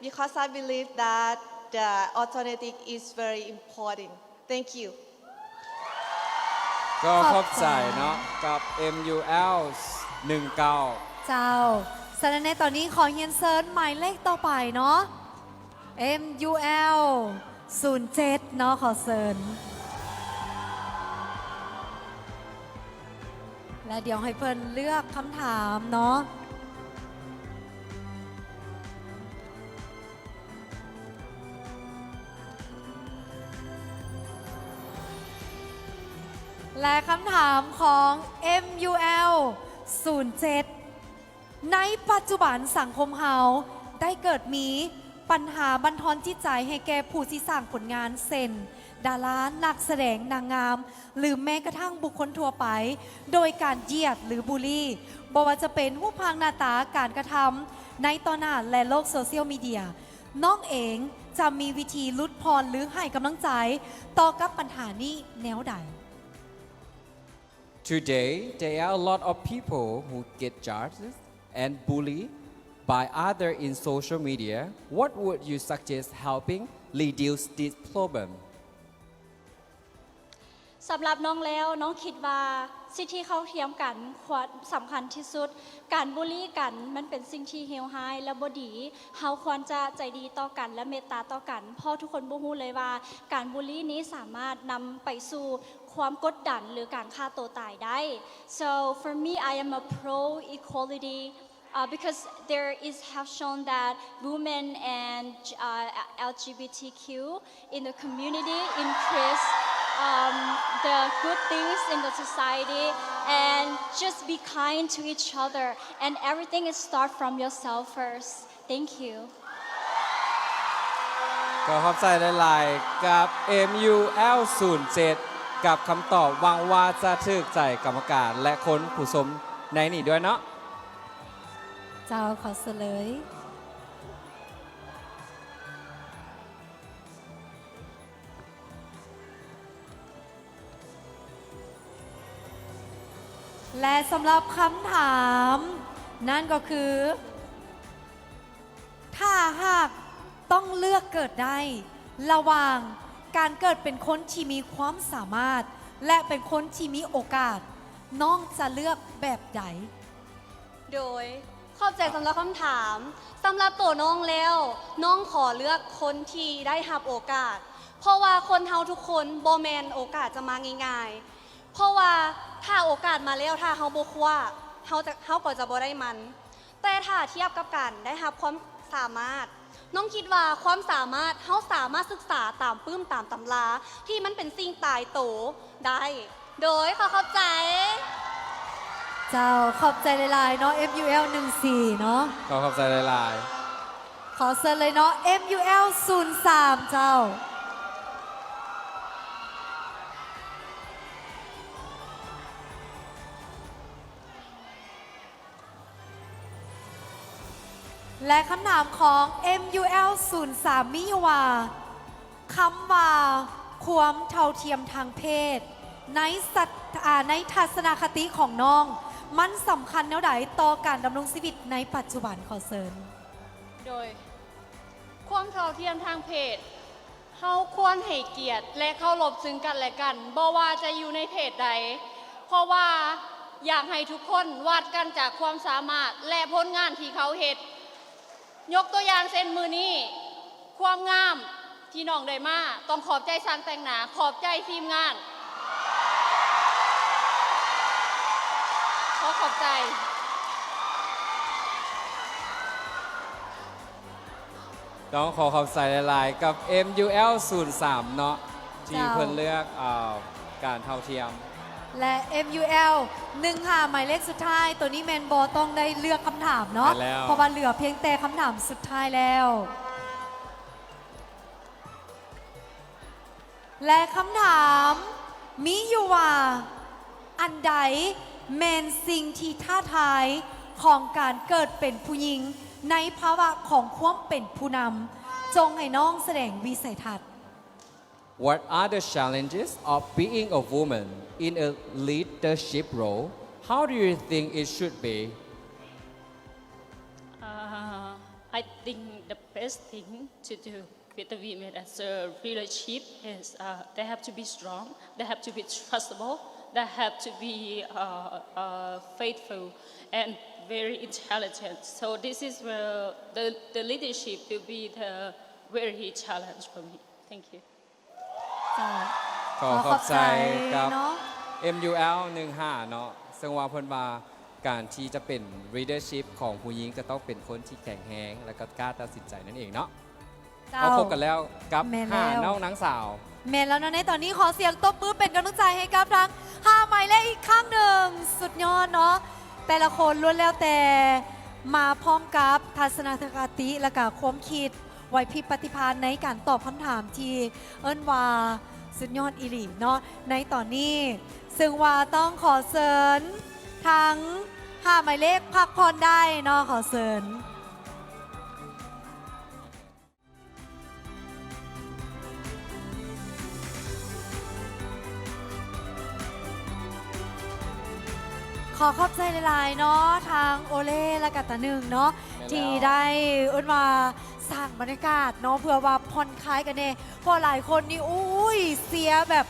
because I believe that the alternative is very important. Thank you. ກໍຂອບໃຈເນາະ ກັບ ເອັມຢູແອລ ໜຶ່ງເກົ້າ ເຈົ້າ. ສະນັ້ນໃນຕອນນີ້ຂໍຮຽນເຊີນໝາຍເລກຕໍ່ໄປເນາະ ເອັມຢູແອລ ສູນເຈັດເນາະ ຂໍເຊີນ ແລະ ດຽວໃຫ້ເພິ່ນເລືອກຄຳຖາມເນາະ. ແລະ ຄຳຖາມຂອງ ເອັມຢູແອລ ສູນເຈັດ ໃນປັດຈຸບັນສັງຄົມເຮົາໄດ້ເກີດມີປັນຫາບັນທອນຈິດໃຈໃຫ້ແກ່ຜູ້ທີ່ສ້າງຜົນງານ ເຊັ່ນ ດາລາ, ນັກສະແດງ, ນາງງາມ ຫຼື ແມ້ກະທັ່ງບຸກຄົນທົ່ວໄປ ໂດຍການຢຽດ ຫຼື ບູລີ ບໍ່ວ່າຈະເປັນຮູບຮ່າງໜ້າຕາ, ການກະທຳໃນຕໍ່ໜ້າ ແລະ ໂລກໂຊຊຽວມີເດຍ. ນ້ອງເອງຈະມີວິທີຫຼຸດຜ່ອນ ຫຼື ໃຫ້ກຳລັງໃຈຕໍ່ກັບບັນຫານີ້ແນວໃດ? Today, there are a lot of people who get judged and bullied by others in social media. What would you suggest helping reduce this problem? ສຳລັບນ້ອງແລ້ວ, ນ້ອງຄິດວ່າສິດທິເທົ່າທຽມກັນຄວນສຳຄັນທີ່ສຸດ. ການບູລີກັນມັນເປັນສິ່ງທີ່ເລວຮ້າຍ ແລະ ບໍ່ດີ. ເຮົາຄວນຈະໃຈດີຕໍ່ກັນ ແລະ ເມດຕາຕໍ່ກັນ, ເພາະທຸກຄົນບໍ່ຮູ້ເລີຍວ່າການບູລີນີ້ສາມາດນຳໄປສູ່ຄວາມກົດດັນ ຫຼື ການຂ້າໂຕຕາຍໄດ້. So for me, I am a pro equality. Uh, because there is have shown that women and uh, L G B T Q in the community increase um, the good things in the society and just be kind to each other and everything is start from yourself first. Thank you. ກໍຂອບໃຈຫຼາຍໆ ກັບ ເອັມຢູແອລ ສູນເຈັດ ກັບຄຳຕອບ ຫວັງວ່າຈະຖືກໃຈກຳມະການ ແລະ ຄົນຜູ້ຊົມໃນນີ້ດ້ວຍເນາະ. ເຈົ້າ ຂໍສະເລີຍ ແລະ ສຳລັບຄຳຖາມນັ້ນກໍຄື ຖ້າຫາກຕ້ອງເລືອກເກີດໄດ້ລະຫວ່າງການເກີດເປັນຄົນທີ່ມີຄວາມສາມາດ ແລະ ເປັນຄົນທີ່ມີໂອກາດ, ນ້ອງຈະເລືອກແບບໃດ? ໂດຍ ຂອບໃຈສຳລັບຄຳຖາມ. ສຳລັບໂຕນ້ອງແລ້ວ, ນ້ອງຂໍເລືອກຄົນທີ່ໄດ້ຮັບໂອກາດ, ເພາະວ່າຄົນເຮົາທຸກຄົນບໍ່ແມ່ນໂອກາດຈະມາງ່າຍໆ. ເພາະວ່າຖ້າໂອກາດມາແລ້ວ, ຖ້າເຮົາບໍ່ຄວ້າ, ເຮົາຈະ, ເຮົາກໍຈະບໍ່ໄດ້ມັນ. ແຕ່ຖ້າທຽບກັບການໄດ້ຮັບຄວາມສາມາດ, ນ້ອງຄິດວ່າຄວາມສາມາດເຮົາສາມາດສຶກສາຕາມປຶ້ມຕາມຕຳລາທີ່ມັນເປັນສິ່ງຕາຍໂຕໄດ້. ໂດຍ ຂໍຂອບໃຈ. ເຈົ້າ ຂອບໃຈຫຼາຍໆເນາະ ເອັມຢູແອລ ໜຶ່ງສີ່ ເນາະ. ຂໍຂອບໃຈຫຼາຍ ໆ. ຂໍເຊີນເລີຍເນາະ ເອັມຢູແອລ ສູນສາມ ເຈົ້າ. ແລະ ຄຳຖາມຂອງ ເອັມຢູແອລ ສູນສາມ ມີຢູ່ວ່າ ຄຳວ່າຄວາມເທົ່າທຽມທາງເພດ ໃນສັດ ອາ ໃນທັດສະນະຄະຕິຂອງນ້ອງ ມັນສຳຄັນແນວໃດຕໍ່ການດຳລົງຊີວິດໃນປັດຈຸບັນ? ຂໍເຊີນ. ໂດຍ ຄວາມເທົ່າທຽມທາງເພດ ເຮົາຄວນໃຫ້ກຽດ ແລະ ເຄົາລົບຊຶ່ງກັນແລະກັນ ບໍ່ວ່າຈະຢູ່ໃນເພດໃດ ເພາະວ່າຢາກໃຫ້ທຸກຄົນວັດກັນຈາກຄວາມສາມາດ ແລະ ຜົນງານທີ່ເຂົາເຮັດ. ຍົກຕົວຢ່າງເຊັ່ນມື້ນີ້ ຄວາມງາມທີ່ນ້ອງໄດ້ມາ ຕ້ອງຂອບໃຈຊ່າງແຕ່ງໜ້າ, ຂອບໃຈທີມງານ. ຂໍຂອບໃຈ. ຕ້ອງຂໍຂອບໃຈຫຼາຍໆ ກັບ ເອັມຢູແອລ ສູນສາມ ເນາະ ທີ່ ເຈົ້າ ເພິ່ນເລືອກ ເອີ ການເທົ່າທຽມ ແລະ ເອັມຢູແອລ ໜຶ່ງຫ້າ ໝາຍເລກສຸດທ້າຍ ໂຕນີ້ແມ່ນບໍ່ຕ້ອງໄດ້ເລືອກຄຳຖາມເນາະ ແມ່ນແລ້ວ ເພາະວ່າເຫຼືອພຽງແຕ່ຄຳຖາມສຸດທ້າຍແລ້ວ. ແລະ ຄຳຖາມມີຢູ່ວ່າ ອັນໃດແມ່ນສິ່ງທີ່ທ້າທາຍຂອງການເກີດເປັນຜູ້ຍິງໃນພາວະຂອງຄວາມເປັນຜູ້ນຳ? ຈົ່ງໃຫ້ນ້ອງສະແດງວິໄສທັດ. What are the challenges of being a woman in a leadership role? How do you think it should be? Uh, I think the best thing to do with the women as a leadership is, uh, they have to be strong, they have to be trustable, they have to be, uh, uh, faithful and very intelligent. So this is where the, the leadership will be the very challenge for me. Thank you. ເຈົ້າ ຂໍຂອບໃຈ ຂໍຂອບໃຈ ກັບ ເນາະ ເອັມຢູແອລ ໜຶ່ງຫ້າ ເນາະ ເຊິ່ງວ່າເພິ່ນວ່າການທີ່ຈະເປັນ leadership ຂອງຜູ້ຍິງ ຈະຕ້ອງເປັນຄົນທີ່ແຂງແຮງ ແລະ ກໍກ້າຕັດສິນໃຈນັ້ນເອງເນາະ. ເຈົ້າ ເຮົາພົບກັນແລ້ວກັບ ແມ່ນແລ້ວ ຫ້ານ້ອງນາງສາວ. ແມ່ນແລ້ວເນາະ ໃນຕອນນີ້ຂໍສຽງຕົບມືເປັນກຳລັງໃຈໃຫ້ກັບທັງຫ້າໝາຍເລກອີກຄັ້ງໜຶ່ງ. ສຸດຍອດເນາະ ແຕ່ລະຄົນລ້ວນແລ້ວແຕ່ມາພ້ອມກັບທັດສະນະຄະຕິ ແລະ ກະຄວາມຄິດ ໄຫວພິບປະຕິພານໃນການຕອບຄຳຖາມທີ່ເອີ້ນວ່າສຸດຍອດອີ່ຫຼີເນາະ ໃນຕອນນີ້ ເຊິ່ງວ່າຕ້ອງຂໍເຊີນທັງຫ້າໝາຍເລກພັກຜ່ອນໄດ້ເນາະ ຂໍເຊີນ. ຂໍຂອບໃຈຫຼາຍໆເນາະ ທາງໂອເລ ແລະກະຕາໜຶ່ງເນາະ ແມ່ນແລ້ວ ທີ່ໄດ້ເອີ້ນວ່າສ້າງບັນຍາກາດເນາະ ເພື່ອວ່າຜ່ອນຄາຍກັນແດ່ ເພາະຫຼາຍຄົນນີ້ ໂອ້ຍ ເຊຍແບບ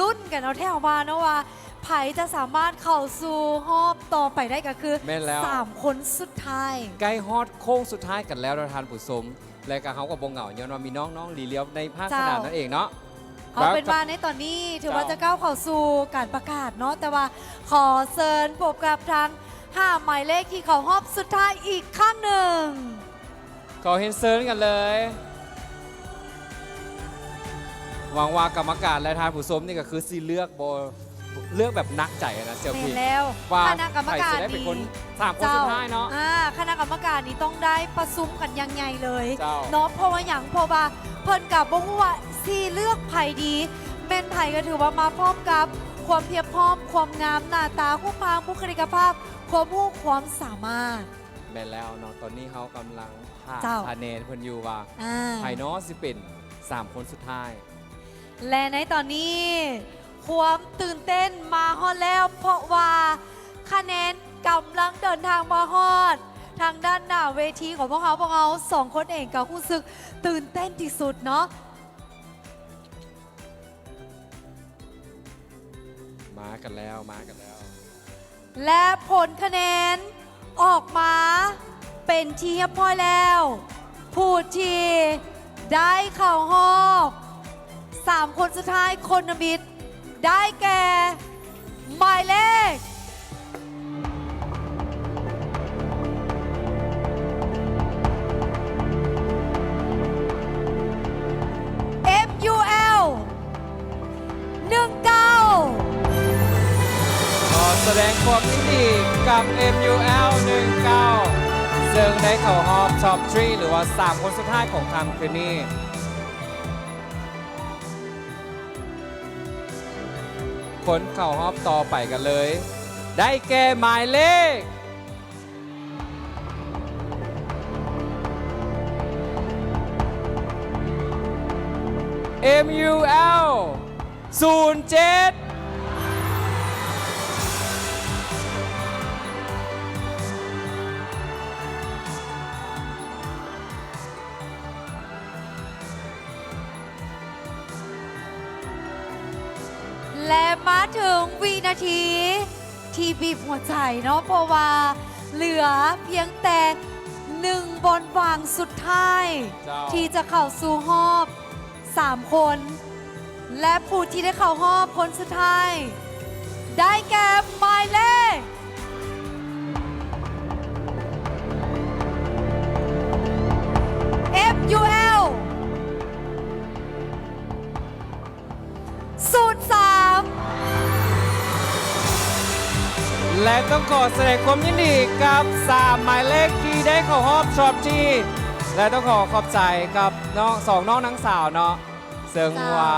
ລຸ້ນກັນເອົາແທ້ເອົາວ່າເນາະ ວ່າໃຜຈະສາມາດເຂົ້າສູ່ຮອບຕໍ່ໄປໄດ້ ກໍຄື ແມ່ນແລ້ວ ສາມຄົນສຸດທ້າຍ ໃກ້ຮອດໂຄ້ງສຸດທ້າຍກັນແລ້ວເນາະທ່ານຜູ້ຊົມ. ແລະກະເຮົາກໍບໍ່ເຫງົາ ຍ້ອນວ່າມີນ້ອງໆ ຫຼີຫຼຽວໃນພາກສະໜາມນັ້ນເອງເນາະ. ເອົາເປັນວ່າໃນຕອນນີ້ຖືວ່າຈະກ້າວເຂົ້າສູ່ການປະກາດເນາະ ແຕ່ວ່າຂໍເຊີນພົບກັບທັງຫ້າໝາຍເລກທີ່ເຂົ້າຮອບສຸດທ້າຍອີກຄັ້ງໜຶ່ງ. ຂໍຮຽນເຊີນກັນເລີຍ. ຫວັງວ່າກຳມະການ ແລະ ທ່ານຜູ້ຊົມນີ້ກໍຄືຊິເລືອກບໍ່ ເລືອກແບບໜັກໃຈນະ ເຊວພິ ແມ່ນແລ້ວ ວ່າຄະນະກຳມະການ ໃຜຊິໄດ້ເປັນຄົນ ນີ້ ສາມຄົນສຸດທ້າຍເນາະ. ເຈົ້າ ອ່າ ຄະນະກຳມະການນີ້ຕ້ອງໄດ້ປະຊຸມກັນຢ່າງໃຫຍ່ເລີຍ ເຈົ້າ ເນາະ ເພາະວ່າຫຍັງ ເພາະວ່າເພິ່ນກໍບໍ່ຮູ້ວ່າຊິເລືອກໃຜດີ ແມ່ນໃຜກໍຖືວ່າມາພ້ອມກັບຄວາມພຽບພ້ອມ ຄວາມງາມ ໜ້າຕາ ຮູບຮ່າງ ບຸກຄະລິກກະພາບ ຄວາມຮູ້ ຄວາມສາມາດ. ແມ່ນແລ້ວເນາະ ຕອນນີ້ເຮົາກຳລັງຖ້າ ເຈົ້າ ຄະແນນເພິ່ນຢູ່ວ່າ ອ່າ ໃຜເນາະຊິເປັນສາມຄົນສຸດທ້າຍ. ແລະ ໃນຕອນນີ້ຄວາມຕື່ນເຕັ້ນມາຮອດແລ້ວ ເພາະວ່າຄະແນນກຳລັງເດີນທາງມາຮອດທາງດ້ານໜ້າເວທີຂອງພວກເຮົາ. ພວກເຮົາສອງຄົນເອງກໍຮູ້ສຶກຕື່ນເຕັ້ນທີ່ສຸດເນາະ. ມາກັນແລ້ວ ມາກັນແລ້ວ. ແລະ ຜົນຄະແນນອອກມາເປັນທີ່ຮຽບຮ້ອຍແລ້ວ. ຜູ້ທີ່ໄດ້ເຂົ້າຮອບສາມຄົນສຸດທ້າຍຄົນທຳອິດ ໄດ້ແກ່ໝາຍເລກ ເອັມຢູແອລ ໜຶ່ງເກົ້າ. ຂໍສະແດງຄວາມຍິນດີກັບ ເອັມຢູແອລ ໜຶ່ງເກົ້າ ເຊິ່ງໄດ້ເຂົ້າຮອບ Top three ຫຼືວ່າສາມຄົນສຸດທ້າຍຂອງຄ່ຳຄືນນີ້. ຄົນເຂົ້າຮອບຕໍ່ໄປກັນເລີຍ ໄດ້ແກ່ໝາຍເລກ ເອັມຢູແອລ ສູນເຈັດ. ແລະ ມາເຖິງວິນາທີທີ່ບີບຫົວໃຈເນາະ ເພາະວ່າເຫຼືອພຽງແຕ່ໜຶ່ງບ່ອນຫວ່າງສຸດທ້າຍ ເຈົ້າ ທີ່ຈະເຂົ້າສູ່ຮອບສາມຄົນ ແລະ ຜູ້ທີ່ໄດ້ເຂົ້າຮອບຄົນສຸດທ້າຍ ໄດ້ແກ່ໝາຍເລກ ຢູແອລ ສູນສາມ ແລະ ຕ້ອງຂໍສະແດງຄວາມຍິນດີກັບສາມໝາຍເລກທີ່ໄດ້ເຂົ້າຮອບຊອບທີ ແລະ ຕ້ອງຂໍຂອບໃຈກັບນ້ອງ ສອງນ້ອງນາງສາວເນາະ ເຊິ່ງ ເຈົ້າ ວ່າ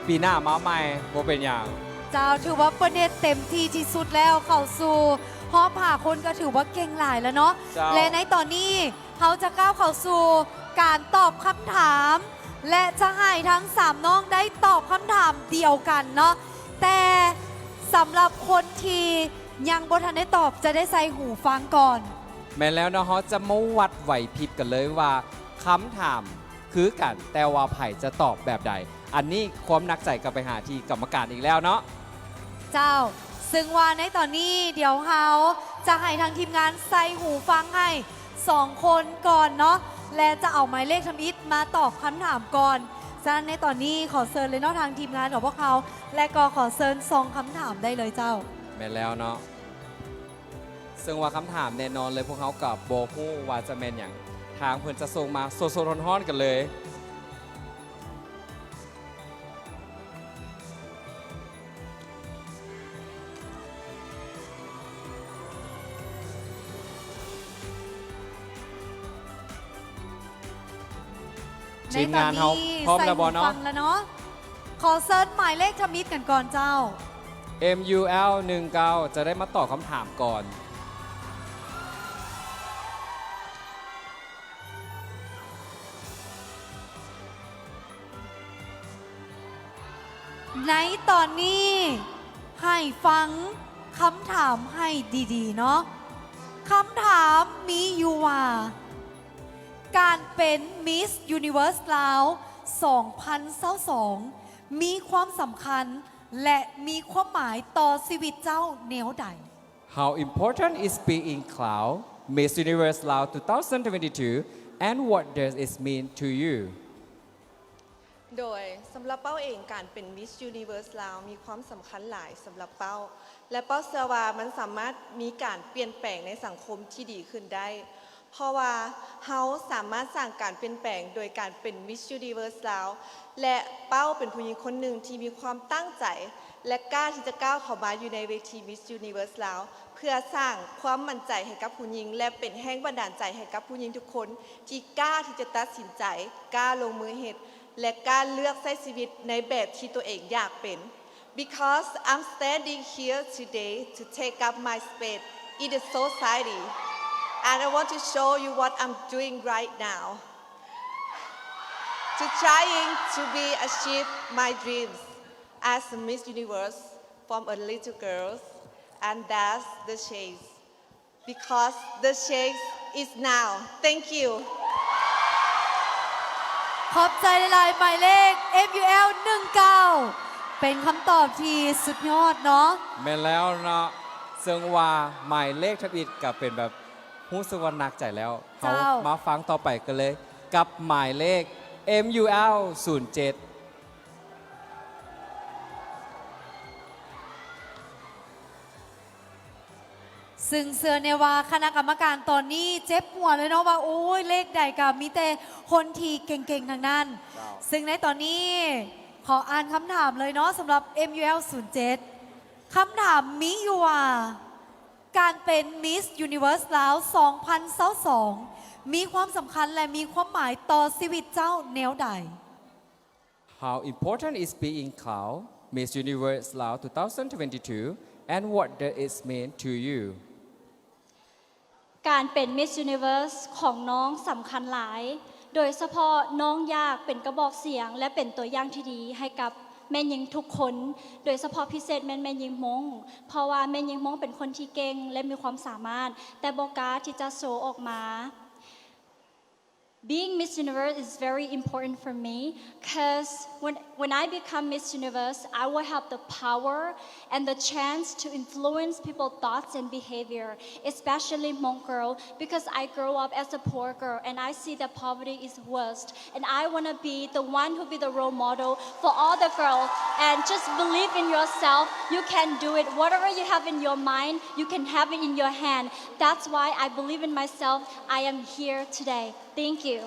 ປີໜ້າມາໃໝ່ບໍ່ເປັນຫຍັງ. ເຈົ້າ ຖືວ່າເພິ່ນເຮັດເຕັມທີ່ທີ່ສຸດແລ້ວ ເຂົ້າສູ່ຮອບຫ້າຄົນກໍຖືວ່າເກັ່ງຫຼາຍແລ້ວເນາະ. ເຈົ້າ ແລະ ໃນຕອນນີ້ ເຮົາຈະກ້າວເຂົ້າສູ່ການຕອບຄຳຖາມ ແລະ ຈະໃຫ້ທັງສາມນ້ອງໄດ້ຕອບຄຳຖາມດຽວກັນເນາະ ແຕ່ສຳລັບຄົນທີ່ຍັງບໍ່ທັນໄດ້ຕອບ ຈະໄດ້ໃສ່ຫູຟັງກ່ອນ. ແມ່ນແລ້ວເນາະ ເຮົາຈະມາວັດໄຫວພິບກັນເລີຍວ່າ ຄຳຖາມຄືກັນ ແຕ່ວ່າໃຜຈະຕອບແບບໃດ. ອັນນີ້ຄວາມໜັກໃຈກໍໄປຫາທີ່ກຳມະການອີກແລ້ວເນາະ. ເຈົ້າ ເຊິ່ງວ່າໃນຕອນນີ້ດຽວເຮົາຈະໃຫ້ທາງທີມງານໃສ່ຫູຟັງໃຫ້ສອງຄົນກ່ອນເນາະ ແລະ ຈະເອົາໝາຍເລກທຳອິດມາຕອບຄຳຖາມກ່ອນ. ສະນັ້ນໃນຕອນນີ້ຂໍເຊີນເລີຍເນາະ ທາງທີມງານຂອງພວກເຮົາ ແລະ ກໍຂໍເຊີນຊອງຄຳຖາມໄດ້ເລີຍເຈົ້າ. ແມ່ນແລ້ວເນາະ ເຊິ່ງວ່າຄຳຖາມແນ່ນອນເລີຍ ພວກເຮົາກໍບໍ່ຮູ້ວ່າຈະແມ່ນຫຍັງ ທາງເພິ່ນຈະສົ່ງມາສົດໆຮ້ອນໆກັນເລີຍ. ໃນຕອນນີ້ ທີມງານເຮົາພ້ອມແລ້ວບໍ່ເນາະ? ໃສ່ຫູຟັງແລ້ວເນາະ. ຂໍເຊີນໝາຍເລກທຳອິດກັນກ່ອນເຈົ້າ. ເອັມຢູແອລ ໜຶ່ງເກົ້າ ຈະໄດ້ມາຕອບຄຳຖາມກ່ອນ. ໃນຕອນນີ້ໃຫ້ຟັງຄຳຖາມໃຫ້ດີໆເນາະ. ຄຳຖາມມີຢູ່ວ່າ ການເປັນ Miss Universe ລາວ ສອງພັນຊາວສອງ ມີຄວາມສຳຄັນ ແລະ ມີຄວາມໝາຍຕໍ່ຊີວິດເຈົ້າແນວໃດ? How important is being crowned Miss Universe Laos two thousand twenty-two, and what does it mean to you? ໂດຍ ສຳລັບເປົ້າເອງ ການເປັນ Miss Universe Laos ມີຄວາມສຳຄັນຫຼາຍສຳລັບເປົ້າ ແລະ ເປົ້າເຊື່ອວ່າມັນສາມາດມີການປ່ຽນແປງໃນສັງຄົມທີ່ດີຂຶ້ນໄດ້ ເພາະວ່າເຮົາສາມາດສ້າງການປ່ຽນແປງໂດຍການເປັນ Miss Universe Laos ແລະ ເປົ້າເປັນຜູ້ຍິງຄົນໜຶ່ງທີ່ມີຄວາມຕັ້ງໃຈ ແລະ ກ້າທີ່ຈະກ້າວເຂົ້າມາຢູ່ໃນເວທີ Miss Universe Laos ເພື່ອສ້າງຄວາມໝັ້ນໃຈໃຫ້ກັບຜູ້ຍິງ ແລະ ເປັນແຮງບັນດານໃຈໃຫ້ກັບຜູ້ຍິງທຸກຄົນ ທີ່ກ້າທີ່ຈະຕັດສິນໃຈ, ກ້າລົງມືເຮັດ ແລະ ກ້າເລືອກໃຊ້ຊີວິດໃນແບບທີ່ຕົວເອງຢາກເປັນ. Because I'm standing here today to take up my space in the society, and I want to show you what I'm doing right now to trying to be achieve my dreams as a Miss Universe from a little girl, and that's the change. Because the change is now. Thank you. ຂອບໃຈຫຼາຍໆ ໝາຍເລກ ເອັມຢູແອລ ໜຶ່ງເກົ້າ ເປັນຄຳຕອບທີ່ສຸດຍອດເນາະ. ແມ່ນແລ້ວເນາະ ເຊິ່ງວ່າໝາຍເລກທຳອິດກໍເປັນແບບ ຮູ້ສຶກວ່າໜັກໃຈແລ້ວ. ເຈົ້າ ເຮົາມາຟັງຕໍ່ໄປກັນເລີຍ ກັບໝາຍເລກ ເອັມຢູແອລ ສູນເຈັດ. ຊຶ່ງເຊື່ອແນ່ວ່າຄະນະກຳມະການຕອນນີ້ເຈັບຫົວເລີຍເນາະວ່າ ໂອ້ຍ ເລກໃດກໍມີແຕ່ຄົນທີ່ເກັ່ງໆທັງນັ້ນ. ເຈົ້າ ຊຶ່ງໃນຕອນນີ້ຂໍອ່ານຄຳຖາມເລີຍເນາະ ສຳລັບ ເອັມຢູແອລ ສູນເຈັດ. ຄຳຖາມມີຢູ່ວ່າ ການເປັນ Miss Universe Laos ສອງພັນຊາວສອງ ມີຄວາມສຳຄັນ ແລະ ມີຄວາມໝາຍຕໍ່ຊີວິດເຈົ້າແນວໃດ? How important is being crowned Miss Universe Laos two thousand twenty-two, and what does it mean to you? ການເປັນ Miss Universe ຂອງນ້ອງສຳຄັນຫຼາຍ, ໂດຍສະເພາະນ້ອງຢາກເປັນກະບອກສຽງ ແລະ ເປັນຕົວຢ່າງທີ່ດີໃຫ້ກັບແມ່ຍິງທຸກຄົນ, ໂດຍສະເພາະພິເສດແມ່ນແມ່ຍິງມົ້ງ, ເພາະວ່າແມ່ຍິງມົ້ງເປັນຄົນທີ່ເກັ່ງ ແລະ ມີຄວາມສາມາດ, ແຕ່ບໍ່ກ້າທີ່ຈະໂຊອອກມາ. Being Miss Universe is very important for me 'cause when, when I become Miss Universe, I will have the power and the chance to influence people's thoughts and behavior, especially Hmong girl, because I grow up as a poor girl and I see that poverty is worst. And I wanna be the one who be the role model for all the girls. And just believe in yourself. You can do it. Whatever you have in your mind, you can have it in your hand. That's why I believe in myself. I am here today. Thank you.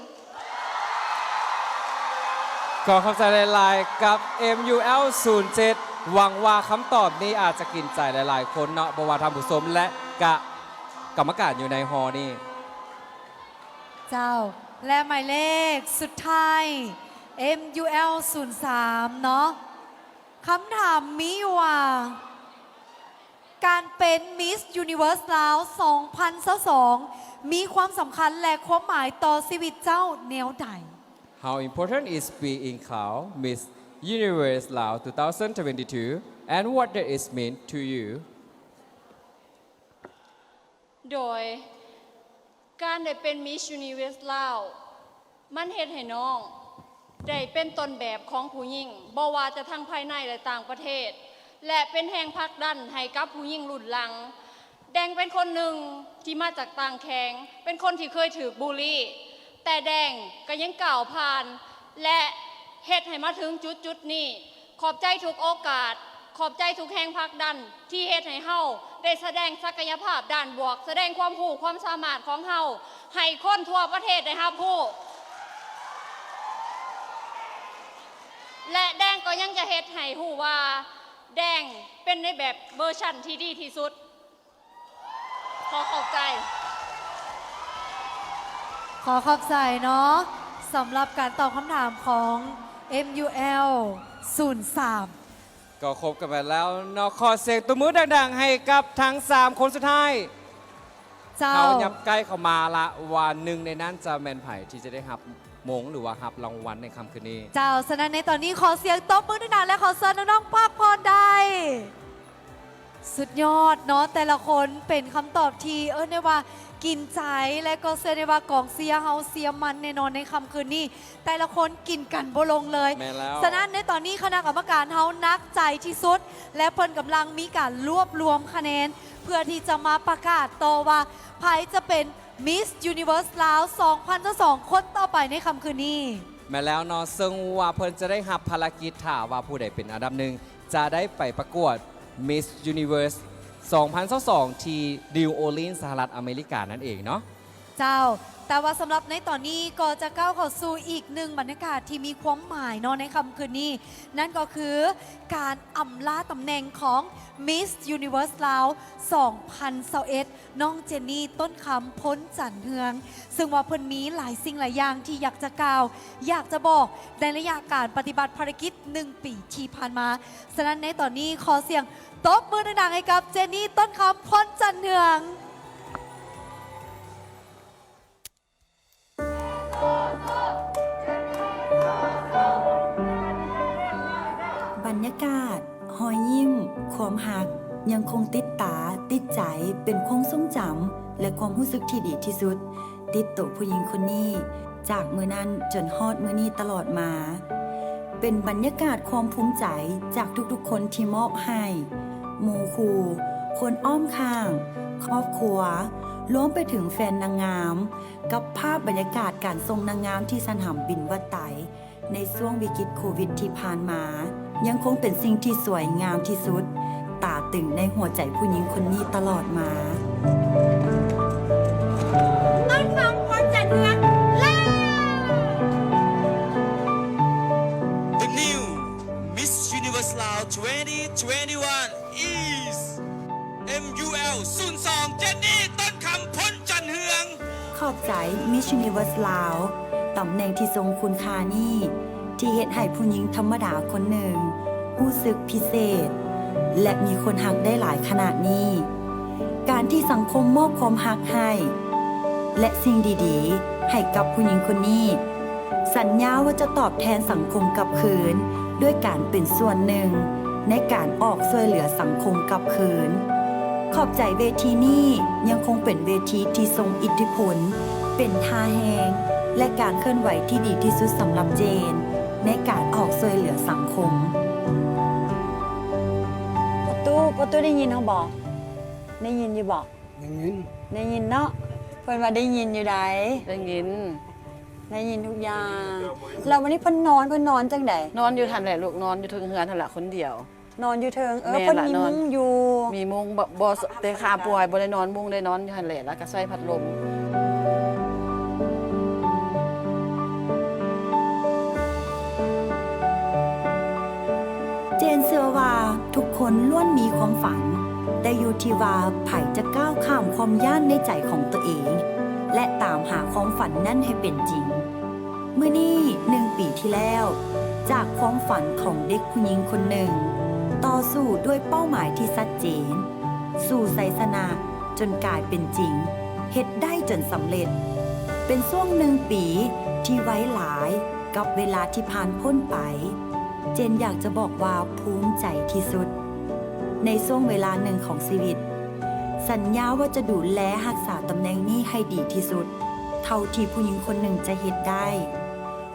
ຂໍຂອບໃຈຫຼາຍໆ ກັບ ເອັມຢູແອລສູນເຈັດ ຫວັງວ່າຄຳຕອບນີ້ອາດຈະກິນໃຈຫຼາຍໆຄົນເນາະ ບໍ່ວ່າທ່ານຜູ້ຊົມ ແລະ ກະກຳມະການຢູ່ໃນຫໍນີ້. ເຈົ້າ ແລະ ໝາຍເລກສຸດທ້າຍ ເອັມຢູແອລສູນສາມເນາະ ຄຳຖາມມີຢູ່ວ່າ ການເປັນມິສຢູນິເວີສລາວສອງພັນຊາວສອງ ມີຄວາມສຳຄັນ ແລະ ຄວາມໝາຍຕໍ່ຊີວິດເຈົ້າແນວໃດ? How important is being crowned Miss Universe Laos two thousand twenty-two, and what does it mean to you? ໂດຍ ການໄດ້ເປັນມິສຢູນິເວີສລາວ ມັນເຮັດໃຫ້ນ້ອງໄດ້ເປັນຕົ້ນແບບຂອງຜູ້ຍິງ ບໍ່ວ່າຈະທັງພາຍໃນ ແລະ ຕ່າງປະເທດ ແລະ ເປັນແຮງຜັກດັນໃຫ້ກັບຜູ້ຍິງລຸ້ນຫຼັງ. ແດງເປັນຄົນໜຶ່ງທີ່ມາຈາກຕ່າງແຂວງ ເປັນຄົນທີ່ເຄີຍຖືກບູລີ ແຕ່ແດງກໍຍັງກ້າວຜ່ານ ແລະ ເຮັດໃຫ້ມາເຖິງຈຸດໆນີ້. ຂອບໃຈທຸກໂອກາດ, ຂອບໃຈທຸກແຮງຜັກດັນທີ່ເຮັດໃຫ້ເຮົາໄດ້ສະແດງສັກກະຍະພາບດ້ານບວກ, ສະແດງຄວາມຮູ້ຄວາມສາມາດຂອງເຮົາໃຫ້ຄົນທົ່ວປະເທດໄດ້ຮັບຮູ້ ແລະ ແດງກໍຍັງຈະເຮັດໃຫ້ຮູ້ວ່າແດງເປັນໃນແບບເວີຊັນທີ່ດີທີ່ສຸດ. ຂໍຂອບໃຈ. ຂໍຂອບໃຈເນາະ ສຳລັບການຕອບຄຳຖາມຂອງ ເອັມຢູແອລສູນສາມ ກໍຄົບກັນໄປແລ້ວເນາະ. ຂໍສຽງຕົບມືດັງໆ ໃຫ້ກັບທັງສາມຄົນສຸດທ້າຍ. ເຈົ້າ ເຮົາຫຍັບໃກ້ເຂົ້າມາລະວ່າ ໜຶ່ງໃນນັ້ນຈະແມ່ນໃຜທີ່ຈະໄດ້ຮັບ ມົງ ຫຼືວ່າຮັບລາງວັນໃນຄ່ຳຄືນນີ້. ເຈົ້າ ສະນັ້ນໃນຕອນນີ້ຂໍສຽງຕົບມືດັງໆ ແລະ ຂໍເຊີນນ້ອງໆພັກຜ່ອນໄດ້. ສຸດຍອດເນາະ ແຕ່ລະຄົນເປັນຄຳຕອບທີ່ເອີ້ນໄດ້ວ່າກິນໃຈ ແລະ ກໍເຊື່ອໄດ້ວ່າກອງເຊຍເຮົາເຊຍມັນແນ່ນອນໃນຄ່ຳຄືນນີ້. ແຕ່ລະຄົນກິນກັນບໍ່ລົງເລີຍ. ແມ່ນແລ້ວ. ສະນັ້ນໃນຕອນນີ້ຄະນະກຳມະການເຮົາໜັກໃຈທີ່ສຸດ ແລະ ເພິ່ນກຳລັງມີການລວບລວມຄະແນນ ເພື່ອທີ່ຈະມາປະກາດຕໍ່ວ່າໃຜຈະເປັນ ມິສຢູນິເວີສລາວສອງພັນຊາວສອງ ຄົນຕໍ່ໄປໃນຄ່ຳຄືນນີ້. ແມ່ນແລ້ວເນາະ ເຊິ່ງວ່າເພິ່ນຈະໄດ້ຮັບພາລະກິດ ຖ້າວ່າຜູ້ໃດເປັນອັນດັບໜຶ່ງ ຈະໄດ້ໄປປະກວດມິສຢູນິເວີສສອງພັນຊາວສອງ ທີ່ນິວໂອລີນ ສະຫະລັດອາເມລິການັ້ນເອງເນາະ. ເຈົ້າ ແຕ່ວ່າສຳລັບໃນຕອນນີ້ກໍຈະກ້າວເຂົ້າສູ່ອີກໜຶ່ງບັນຍາກາດທີ່ມີຄວາມໝາຍເນາະ ໃນຄ່ຳຄືນນີ້ ນັ້ນກໍຄືການອຳລາຕຳແໜ່ງຂອງມິສຢູນິເວີສລາວສອງພັນຊາວເອັດ ນ້ອງເຈນນີ ຕົ້ນຄຳ ພົນຈັນເຮືອງ ເຊິ່ງວ່າເພິ່ນມີຫຼາຍສິ່ງຫຼາຍຢ່າງທີ່ຢາກຈະກ່າວ ຢາກຈະບອກ ໃນໄລຍະການປະຕິບັດພາລະກິດໜຶ່ງປີທີ່ຜ່ານມາ. ສະນັ້ນໃນຕອນນີ້ຂໍສຽງຕົບມືດັງໆ ໃຫ້ກັບເຈນນີ ຕົ້ນຄຳ ພົນຈັນເຮືອງ. ບັນຍາກາດ, ຮອຍຍິ້ມ, ຄວາມຮັກ ຍັງຄົງຕິດຕາ, ຕິດໃຈ, ເປັນຄວາມຊົງຈຳ ແລະ ຄວາມຮູ້ສຶກທີ່ດີທີ່ສຸດ ຕິດໂຕຜູ້ຍິງຄົນນີ້ ຈາກມື້ນັ້ນຈົນຮອດມື້ນີ້ຕະຫຼອດມາ. ເປັນບັນຍາກາດຄວາມພູມໃຈຈາກທຸກໆຄົນທີ່ມອບໃຫ້, ໝູ່ຄູ່, ຄົນອ້ອມຂ້າງ, ຄອບຄົວ, ລວມໄປເຖິງແຟນນາງງາມ, ກັບພາບບັນຍາກາດການສົ່ງນາງງາມທີ່ສະໜາມບິນວັດໄຕ ໃນຊ່ວງວິກິດໂຄວິດທີ່ຜ່ານມາ ຍັງຄົງເປັນສິ່ງທີ່ສວຍງາມທີ່ສຸດ, ຕາຕຶງໃນຫົວໃຈຜູ້ຍິງຄົນນີ້ຕະຫຼອດມາ. ຕົ້ນຄຳ ພົນຈັນເຮືອງ ແລະ The new Miss Universe Laos twenty twenty-one is ເອັມຢູແອລສູນສອງ ເຈນນີ ຕົ້ນຄຳ ພົນຈັນເຮືອງ. ຂອບໃຈມິສຢູນິເວີສລາວ ຕຳແໜ່ງທີ່ຊົງຄຸນຄ່ານີ້ ທີ່ເຮັດໃຫ້ຜູ້ຍິງທຳມະດາຄົນໜຶ່ງຮູ້ສຶກພິເສດ ແລະ ມີຄົນຮັກໄດ້ຫຼາຍຂະໜາດນີ້. ການທີ່ສັງຄົມມອບຄວາມຮັກໃຫ້ ແລະ ສິ່ງດີໆໃຫ້ກັບຜູ້ຍິງຄົນນີ້ ສັນຍາວ່າຈະຕອບແທນສັງຄົມກັບຄືນ ດ້ວຍການເປັນສ່ວນໜຶ່ງໃນການອອກຊ່ວຍເຫຼືອສັງຄົມກັບຄືນ. ຂອບໃຈເວທີນີ້ ຍັງຄົງເປັນເວທີທີ່ຊົງອິດທິພົນ, ເປັນທ່າແຮງ ແລະ ການເຄື່ອນໄຫວທີ່ດີທີ່ສຸດສຳລັບເຈນ ໃນການອອກຊ່ວຍເຫຼືອສັງຄົມ. ພໍ່ຕູ້, ພໍ່ຕູ້ໄດ້ຍິນເຮົາບໍ່? ໄດ້ຍິນຢູ່ບໍ່? ໄດ້ຍິນ ໄດ້ຍິນເນາະ. ເພິ່ນວ່າໄດ້ຍິນຢູ່ໃດ໋. ໄດ້ຍິນ ໄດ້ຍິນທຸກຢ່າງ. ແລ້ວວັນນີ້ເພິ່ນນອນ ເພິ່ນນອນຈັ່ງໃດ? ນອນຢູ່ຫັ້ນແຫຼະລູກ, ນອນຢູ່ເທິງເຮືອນຫັ້ນລະ ຄົນດຽວ. ນອນຢູ່ເທິງ. ເອີ ແມ່ນລະ ເພິ່ນມີມຸ້ງຢູ່. ມີມຸ້ງ. ບໍ່ ບໍ່ ແຕ່ຂ້າປ່ວຍບໍ່ໄດ້ນອນມຸ້ງເດ້, ນອນຢູ່ຫັ້ນແຫຼະ ແລ້ວກໍໃສ່ພັດລົມ. ເຊື່ອວ່າທຸກຄົນລ້ວນມີຄວາມຝັນ, ແຕ່ຢູ່ທີ່ວ່າໃຜຈະກ້າວຂ້າມຄວາມຢ້ານໃນໃຈຂອງຕົວເອງ ແລະ ຕາມຫາຄວາມຝັນນັ້ນໃຫ້ເປັນຈິງ. ມື້ນີ້ໜຶ່ງປີທີ່ແລ້ວ, ຈາກຄວາມຝັນຂອງເດັກຜູ້ຍິງຄົນໜຶ່ງ, ຕໍ່ສູ້ດ້ວຍເປົ້າໝາຍທີ່ຊັດເຈນ, ສູ່ໄຊຊະນະຈົນກາຍເປັນຈິງ, ເຮັດໄດ້ຈົນສຳເລັດ. ເປັນຊ່ວງໜຶ່ງປີທີ່ໄວຫຼາຍກັບເວລາທີ່ຜ່ານພົ້ນໄປ. ເຈນຢາກຈະບອກວ່າພູມໃຈທີ່ສຸດ. ໃນຊ່ວງເວລາໜຶ່ງຂອງຊີວິດ, ສັນຍາວ່າຈະດູແລຮັກສາຕຳແໜ່ງນີ້ໃຫ້ດີທີ່ສຸດ ເທົ່າທີ່ຜູ້ຍິງຄົນໜຶ່ງຈະເຮັດໄດ້.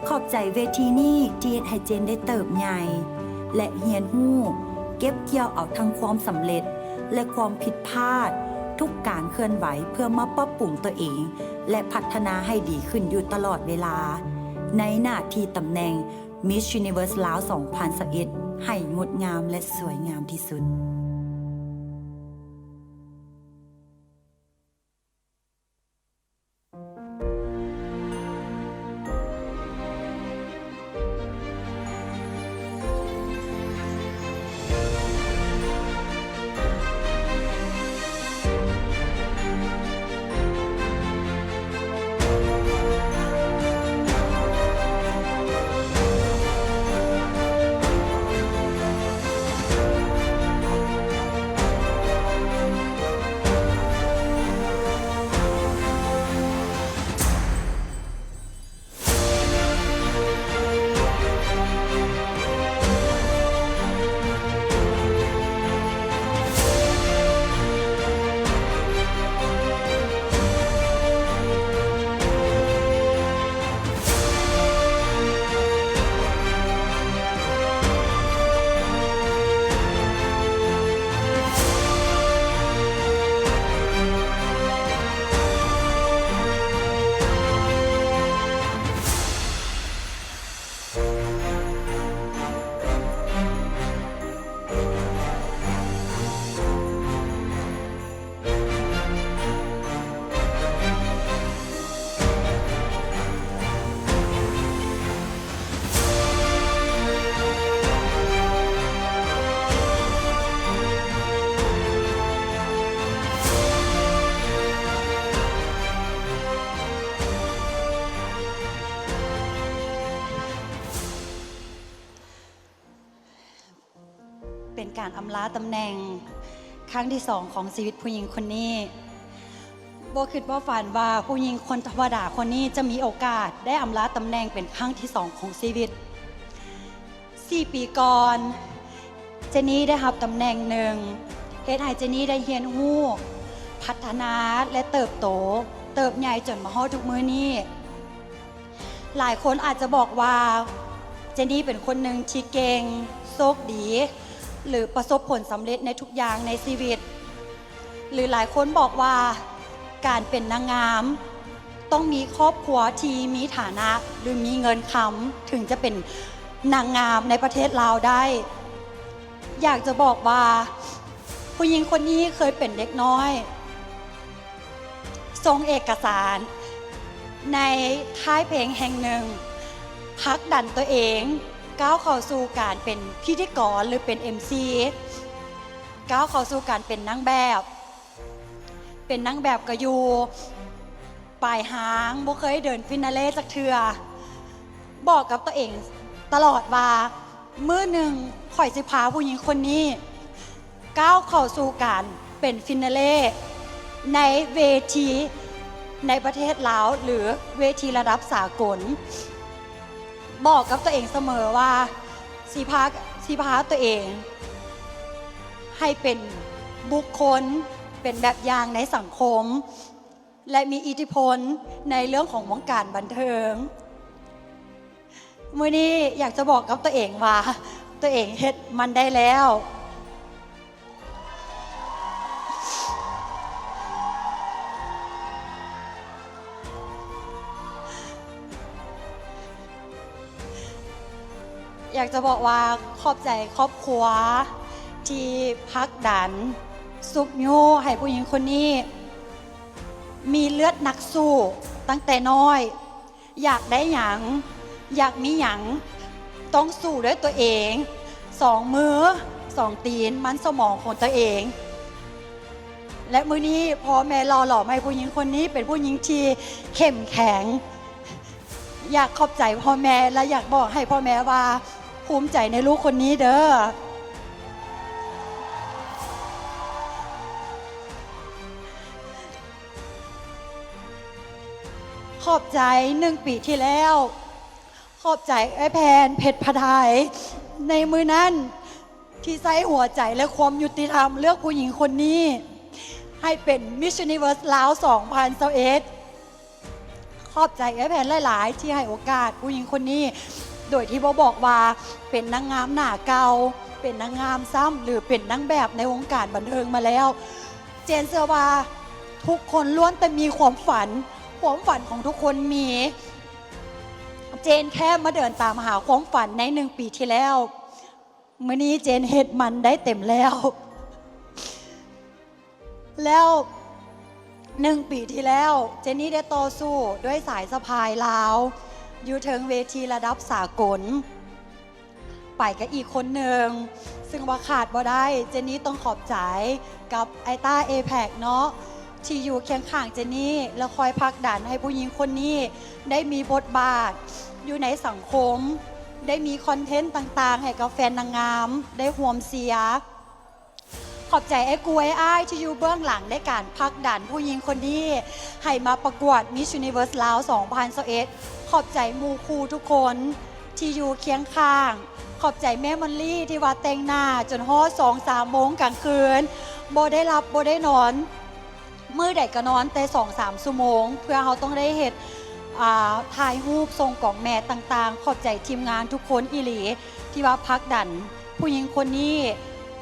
ຂອບໃຈເວທີນີ້ທີ່ເຮັດໃຫ້ເຈນໄດ້ເຕີບໃຫຍ່ ແລະ ຮຽນຮູ້, ເກັບກ່ຽວເອົາທັງຄວາມສຳເລັດ ແລະ ຄວາມຜິດພາດ, ທຸກການເຄື່ອນໄຫວເພື່ອມາປັບປຸງຕົວເອງ ແລະ ພັດທະນາໃຫ້ດີຂຶ້ນຢູ່ຕະຫຼອດເວລາ ໃນໜ້າທີ່ຕຳແໜ່ງ Miss Universe ລາວ ສອງພັນຊາວເອັດ ໃຫ້ງົດງາມ ແລະ ສວຍງາມທີ່ສຸດ. ເປັນການອຳລາຕຳແໜ່ງຄັ້ງທີສອງຂອງຊີວິດຜູ້ຍິງຄົນນີ້. ບໍ່ຄິດບໍ່ຝັນວ່າຜູ້ຍິງຄົນທຳມະດາຄົນນີ້ຈະມີໂອກາດໄດ້ອຳລາຕຳແໜ່ງເປັນຄັ້ງທີສອງຂອງຊີວິດ. ສີ່ປີກ່ອນ, ເຈນນີ້ໄດ້ຮັບຕຳແໜ່ງໜຶ່ງ ເຮັດໃຫ້ເຈນນີ້ໄດ້ຮຽນຮູ້, ພັດທະນາ ແລະ ເຕີບໂຕ, ເຕີບໃຫຍ່ຈົນມາຮອດທຸກມື້ນີ້. ຫຼາຍຄົນອາດຈະບອກວ່າ ເຈນນີ້ເປັນຄົນໜຶ່ງທີ່ເກັ່ງ, ໂຊກດີ ຫຼື ປະສົບຜົນສຳເລັດໃນທຸກຢ່າງໃນຊີວິດ. ຫຼື ຫຼາຍຄົນບອກວ່າ ການເປັນນາງງາມຕ້ອງມີຄອບຄົວທີ່ມີຖານະ ຫຼື ມີເງິນຄຳ ເຖິງຈະເປັນນາງງາມໃນປະເທດລາວໄດ້. ຢາກຈະບອກວ່າ ຜູ້ຍິງຄົນນີ້ເຄີຍເປັນເດັກນ້ອຍ ສົ່ງເອກະສານໃນຄ້າຍເພງແຫ່ງໜຶ່ງ, ຜັກດັນຕົວເອງກ້າວເຂົ້າສູ່ການເປັນພິທີກອນ ຫຼື ເປັນເອັມຊີ, ກ້າວເຂົ້າສູ່ການເປັນນາງແບບ. ເປັນນາງແບບກໍຢູ່ປາຍທາງ, ບໍ່ເຄີຍເດີນຟິນາເລຈັກເທື່ອ. ບອກກັບຕົວເອງຕະຫຼອດວ່າ ມື້ໜຶ່ງຂ້ອຍຊິພາຜູ້ຍິງຄົນນີ້ ກ້າວເຂົ້າສູ່ການເປັນຟິນາເລໃນເວທີໃນປະເທດລາວ ຫຼື ເວທີລະດັບສາກົນ. ບອກກັບຕົວເອງສະເໝີວ່າ ຊິພາ, ຊິພາຕົວເອງໃຫ້ເປັນບຸກຄົນ, ເປັນແບບຢ່າງໃນສັງຄົມ ແລະ ມີອິດທິພົນໃນເລື່ອງຂອງວົງການບັນເທີງ. ມື້ນີ້ຢາກຈະບອກກັບຕົວເອງວ່າ ຕົວເອງເຮັດມັນໄດ້ແລ້ວ. ຢາກຈະບອກວ່າຂອບໃຈຄອບຄົວທີ່ຜັກດັນ, ຊຸກຍູ້ໃຫ້ຜູ້ຍິງຄົນນີ້ ມີເລືອດນັກສູ້ຕັ້ງແຕ່ນ້ອຍ, ຢາກໄດ້ຫຍັງ, ຢາກມີຫຍັງ, ຕ້ອງສູ້ດ້ວຍຕົວເອງ, ສອງມື ສອງຕີນ ມັນສະໝອງຂອງຕົວເອງ ແລະ ມື້ນີ້ພໍ່ແມ່ຫຼໍ່ຫຼອມໃຫ້ຜູ້ຍິງຄົນນີ້ເປັນຜູ້ຍິງທີ່ເຂັ້ມແຂງ. ຢາກຂອບໃຈພໍ່ແມ່ ແລະ ຢາກບອກໃຫ້ພໍ່ແມ່ວ່າ ພູມໃຈໃນລູກຄົນນີ້ເດີ້. ຂອບໃຈໜຶ່ງປີທີ່ແລ້ວ. ຂອບໃຈອ້າຍແພນ ເພັດພະໄທ ໃນມື້ນັ້ນ ທີ່ໃຊ້ຫົວໃຈ ແລະ ຄວາມຍຸຕິທຳເລືອກຜູ້ຍິງຄົນນີ້ໃຫ້ເປັນ Miss Universe ລາວ ສອງພັນຊາວເອັດ. ຂອບໃຈອ້າຍແພນຫຼາຍໆ ທີ່ໃຫ້ໂອກາດຜູ້ຍິງຄົນນີ້ ໂດຍທີ່ບໍ່ບອກວ່າເປັນນາງງາມໜ້າເກົ່າ, ເປັນນາງງາມຊ້ຳ ຫຼື ເປັນນາງແບບໃນວົງການບັນເທີງມາແລ້ວ. ເຈນເຊື່ອວ່າທຸກຄົນລ້ວນແຕ່ມີຄວາມຝັນ, ຄວາມຝັນຂອງທຸກຄົນມີ. ເຈນແຄ່ມາເດີນຕາມຫາຄວາມຝັນໃນໜຶ່ງປີທີ່ແລ້ວ, ມື້ນີ້ເຈນເຮັດມັນໄດ້ເຕັມແລ້ວ. ແລ້ວໜຶ່ງປີທີ່ແລ້ວ ເຈນນີ້ໄດ້ຕໍ່ສູ້ດ້ວຍສາຍສະພາຍລາວ ຢູ່ເທິງເວທີລະດັບສາກົນ ໄປກັບອີກຄົນໜຶ່ງ ຊຶ່ງວ່າຂາດບໍ່ໄດ້. ເຈນນີ້ຕ້ອງຂອບໃຈກັບໄອຕ້າ ເອເພັກ ເນາະ ທີ່ຢູ່ຄຽງຂ້າງເຈນນີ້ ແລະ ຄອຍຜັກດັນໃຫ້ຜູ້ຍິງຄົນນີ້ໄດ້ມີບົດບາດຢູ່ໃນສັງຄົມ, ໄດ້ມີຄອນເທັນຕ່າງໆ ໃຫ້ກັບແຟນນາງງາມໄດ້ຮ່ວມເຊຍ. ຂອບໃຈອ້າຍກູອ້າຍອ້າຍທີ່ຢູ່ເບື້ອງຫຼັງໃນການຜັກດັນຜູ້ຍິງຄົນນີ້ໃຫ້ມາປະກວດ Miss Universe ລາວ ສອງພັນຊາວເອັດ. ຂອບໃຈໝູ່ຄູ່ທຸກຄົນທີ່ຢູ່ຄຽງຂ້າງ. ຂອບໃຈແມ່ມອນລີທີ່ວ່າແຕ່ງໜ້າຈົນຮອດສອງສາມໂມງກາງຄືນ, ບໍ່ໄດ້ຫຼັບບໍ່ໄດ້ນອນ. ມື້ໃດກໍນອນແຕ່ສອງສາມຊົ່ວໂມງ ເພື່ອເຮົາຕ້ອງໄດ້ເຮັດ ອ່າ ຖ່າຍຮູບສົ່ງກອງແມ່ຕ່າງໆ. ຂອບໃຈທີມງານທຸກຄົນອີ່ຫຼີ ທີ່ວ່າຜັກດັນຜູ້ຍິງຄົນນີ້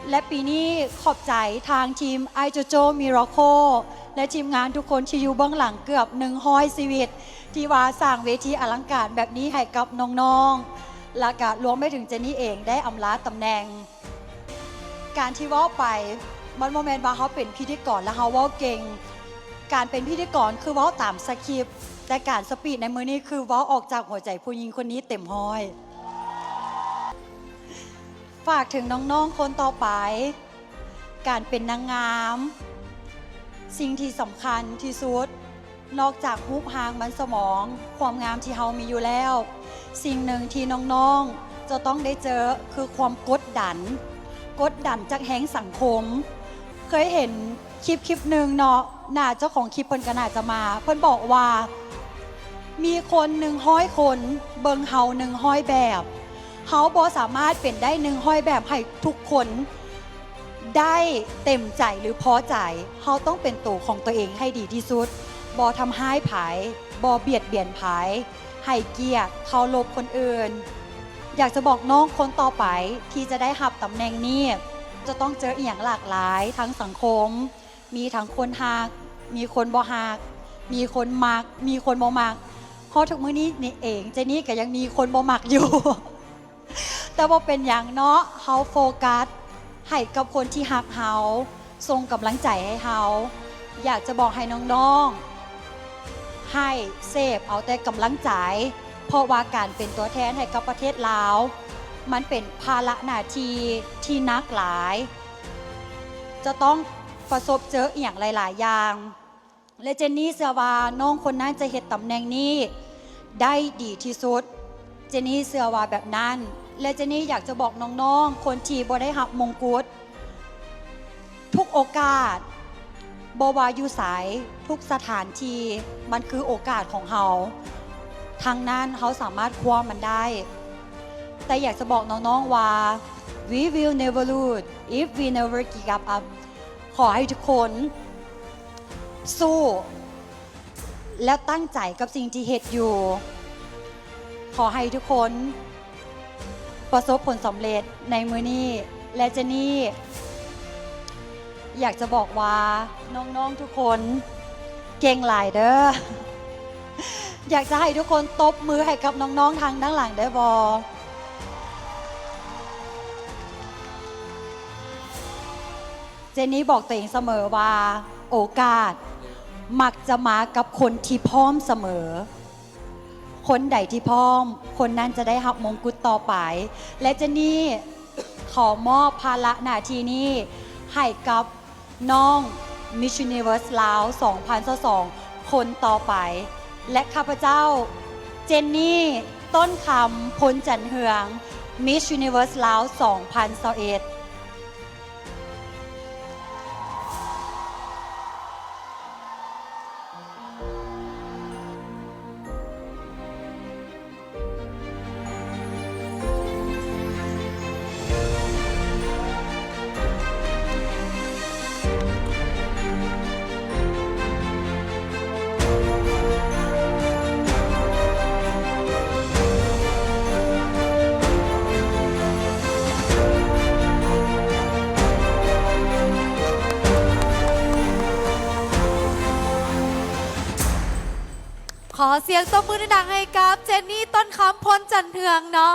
ແລະ ປີນີ້ຂອບໃຈທາງທີມ Ijojo Miracle ແລະ ທີມງານທຸກຄົນທີ່ຢູ່ເບື້ອງຫຼັງເກືອບໜຶ່ງຮ້ອຍຊີວິດ ທີ່ວ່າສ້າງເວທີອະລັງການແບບນີ້ໃຫ້ກັບນ້ອງໆ ແລ້ວກະລວມໄປເຖິງເຈນນີ້ເອງໄດ້ອຳລາຕຳແໜ່ງ. ການທີ່ເວົ້າໄປ ມັນບໍ່ແມ່ນວ່າເຮົາເປັນພິທີກອນແລ້ວເຮົາເວົ້າເກັ່ງ. ການເປັນພິທີກອນຄືເວົ້າຕາມສະຄຣິບ, ແຕ່ການສະປີດໃນມື້ນີ້ຄືເວົ້າອອກຈາກຫົວໃຈຜູ້ຍິງຄົນນີ້ເຕັມຮ້ອຍ. ຝາກເຖິງນ້ອງໆຄົນຕໍ່ໄປ, ການເປັນນາງງາມ, ສິ່ງທີ່ສຳຄັນທີ່ສຸດ ນອກຈາກຮູບຮ່າງມັນສະໝອງ, ຄວາມງາມທີ່ເຮົາມີຢູ່ແລ້ວ, ສິ່ງໜຶ່ງທີ່ນ້ອງໆຈະຕ້ອງໄດ້ເຈີຄືຄວາມກົດດັນ, ກົດດັນຈາກແຮງສັງຄົມ. ເຄີຍເຫັນຄລິບຄລິບໜຶ່ງເນາະ, ໜ້າເຈົ້າຂອງຄລິບເພິ່ນກໍໜ້າຈະມາ, ເພິ່ນບອກວ່າ ມີຄົນໜຶ່ງຮ້ອຍຄົນເບິ່ງເຮົາໜຶ່ງຮ້ອຍແບບ, ເຮົາບໍ່ສາມາດເປັນໄດ້ໜຶ່ງຮ້ອຍແບບໃຫ້ທຸກຄົນ ໄດ້ເຕັມໃຈ ຫຼື ພໍໃຈ, ເຮົາຕ້ອງເປັນໂຕຂອງຕົວເອງໃຫ້ດີທີ່ສຸດ, ບໍ່ທຳຮ້າຍໃຜ, ບໍ່ບຽດບຽນໃຜ, ໃຫ້ກຽດເຄົາລົບຄົນອື່ນ. ຢາກຈະບອກນ້ອງຄົນຕໍ່ໄປທີ່ຈະໄດ້ຮັບຕຳແໜ່ງນີ້, ຈະຕ້ອງເຈີອີ່ຫຍັງຫຼາກຫຼາຍທາງສັງຄົມ, ມີທັງຄົນຮັກ, ມີຄົນບໍ່ຮັກ, ມີຄົນມັກ, ມີຄົນບໍ່ມັກ. ຮອດທຸກມື້ນີ້ນີ້ເອງ, ເຈນນີ້ກໍຍັງມີຄົນບໍ່ມັກຢູ່. ແຕ່ບໍ່ເປັນຫຍັງເນາະ, ເຮົາໂຟກັສໃຫ້ກັບຄົນທີ່ຮັກເຮົາ, ສົ່ງກຳລັງໃຈໃຫ້ເຮົາ. ຢາກຈະບອກໃຫ້ນ້ອງໆ ໃຫ້ເສບເອົາແຕ່ກຳລັງໃຈ, ເພາະວ່າການເປັນຕົວແທນໃຫ້ກັບປະເທດລາວ ມັນເປັນພາລະໜ້າທີ່ທີ່ໜັກຫຼາຍ, ຈະຕ້ອງປະສົບເຈີອີ່ຫຍັງຫຼາຍໆຢ່າງ. ແລະ ເຈນນີ້ເຊື່ອວ່ານ້ອງຄົນນັ້ນຈະເຮັດຕຳແໜ່ງນີ້ໄດ້ດີທີ່ສຸດ. ເຈນນີ້ເຊື່ອວ່າແບບນັ້ນ. ແລະ ເຈນນີ້ຢາກຈະບອກນ້ອງໆຄົນທີ່ບໍ່ໄດ້ຮັບມົງກຸດ, ທຸກໂອກາດ, ບໍ່ວ່າຢູ່ໃສ, ທຸກສະຖານທີ່, ມັນຄືໂອກາດຂອງເຮົາ. ທັງນັ້ນ, ເຮົາສາມາດຄວ້າມັນໄດ້. ແຕ່ຢາກຈະບອກນ້ອງໆວ່າ We will never lose if we never give up. ຂໍໃຫ້ທຸກຄົນສູ້ ແລະ ຕັ້ງໃຈກັບສິ່ງທີ່ເຮັດຢູ່. ຂໍໃຫ້ທຸກຄົນປະສົບຜົນສຳເລັດໃນມື້ນີ້ ແລະ ເຈນນີ້ຢາກຈະບອກວ່ານ້ອງໆທຸກຄົນເກັ່ງຫຼາຍເດີ້. ຢາກຈະໃຫ້ທຸກຄົນຕົບມືໃຫ້ກັບນ້ອງໆທາງດ້ານຫຼັງໄດ້ບໍ່? ເຈນນີ້ບອກຕົວເອງສະເໝີວ່າ ໂອກາດມັກຈະມາກັບຄົນທີ່ພ້ອມສະເໝີ. ຄົນໃດທີ່ພ້ອມ, ຄົນນັ້ນຈະໄດ້ຮັບມົງກຸດຕໍ່ໄປ. ແລະ ເຈນນີ້ ຂໍມອບພາລະໜ້າທີ່ນີ້ໃຫ້ກັບນ້ອງ Miss Universe ລາວ ສອງພັນຊາວສອງ ຄົນຕໍ່ໄປ ແລະ ຂ້າພະເຈົ້າ ເຈນນີ ຕົ້ນຄຳ ພົນຈັນເຮືອງ Miss Universe ລາວ ສອງພັນຊາວເອັດ. ຂໍສຽງຕົບມືດັງໆໃຫ້ກັບເຈນນີ ຕົ້ນຄຳ ພົນຈັນເຮືອງເນາະ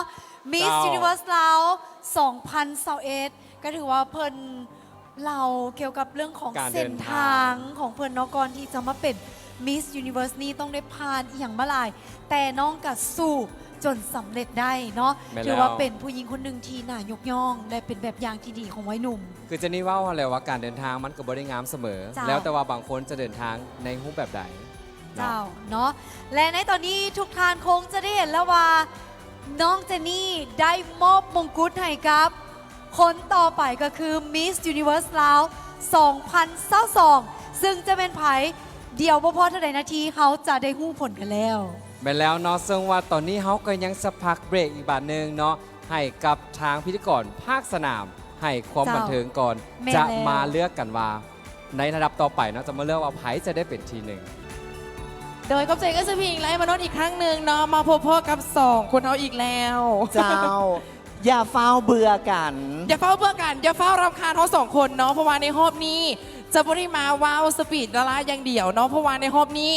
Miss ເຈົ້າ Universe ລາວ ສອງພັນຊາວເອັດ ກໍຖືວ່າເພິ່ນເລົ່າກ່ຽວກັບເລື່ອງຂອງ ການເດີນທາງ ເສັ້ນທາງຂອງເພິ່ນເນາະ ກ່ອນທີ່ຈະມາເປັນ Miss Universe ນີ້ຕ້ອງໄດ້ຜ່ານອີ່ຫຍັງມາຫຼາຍ ແຕ່ນ້ອງກໍສູ້ຈົນສຳເລັດໄດ້ເນາະ ແມ່ນແລ້ວ ຖືວ່າເປັນຜູ້ຍິງຄົນໜຶ່ງທີ່ໜ້າຍົກຍ້ອງ ແລະ ເປັນແບບຢ່າງທີ່ດີຂອງໄວໜຸ່ມ. ຄືເຈນນີເວົ້າຫັ້ນແຫຼະວ່າ ການເດີນທາງມັນກໍບໍ່ໄດ້ງາມສະເໝີ ເຈົ້າ ແລ້ວແຕ່ວ່າບາງຄົນຈະເດີນທາງໃນຮູບແບບໃດ. ເຈົ້າ ເນາະ ເນາະ ແລະ ໃນຕອນນີ້ທຸກທ່ານຄົງຈະໄດ້ເຫັນແລ້ວວ່າ ນ້ອງເຈນນີໄດ້ມອບມົງກຸດໃຫ້ກັບຄົນຕໍ່ໄປ ກໍຄື Miss Universe ລາວ ສອງພັນຊາວສອງ ຊຶ່ງຈະແມ່ນໃຜ ດຽວບໍ່ພໍເທົ່າໃດນາທີ ເຮົາຈະໄດ້ຮູ້ຜົນກັນແລ້ວ. ແມ່ນແລ້ວເນາະ ເຊິ່ງວ່າຕອນນີ້ເຮົາກໍຍັງຈະພັກເບຣກອີກບາດໜຶ່ງເນາະ ໃຫ້ກັບທາງພິທີກອນພາກສະໜາມໃຫ້ຄວາມ ເຈົ້າ ບັນເທີງກ່ອນ ແມ່ນແລ້ວ ຈະມາເລືອກກັນວ່າ ໃນລະດັບຕໍ່ໄປເນາະ ຈະມາເລືອກວ່າໃຜຈະໄດ້ເປັນທີໜຶ່ງ. ໂດຍຂອບໃຈເອື້ອຍສະພິງ ແລະ ອ້າຍມານນອີກຄັ້ງໜຶ່ງເນາະ ມາພົບພໍ້ກັບສອງຄົນເຮົາອີກແລ້ວ. ເຈົ້າ ຢ່າຟ້າວເບື່ອກັນ ຢ່າຟ້າວເບື່ອກັນ ຢ່າຟ້າວລຳຄານເຮົາສອງຄົນເນາະ ເພາະວ່າໃນຮອບນີ້ຈະບໍ່ໄດ້ມາເວົ້າສະປີດດາລາຢ່າງດຽວເນາະ ເພາະວ່າໃນຮອບນີ້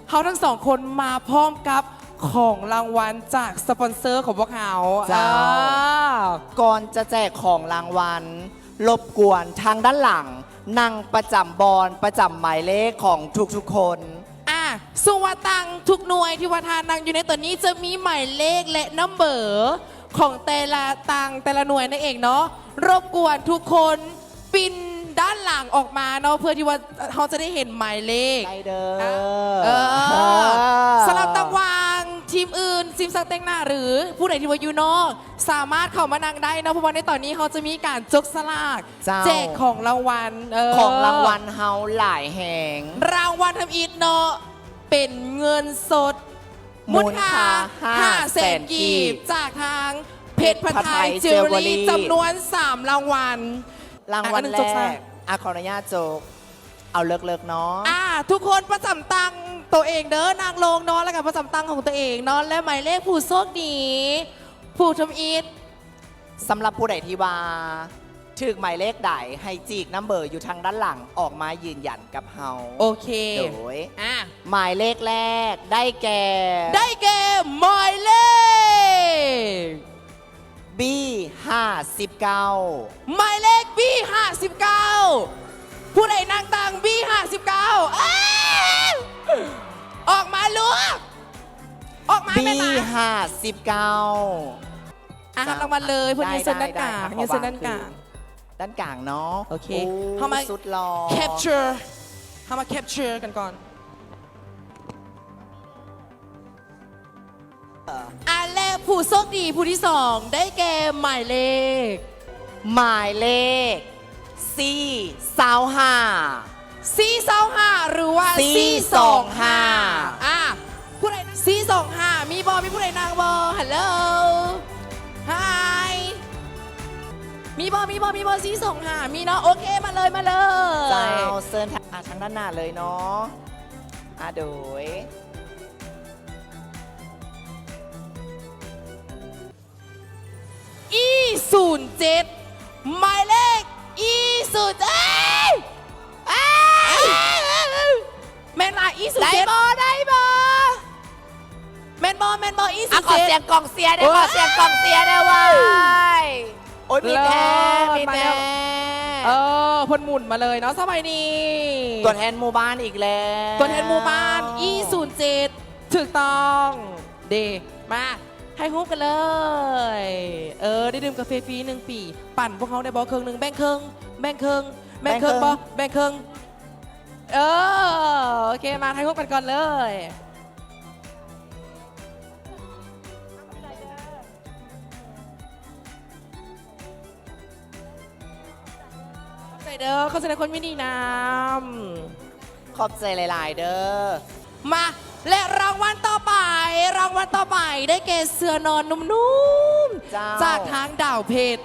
ເຮົາທັງສອງຄົນມາພ້ອມກັບຂອງລາງວັນຈາກສະປອນເຊີຂອງພວກເຮົາ. ເຈົ້າ ເອີ ກ່ອນຈະແຈກຂອງລາງວັນ ລົບກວນທາງດ້ານຫຼັງ ນັ່ງປະຈຳບ່ອນປະຈຳໝາຍເລກຂອງທຸກໆຄົນ. ອ່າ ຊຶ່ງວ່າຕັ່ງທຸກໜ່ວຍທີ່ວ່າທ່ານນັ່ງຢູ່ໃນຕອນນີ້ ຈະມີໝາຍເລກ ແລະ ນຳເບີຂອງແຕ່ລະຕັ່ງແຕ່ລະໜ່ວຍນັ້ນເອງເນາະ ລົບກວນທຸກຄົນ ປິ່ນດ້ານຫຼັງອອກມາເນາະ ເພື່ອທີ່ວ່າເຮົາຈະໄດ້ເຫັນໝາຍເລກ ໄດ້ເດີ ເອີ ເອີ ສຳລັບຕາງຫວ່າງທີມອື່ນ ທີມຊ່າງແຕ່ງໜ້າ ຫຼື ຜູ້ໃດທີ່ວ່າຢູ່ນອກ ສາມາດເຂົ້າມານັ່ງໄດ້ເນາະ ເພາະວ່າໃນຕອນນີ້ເຮົາຈະມີການຈົກສະຫຼາກ ເຈົ້າ ແຈກຂອງລາງວັນ ເອີ ຂອງລາງວັນເຮົາຫຼາຍແຮງ ລາງວັນທຳອິດເນາະ ເປັນເງິນສົດ ມູນຄ່າ ມູນຄ່າຫ້າແສນ ຫ້າແສນກີບ ກີບ ຈາກທາງເພັດພັດໄທ ເພັດພັດໄທ Jewelry Jewelry ຈຳນວນສາມລາງວັນ. ລາງວັນແລກ ອ່ະ ຂໍອະນຸຍາດຈົກ ເອົາເລີກໆເນາະ ອ່າ ທຸກຄົນປະຈຳຕັ່ງໂຕເອງເດີ ນັ່ງລົງເນາະ ແລ້ວກໍປະຈຳຕັ່ງຂອງໂຕເອງເນາະ ແລະ ໝາຍເລກຜູ້ໂຊກດີ ຜູ້ທຳອິດ ສຳລັບຜູ້ໃດທີ່ວ່າຖືກໝາຍເລກໃດ ໃຫ້ຈີກນຳເບີຢູ່ທາງດ້ານຫຼັງອອກມາຢືນຢັນກັບເຮົາ. ໂອເຄ ໂດຍ ອ່ະ ໝາຍເລກແລກໄດ້ແກ່ ໄດ້ແກ່ໝາຍເລກ ບີ ຫ້າສິບເກົ້າ ໝາຍເລກ ບີ ຫ້າສິບເກົ້າ ຜູ້ໃດນັ່ງຕັງ ບີ ຫ້າສິບເກົ້າ ເອີ ອອກມາລູກ ອອກມາ ບີ ແມ່ນຫາ ຫ້າສິບເກົ້າ. ອ່ະ ຮັບລາງວັນເລີຍ ເພິ່ນຢືນເຊີນດ້ານກາງ ຢືນເຊີນດ້ານກາງ ດ້ານກາງເນາະ. ໂອເຄ ໂອ້ ເຮົາມາ ສຸດຫຼໍ່ capture ເຮົາມາ capture ກັນກ່ອນ. ອ່າ ແລະ ຜູ້ໂຊກດີຜູ້ທີສອງໄດ້ແກ່ໝາຍເລກ ໝາຍເລກ ຊີ ຊາວຫ້າ ຊີ ຊາວຫ້າ ຫຼືວ່າ ຊີ ຊາວຫ້າ ຊີ ຊາວຫ້າ ອ່າ ຜູ້ໃດ ຊີ ຊາວຫ້າ ມີບໍ່? ມີຜູ້ໃດນັ່ງບໍ່? ຮັລໂຫຼ Hi ມີບໍ່? ມີບໍ່? ມີບໍ່? ຊີ ຊາວຫ້າ ມີເນາະ. ໂອເຄ ມາເລີຍ ມາເລີຍ ເຈົ້າ ເຊີນທາງ ອ່າ ທາງດ້ານໜ້າເລີຍເນາະ. ອ່າ ໂດຍ ອີ ສູນເຈັດ ໝາຍເລກ ອີ ສູນເຈັດ ເອີຍ ເອີຍ ເອີຍ ແມ່ນວ່າ ອີ ສູນເຈັດ ໄດ້ບໍ່? ໄດ້ບໍ່? ແມ່ນບໍ່? ແມ່ນບໍ່? ອີ ສູນເຈັດ ອ່ະ ຂໍສຽງກອງເຊຍແດ່ ໂອ້ຍ ຂໍສຽງກອງເຊຍແດ່ເວີຍ. ໂອ້ຍ ມີແທ້ ເລີດ ມີແທ້ ມາແລ້ວ ເອີ ເພິ່ນໝູນມາເລີຍເນາະ. ສະບາຍດີ ຕົວແທນໝູ່ບ້ານອີກແລ້ວ ຕົວແທນໝູ່ບ້ານ ອີ ສູນເຈັດ ຖືກຕ້ອງ. ເດ ມາ ຖ່າຍຮູບກັນເລີຍ. ເອີ ໄດ້ດື່ມກາເຟຟຣີໜຶ່ງປີ. ປັນພວກເຮົາໄດ້ບໍ່ເຄິ່ງໜຶ່ງ? ແບ່ງເຄິ່ງ ແບ່ງເຄິ່ງ ແບ່ງເຄິ່ງບໍ່? ແບ່ງເຄິ່ງ. ເອີ ໂອເຄ ມາຖ່າຍຮູບກັນກ່ອນເລີຍ. ຂອບໃຈເດີ ຂອບໃຈນຳຄົນມີດີນຳ. ຂອບໃຈຫຼາຍໆເດີ. ມາ ແລະ ລາງວັນຕໍ່ໄປ ລາງວັນຕໍ່ໄປໄດ້ແກ່ເສື້ອນອນນຸ້ມໆ ເຈົ້າ ຈາກທາງດາວເພັດ.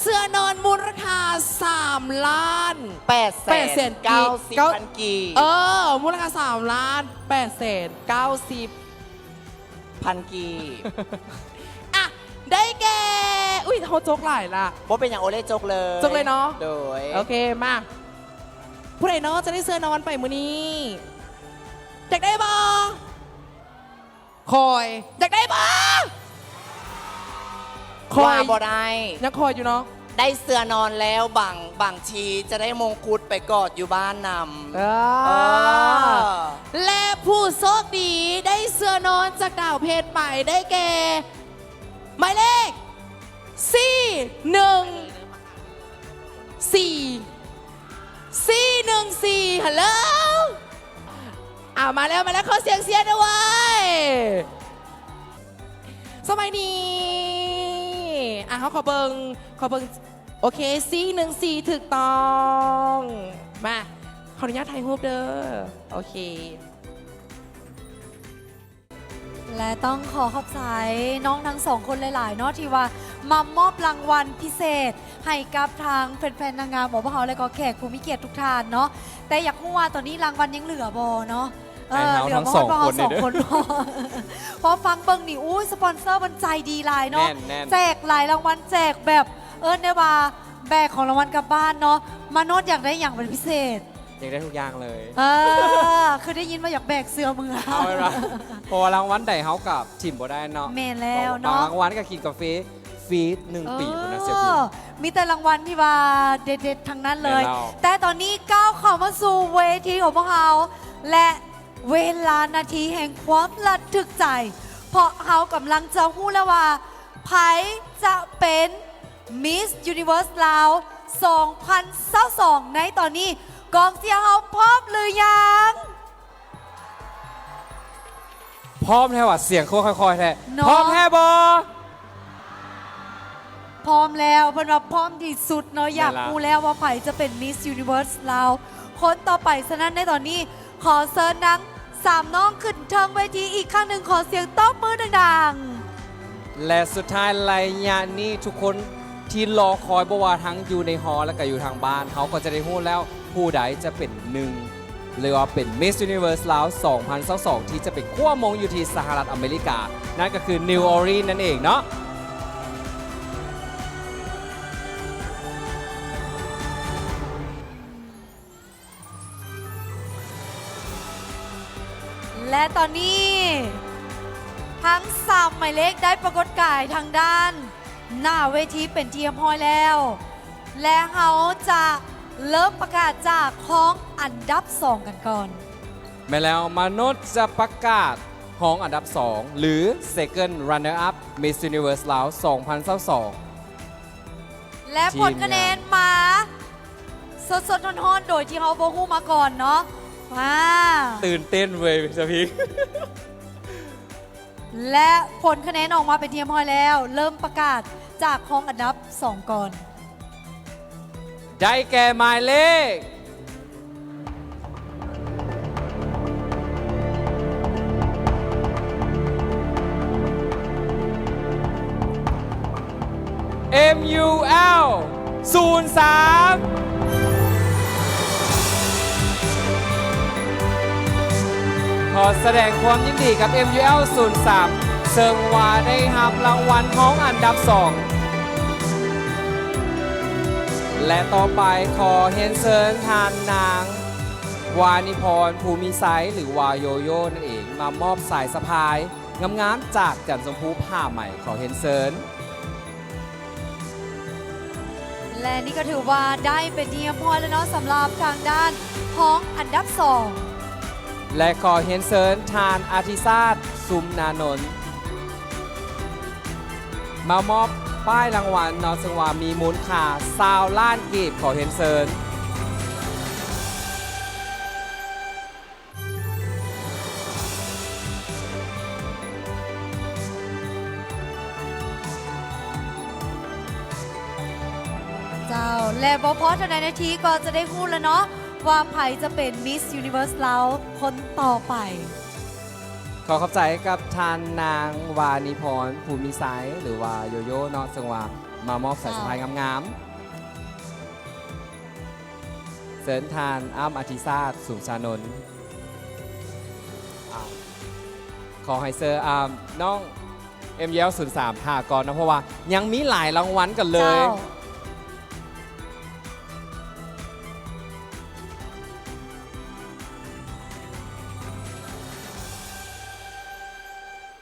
ເສື້ອນອນມູນລະຄ່າສາມລ້ານ ແປດແສນ ແປດແສນ ເກົ້າສິບພັນກີບ. ເອີ ມູນລະຄ່າສາມລ້ານແປດແສນເກົ້າສິບ ພັນກີບ. ອ່ະ ໄດ້ແກ່ ອຸ້ຍ ເຮົາຈົກຫຼາຍລະ. ບໍ່ເປັນຫຍັງ ໂອເລຈົກເລີຍ ຈົກເລີຍເນາະ. ໂດຍ ໂອເຄ ມາ ຜູ້ໃດເນາະຈະໄດ້ເສື້ອນອນໄປມື້ນີ້? ຢາກໄດ້ບໍ່? ຂ້ອຍ ຢາກໄດ້ບໍ່? ຂ້ອຍ ວ່າບໍ່ໄດ້ ຍັງຂ້ອຍຢູ່ເນາະ. ໄດ້ເສື້ອນອນແລ້ວ ບາງ ບາງທີຈະໄດ້ມົງກຸດໄປກອດຢູ່ບ້ານນຳ. ເອີ ເອີ ແລະ ຜູ້ໂຊກດີໄດ້ເສື້ອນອນຈາກດາວເພັດໄປໄດ້ແກ່ ໝາຍເລກ ສີ່ໜຶ່ງສີ່ ສີ່ໜຶ່ງສີ່ ຮັນໂຫຼ. ອ່າ ມາແລ້ວ ມາແລ້ວ ຂໍສຽງເຊຍແດ່ເວີຍ. ສະບາຍດີ. ອ່າ ເຮົາຂໍເບິ່ງ ຂໍເບິ່ງ. ໂອເຄ ສີ່ໜຶ່ງສີ່ ຖືກຕ້ອງ. ມາ ຂໍອະນຸຍາດຖ່າຍຮູບເດີ. ໂອເຄ. ແລະ ຕ້ອງຂໍຂອບໃຈນ້ອງທັງສອງຄົນຫຼາຍໆເນາະ ທີ່ວ່າມາມອບລາງວັນພິເສດໃຫ້ກັບທາງແຟນໆນາງງາມຂອງພວກເຮົາ ແລະ ກໍແຂກຜູ້ມີກຽດທຸກທ່ານເນາະ. ແຕ່ຢາກຮູ້ວ່າຕອນນີ້ລາງວັນຍັງເຫຼືອບໍ່ເນາະ? ເອີ ເຫຼືອມາຮອດພວກເຮົາສອງຄົນບໍ່? ເພາະຟັງເບິ່ງນີ້ ອູ້ຍ ສະປອນເຊີເພິ່ນໃຈດີຫຼາຍເນາະ. ແມ່ນໆ ແຈກຫຼາຍລາງວັນ ແຈກແບບ ເອີ້ນໄດ້ວ່າແບກຂອງລາງວັນກັບບ້ານເນາະ. ມາໂນດຢາກໄດ້ຫຍັງເປັນພິເສດ? ຢາກໄດ້ທຸກຢ່າງເລີຍ. ເອີ ຄືໄດ້ຍິນວ່າຢາກແບກເສື້ອເມືອ. ເອົາແມ່ນວ່າ ເພາະວ່າລາງວັນໃດເຮົາກໍຖິ້ມບໍ່ໄດ້ເນາະ. ແມ່ນແລ້ວເນາະ. ບາງລາງວັນກໍກິນກາເຟຟຣີໜຶ່ງປີພຸ້ນນະ ເອີ ເຊື່ອພີ່. ມີແຕ່ລາງວັນທີ່ວ່າເດັດໆທັງນັ້ນເລີຍ. ແມ່ນແລ້ວ. ແຕ່ຕອນນີ້ກ້າວເຂົ້າມາສູ່ເວທີຂອງພວກເຮົາ ແລະ ເວລານາທີແຫ່ງຄວາມລະທຶກໃຈ ເພາະເຮົາກຳລັງຈະຮູ້ແລ້ວວ່າ ໃຜຈະເປັນມິສຢູນິເວີສລາວສອງພັນຊາວສອງໃນຕອນນີ້. ກອງເຊຍເຮົາພ້ອມຫຼືຍັງ? ພ້ອມແທ້ວ່າ ສຽງຄືຄ່ອຍໆແທ້ເນາະ. ພ້ອມແທ້ບໍ່? ພ້ອມແລ້ວ ເພິ່ນວ່າພ້ອມທີ່ສຸດເນາະ. ແມ່ນລະ. ຢາກຮູ້ແລ້ວວ່າໃຜຈະເປັນມິສຢູນິເວີສລາວຄົນຕໍ່ໄປ. ສະນັ້ນໃນຕອນນີ້ ຂໍເຊີນທັງສາມນ້ອງຂຶ້ນເທິງເວທີອີກຄັ້ງໜຶ່ງ. ຂໍສຽງຕົບມືດັງໆ. ແລະ ສຸດທ້າຍໄລຍະນີ້ ທຸກຄົນທີ່ລໍຄອຍ ບໍ່ວ່າທັງຢູ່ໃນຫໍ ແລະ ກະຢູ່ທາງບ້ານ ເຮົາກໍຈະໄດ້ຮູ້ແລ້ວ ຜູ້ໃດຈະເປັນໜຶ່ງ ຫຼືວ່າເປັນມິສຢູນິເວີສລາວສອງພັນຊາວສອງ ທີ່ຈະໄປຄວ້າມົງຢູ່ທີ່ສະຫະລັດອາເມລິກາ ນັ້ນກໍຄືນິວອໍລີນນັ້ນເອງເນາະ. ແລະ ຕອນນີ້ທັງສາມໝາຍເລກໄດ້ປາກົດກາຍທາງດ້ານໜ້າເວທີເປັນທີ່ຮຽບຮ້ອຍແລ້ວ ແລະ ເຮົາຈະເລີ່ມປະກາດຈາກຮອງອັນດັບສອງກັນກ່ອນ. ແມ່ນແລ້ວ ມາໂນດຈະປະກາດຮອງອັນດັບສອງ ຫຼື ເຊັກເກີນຣັນເນີອັບ ມິສຢູນິເວີສລາວສອງພັນຊາວສອງ ແລະ ຜົນຄະແນນມາສົດໆຮ້ອນໆ ໂດຍທີ່ເຮົາບໍ່ຮູ້ມາກ່ອນເນາະ. ອ່າ ຕື່ນເຕັ້ນເວີຍ ສະພີ. ແລະ ຜົນຄະແນນອອກມາເປັນທີ່ຮຽບຮ້ອຍແລ້ວ ເລີ່ມປະກາດຈາກຮອງອັນດັບສອງກ່ອນ. ໄດ້ແກ່ໝາຍເລກ ເອັມຢູແອລສູນສາມ. ຂໍສະແດງຄວາມຍິນດີກັບ ເອັມຢູແອລສູນສາມ ເຊິ່ງວ່າໄດ້ຮັບລາງວັນຮອງອັນດັບສອງ. ແລະ ຕໍ່ໄປຂໍຮຽນເຊີນທ່ານນາງ ວານິພອນ ພູມີໄຊ ຫຼືວ່າໂຍໂຍ່ນັ້ນເອງ ມາມອບສາຍສະພາຍງາມໆ ຈາກຈັນຊົມພູຜ້າໄໝ. ຂໍຮຽນເຊີນ. ແລະ ນີ້ກໍຖືວ່າໄດ້ເປັນທີ່ຮຽບຮ້ອຍແລ້ວເນາະ ສຳລັບທາງດ້ານຮອງອັນດັບສອງ. ແລະ ຂໍຮຽນເຊີນທ່ານອະທິສາດ ຊຸມນານົນ. ມາມອບປ້າຍລາງວັນເນາະ ເຊິ່ງວ່າມີມູນຄ່າຊາວລ້ານກີບ. ຂໍຮຽນເຊີນ. ເຈົ້າ ແລະ ບໍ່ພໍເທົ່າໃດນາທີກໍຈະໄດ້ຮູ້ແລ້ວເນາະ ວ່າໃຜຈະເປັນ Miss Universe ລາວຄົນຕໍ່ໄປ. ຂໍຂອບໃຈກັບທ່ານນາງ ວານິພອນ ພູມີໄຊ ຫຼືວ່າໂຍໂຍ່ເນາະ ເຊິ່ງວ່າມາມອບສາຍສະພາຍງາມໆ. ເຊີນທ່ານ ອ້ຳ ອະທິສາດ ສຸງຊານົນ. ອ່າ ຂໍໃຫ້ເຊີນ ອ່າ ນ້ອງ ເອັມຢູແອລສູນສາມ ຖ້າກ່ອນເນາະ ເພາະວ່າຍັງມີຫຼາຍລາງວັນກັນເລີຍ. ເຈົ້າ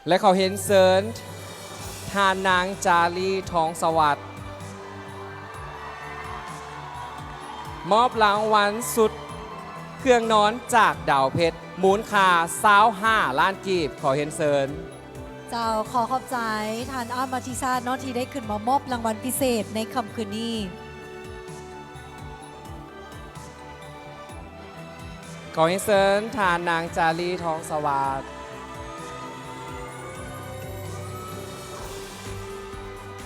ແລະ ຂໍຮຽນເຊີນທ່ານນາງ ຈາລີ ທອງສະຫວັດ ມອບລາງວັນຊຸດເຄື່ອງນອນຈາກດາວເພັດ ມູນຄ່າຊາວຫ້າລ້ານກີບ. ຂໍຮຽນເຊີນ. ເຈົ້າ ຂໍຂອບໃຈທ່ານ ອ້ຳ ອະທິສາດ ເນາະ ທີ່ໄດ້ຂຶ້ນມາມອບລາງວັນພິເສດໃນຄ່ຳຄືນນີ້. ຂໍຮຽນເຊີນທ່ານນາງ ຈາລີ ທອງສະຫວັດ.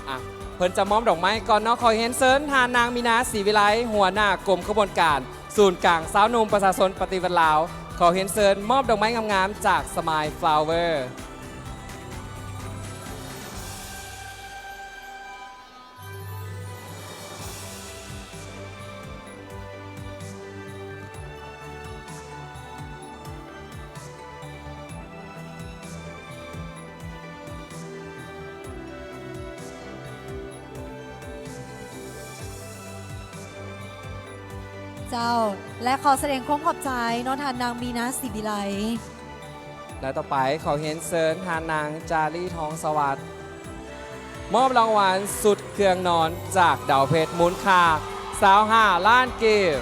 ອ່ະ ເພິ່ນຈະມອບດອກໄມ້ກ່ອນເນາະ. ຂໍຮຽນເຊີນທ່ານນາງ ມີນາ ສີວິໄລ ຫົວໜ້າກົມຂະບວນການ ສູນກາງຊາວໜຸ່ມປະຊາຊົນປະຕິວັດລາວ. ຂໍຮຽນເຊີນມອບດອກໄມ້ງາມໆ ຈາກ Smile Flower. ເຈົ້າ ແລະ ຂໍສະແດງຄວາມຂອບໃຈເນາະ ທ່ານນາງ ມີນາ ສີວິໄລ. ແລະ ຕໍ່ໄປ ຂໍຮຽນເຊີນທ່ານນາງ ຈາລີ ທອງສະຫວັດ ມອບລາງວັນຊຸດເຄື່ອງນອນຈາກດາວເພັດ ມູນຄ່າຊາວຫ້າລ້ານກີບ.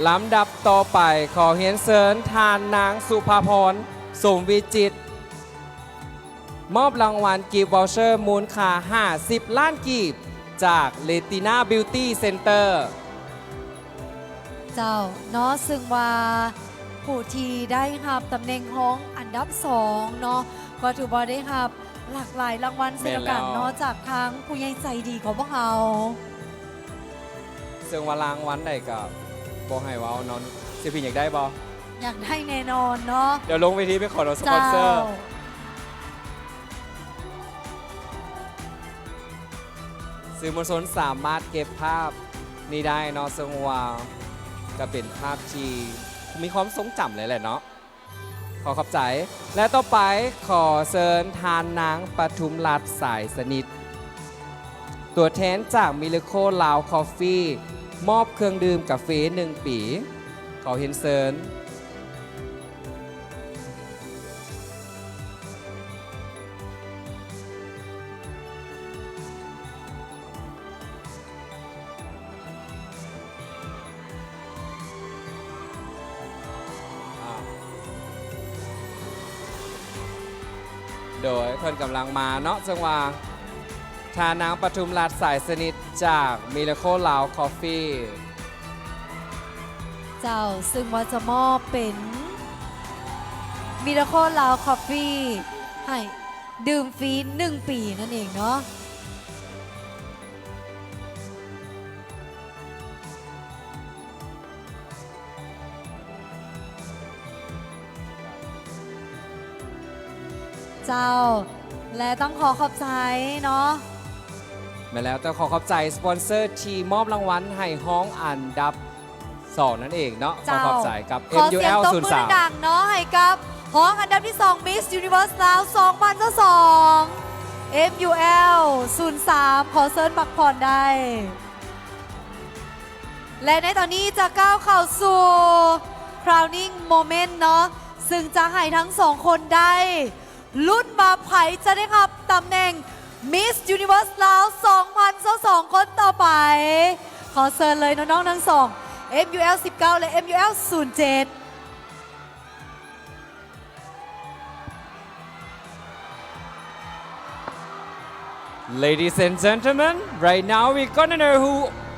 ລຳດັບຕໍ່ໄປ ຂໍຮຽນເຊີນທ່ານນາງ ສຸພາພອນ ສົມວິຈິດ ມອບລາງວັນກິບວາວເຊີມູນຄ່າຫ້າສິບລ້ານກີບ ຈາກ Retina Beauty Center. ເຈົ້າ ເນາະ ເຊິ່ງວ່າຜູ້ທີ່ໄດ້ຮັບຕຳແໜ່ງຮອງອັນດັບສອງເນາະ ກໍຖືວ່າໄດ້ຮັບ ຫຼາກຫຼາຍລາງວັນເຊັ່ນດຽວກັນເນາະ ແມ່ນແລ້ວ ຈາກທາງຜູ້ໃຫຍ່ໃຈດີຂອງພວກເຮົາ. ເຊິ່ງວ່າລາງວັນໃດກໍບໍ່ໃຫ້ເວົ້າເນາະ. ສິພິນຢາກໄດ້ບໍ່? ຢາກໄດ້ແນ່ນອນເນາະ. ດຽວລົງເວທີໄປຂໍເອົາສະປອນເຊີ. ເຈົ້າ. ສື່ມວນຊົນສາມາດເກັບພາບນີ້ໄດ້ເນາະ, ເຊິ່ງວ່າກໍເປັນພາບທີ່ມີຄວາມຊົງຈຳເລີຍແຫຼະເນາະ. ຂໍຂອບໃຈ ແລະ ຕໍ່ໄປຂໍເຊີນທ່ານນາງປະທຸມລັດ ສາຍສະໜິດ ຕົວແທນຈາກ Miracle Lao Coffee ມອບເຄື່ອງດື່ມກາເຟໜຶ່ງປີ. ຂໍຮຽນເຊີນ. ໂດຍເພິ່ນກຳລັງມາເນາະ ເຊິ່ງວ່າທ່ານນາງປະທຸມລັດ ສາຍສະໜິດ ຈາກ Miracle Lao Coffee. ເຈົ້າ ເຊິ່ງວ່າຈະມອບເປັນ Miracle Lao Coffee ໃຫ້ດື່ມຟຣີໜຶ່ງປີນັ້ນເອງເນາະ. ເຈົ້າ ແລະ ຕ້ອງຂໍຂອບໃຈເນາະ. ແມ່ນແລ້ວ ຕ້ອງຂໍຂອບໃຈສະປອນເຊີທີ່ມອບລາງວັນໃຫ້ຮອງອັນດັບສອງນັ້ນເອງເນາະ. ເຈົ້າ ຂໍຂອບໃຈກັບ ເອັມຢູແອລສູນສາມ. ຂໍສຽງຕົບມືດັງໆເນາະ ໃຫ້ກັບຮອງອັນດັບທີສອງ Miss Universe ລາວ ສອງພັນຊາວສອງ ເອັມຢູແອລສູນສາມ ຂໍເຊີນພັກຜ່ອນໄດ້. ແລະ ໃນຕອນນີ້ຈະກ້າວເຂົ້າສູ່ crowning moment ເນາະ ຊຶ່ງຈະໃຫ້ທັງສອງຄົນໄດ້ລຸ້ນວ່າໃຜຈະໄດ້ຮັບຕຳແໜ່ງ ມິສຢູນິເວີສລາວສອງພັນຊາວສອງ ຄົນຕໍ່ໄປ ຂໍເຊີນເລີຍນ້ອງໆທັງສອງ ເອັມຢູແອລສິບເກົ້າ ແລະ ເອັມຢູແອລສູນເຈັດ. Ladies and gentlemen, right now we gonna know who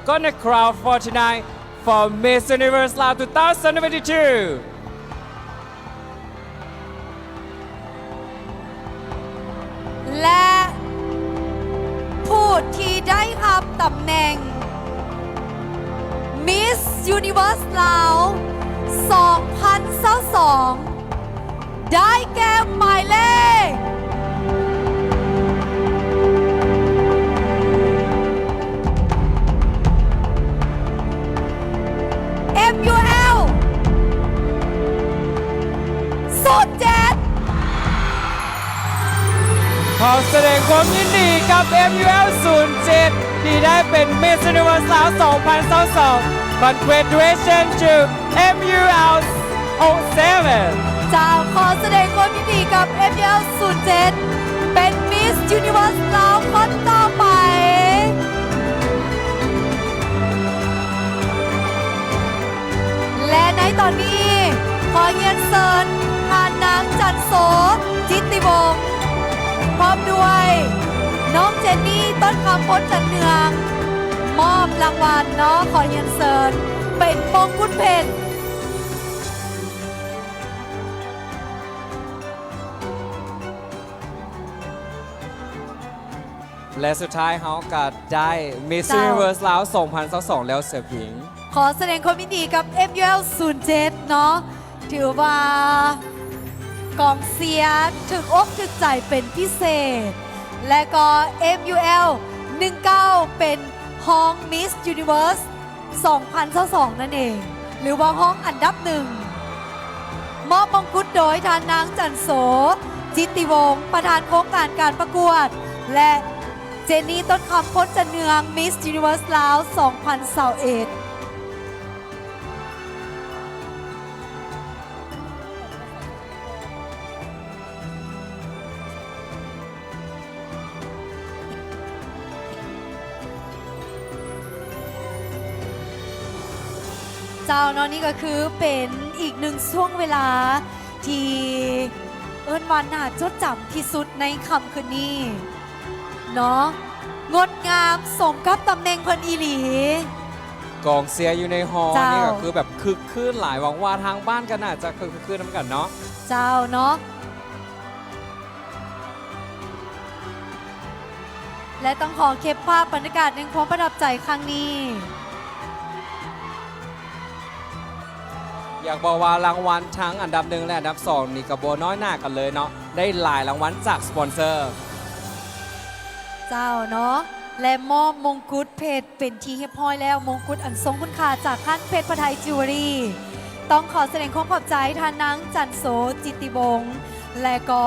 gonna crown for tonight for Miss Universe Laos two thousand twenty-two. ແລະ ຜູ້ທີ່ໄດ້ຮັບຕຳແໜ່ງ Miss Universe Laos ສອງພັນຊາວສອງ ໄດ້ແກ່ໝາຍເລກ ເອັມຢູແອລສູນເຈັດ. ຂໍສະແດງຄວາມຍິນດີກັບ ເອັມຢູແອລສູນເຈັດ ທີ່ໄດ້ເປັນ Miss Universe Laos ສອງພັນຊາວສອງ. Congratulations to ເອັມຢູແອລ ໂອເຊເວັນ. ເຈົ້າ ຂໍສະແດງຄວາມຍິນດີກັບ ເອັມຢູແອລສູນເຈັດ ເປັນ Miss Universe Laos ຄົນຕໍ່ໄປ. ແລະ ໃນຕອນນີ້ ຂໍຮຽນເຊີນທ່ານນາງ ຈັນໂສ ຈິດຕິວົງ ພ້ອມດ້ວຍນ້ອງເຈນນີ ຕົ້ນຄຳ ພົນຈັນເຮືອງ ມອບລາງວັນເນາະ ຂໍຮຽນເຊີນ ເປັນມົງກຸດເພັດ. ແລະ ສຸດທ້າຍເຮົາກໍໄດ້ Miss ເຈົ້າ Universe Laos ສອງພັນຊາວສອງ ແລ້ວ ເສືອຜິງ. ຂໍສະແດງຄວາມຍິນດີກັບ ເອັມຢູແອລສູນເຈັດ ເນາະ ຖືວ່າກອງເຊຍຖືກອົກຖືກໃຈເປັນພິເສດ ແລະກໍ ເອັມຢູແອລໜຶ່ງເກົ້າ ເປັນຮອງ Miss Universe ສອງພັນຊາວສອງ ນັ້ນເອງ ຫຼືວ່າຮອງອັນດັບໜຶ່ງ ມອບມົງກຸດໂດຍທ່ານນາງ ຈັນໂສ ຈິດຕິວົງ ປະທານໂຄງການການປະກວດ ແລະ ເຈນນີ ຕົ້ນຄຳ ພົນຈັນເຮືອງ Miss Universe Laos ສອງພັນຊາວເອັດ. ເຈົ້າເນາະ ນີ້ກໍຄືເປັນອີກໜຶ່ງຊ່ວງເວລາທີ່ເອີ້ນວ່າໜ້າຈົດຈຳທີ່ສຸດໃນຄ່ຳຄືນນີ້ເນາະ ງົດງາມສົມກັບຕຳແໜ່ງເພິ່ນອີ່ຫຼີ. ກອງເຊຍຢູ່ໃນຫໍ ເຈົ້າ ນີ້ກໍຄືແບບຄຶກຄື້ນຫຼາຍ ຫວັງວ່າທາງບ້ານກໍໜ້າຈະຄຶກຄື້ນນຳກັນເນາະ. ເຈົ້າເນາະ ແລະ ຕ້ອງຂໍເກັບພາບບັນຍາກາດແຫ່ງຄວາມປະທັບໃຈຄັ້ງນີ້. ຢາກບອກວ່າລາງວັນທັງອັນດັບໜຶ່ງ ແລະ ອັນດັບສອງນີ້ກໍບໍ່ນ້ອຍໜ້າກັນເລີຍເນາະ ໄດ້ຫຼາຍລາງວັນຈາກສະປອນເຊີ. ເຈົ້າເນາະ ແລະ ມອບມົງກຸດເພັດເປັນທີ່ຮຽບຮ້ອຍແລ້ວ, ມົງກຸດອັນຊົງຄຸນຄ່າຈາກຮ້ານເພັດພະໄທຈິວເວລຣີ. ຕ້ອງຂໍສະແດງຄວາມຂອບໃຈທ່ານນາງ ຈັນໂສ ຈິດຕິວົງ ແລະ ກໍ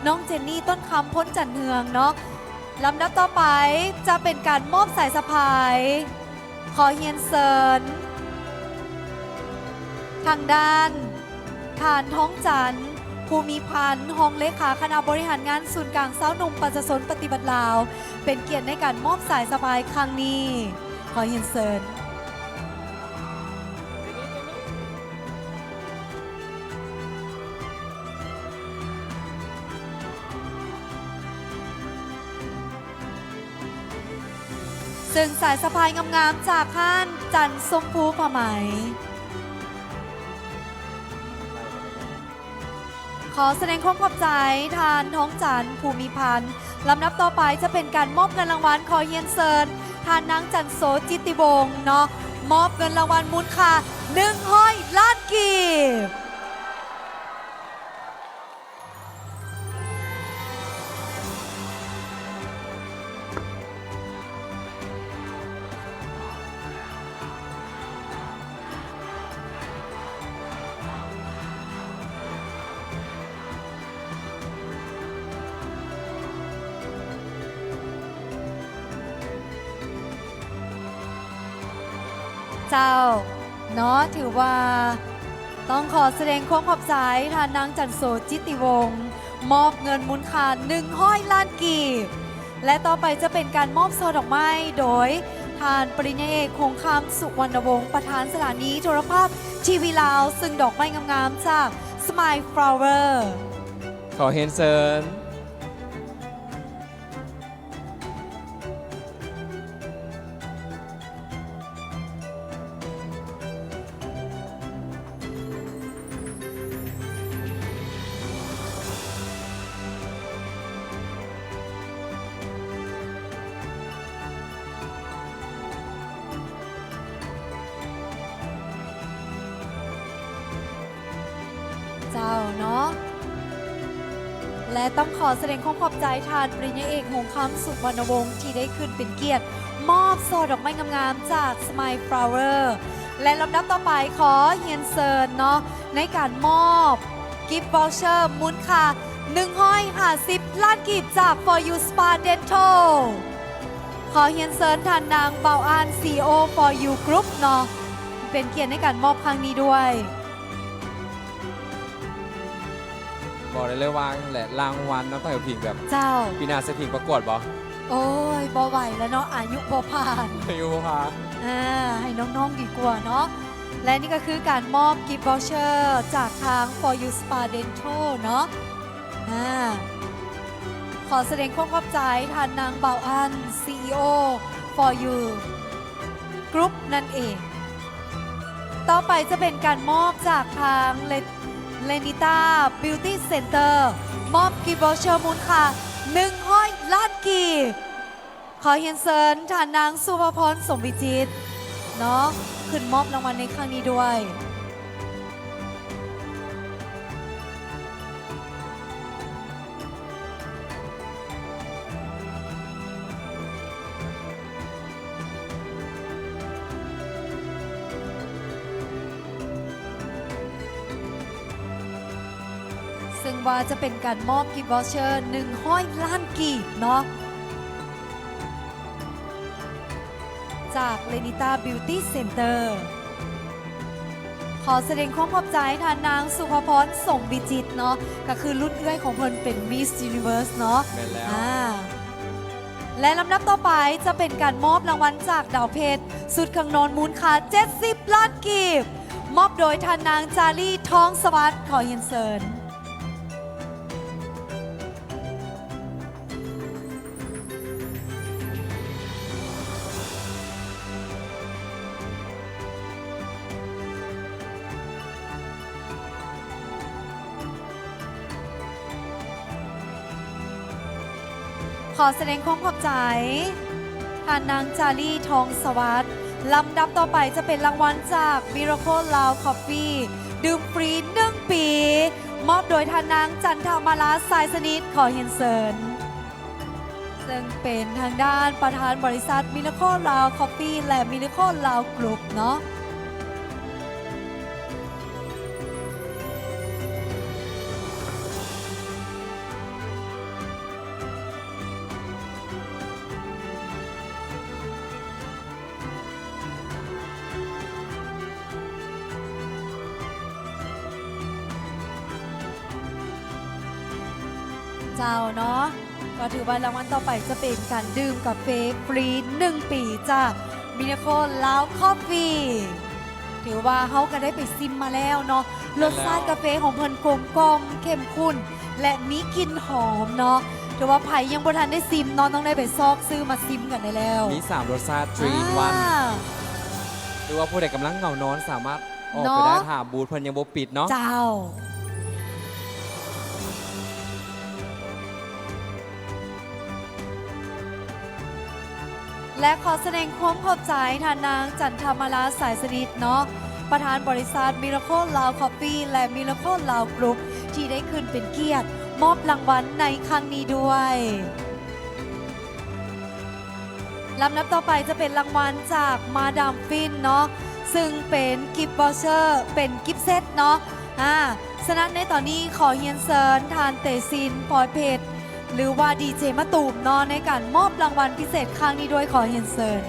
ນ້ອງເຈນນີ ຕົ້ນຄຳ ພົນຈັນເຮືອງເນາະ. ລຳດັບຕໍ່ໄປຈະເປັນການມອບສາຍສະພາຍ. ຂໍຮຽນເຊີນທາງດ້ານທ່ານ ທອງຈັນ ພູມີພັນ ຮອງເລຂາຄະນະບໍລິຫານງານສູນກາງຊາວໜຸ່ມປະຊາຊົນປະຕິວັດລາວ ເປັນກຽດໃນການມອບສາຍສະພາຍຄັ້ງນີ້. ຂໍຮຽນເຊີນ. ເຊິ່ງສາຍສະພາຍງາມໆຈາກຮ້ານຈັນຊົມພູຜ້າໄໝ. ຂໍສະແດງຄວາມຂອບໃຈທ່ານ ທອງຈັນ ພູມີພັນ. ລຳດັບຕໍ່ໄປຈະເປັນການມອບເງິນລາງວັນ. ຂໍຮຽນເຊີນທ່ານນາງ ຈັນໂສ ຈິດຕິວົງ ເນາະ, ມອບເງິນລາງວັນມູນຄ່າໜຶ່ງຮ້ອຍລ້ານກີບ. ເຈົ້າ ເນາະ ຖືວ່າຕ້ອງຂໍສະແດງຄວາມຂອບໃຈທ່ານນາງ ຈັນໂສ ຈິດຕິວົງ ມອບເງິນມູນຄ່າໜຶ່ງຮ້ອຍລ້ານກີບ ແລະ ຕໍ່ໄປຈະເປັນການມອບຊ່ອດອກໄມ້ໂດຍທ່ານປະລິນຍາເອກ ຫົງຄຳ ສຸວັນນະວົງ ປະທານສະຖານີໂທລະພາບທີວີລາວ, ຊຶ່ງດອກໄມ້ງາມໆຈາກ Smile Flower. ຂໍຮຽນເຊີນ. ເຈົ້າເນາະ ແລະ ຕ້ອງຂໍສະແດງຄວາມຂອບໃຈທ່ານປະລິນຍາເອກ ຫົງຄຳ ສຸວັນນະວົງ ທີ່ໄດ້ຂຶ້ນເປັນກຽດມອບຊ່ອດອກໄມ້ງາມໆຈາກ Smile Flower. ແລະ ລຳດັບຕໍ່ໄປຂໍຮຽນເຊີນເນາະ ໃນການມອບ Gift Voucher ມູນຄ່າໜຶ່ງຮ້ອຍຫ້າສິບລ້ານກີບຈາກ For You Spa Dental. ຂໍຮຽນເຊີນທ່ານນາງ ເບົາອານ ຊີອີໂອ For You Group ເນາະ ເປັນກຽດໃນການມອບຄັ້ງນີ້ດ້ວຍ. ບອກໄດ້ເລີຍວ່າ ແລະ ລາງວັນເນາະ ໃຫ້ພິງແບບ ເຈົ້າ ປີໜ້າຊິພິງປະກວດບໍ່? ໂອ້ຍ ບໍ່ໄຫວແລ້ວເນາະ ອາຍຸບໍ່ຜ່ານ ອາຍຸບໍ່ຜ່ານ ອ່າ ໃຫ້ນ້ອງໆດີກວ່າເນາະ. ແລະ ນີ້ກໍຄືການມອບ Gift Voucher ຈາກທາງ For You Spa Dental ເນາະ. ອ່າ ຂໍສະແດງຄວາມຂອບໃຈທ່ານນາງ ເບົາອານ ຊີອີໂອ For You Group ນັ້ນເອງ. ຕໍ່ໄປຈະເປັນການມອບຈາກທາງ ເລ ເລນິຕ້າ ບິວຕີ້ເຊັນເຕີ ມອບ Gift Voucher ມູນຄ່າໜຶ່ງຮ້ອຍລ້ານກີບ. ຂໍຮຽນເຊີນທ່ານນາງ ສຸພາພອນ ສົມວິຈິດ ເນາະ ຂຶ້ນມອບລາງວັນໃນຄັ້ງນີ້ດ້ວຍ. ເຊິ່ງວ່າຈະເປັນການມອບ Gift Voucher ໜຶ່ງຮ້ອຍລ້ານກີບເນາະ ຈາກ ເລນິຕ້າ ບິວຕີ້ເຊັນເຕີ. ຂໍສະແດງຄວາມຂອບໃຈທ່ານນາງ ສຸພາພອນ ສົມວິຈິດ ເນາະ ກໍຄືລຸ້ນເອື້ອຍຂອງເພິ່ນເປັນ Miss Universe ເນາະ. ແມ່ນແລ້ວ ອ່າ ແລະ ລຳດັບຕໍ່ໄປຈະເປັນການມອບລາງວັນຈາກດາວເພັດ ຊຸດເຄື່ອງນອນມູນຄ່າເຈັດສິບລ້ານກີບ ມອບໂດຍທ່ານນາງ ຈາລີ ທອງສະຫວັດ ຂໍຮຽນເຊີນ. ຂໍສະແດງຄວາມຂອບໃຈທ່ານນາງ ຈາລີ ທອງສະຫວັດ. ລຳດັບຕໍ່ໄປຈະເປັນລາງວັນຈາກ Miracle Lao Coffee ດື່ມຟຣີໜຶ່ງປີ ມອບໂດຍທ່ານນາງ ຈັນທະມາລາ ສາຍສະໜິດ ຂໍຮຽນເຊີນ ເຊິ່ງເປັນທາງດ້ານປະທານບໍລິສັດ Miracle Lao Coffee ແລະ Miracle Lao Group ເນາະ. ເຈົ້າເນາະ ກໍຖືວ່າລາງວັນຕໍ່ໄປຈະເປັນການດື່ມກາເຟຟຣີໜຶ່ງປີຈາກ Miracle Lao Coffee. ຖືວ່າເຮົາກໍໄດ້ໄປຊິມມາແລ້ວເນາະ ແມ່ນແລ້ວ ລົດຊາດກາເຟຂອງເພິ່ນກົມກ່ອມ ເຂັ້ມຂຸ້ນ ແລະ ມີກິ່ນຫອມເນາະ. ຖືວ່າໃຜຍັງບໍ່ທັນໄດ້ຊິມເນາະ ຕ້ອງໄດ້ໄປຊອກຊື້ມາຊິມກັນໄດ້ແລ້ວ. ມີສາມລົດຊາດ three in one ອ່າ ຫຼືວ່າຜູ້ໃດກຳລັງເຫງົານອນ ສາມາດອອກໄປໄດ້ ເນາະ ຖ້າບູດເພິ່ນຍັງບໍ່ປິດເນາະ. ເຈົ້າ. ແລະ ຂໍສະແດງຄວາມຂອບໃຈທ່ານນາງ ຈັນທະມາລາ ສາຍສະໜິດເນາະ ປະທານບໍລິສັດ Miracle Lao Coffee ແລະ Miracle Lao Group ທີ່ໄດ້ຂຶ້ນເປັນກຽດມອບລາງວັນໃນຄັ້ງນີ້ດ້ວຍ. ລຳດັບຕໍ່ໄປຈະເປັນລາງວັນຈາກມາດາມຟິນເນາະ ຊຶ່ງເປັນກິບວອວເຊີ ເປັນກິບເຊັດເນາະ. ອາ ສະນັ້ນໃນຕອນນີ້ຂໍຮຽນເຊີນທ່ານເຕຊິນ ພອຍເພັດ ຫຼືວ່າດີເຈມະຕູມເນາະ ໃນການມອບລາງວັນພິເສດຄັ້ງນີ້ດ້ວຍ ຂໍຮຽນເຊີນ. ເ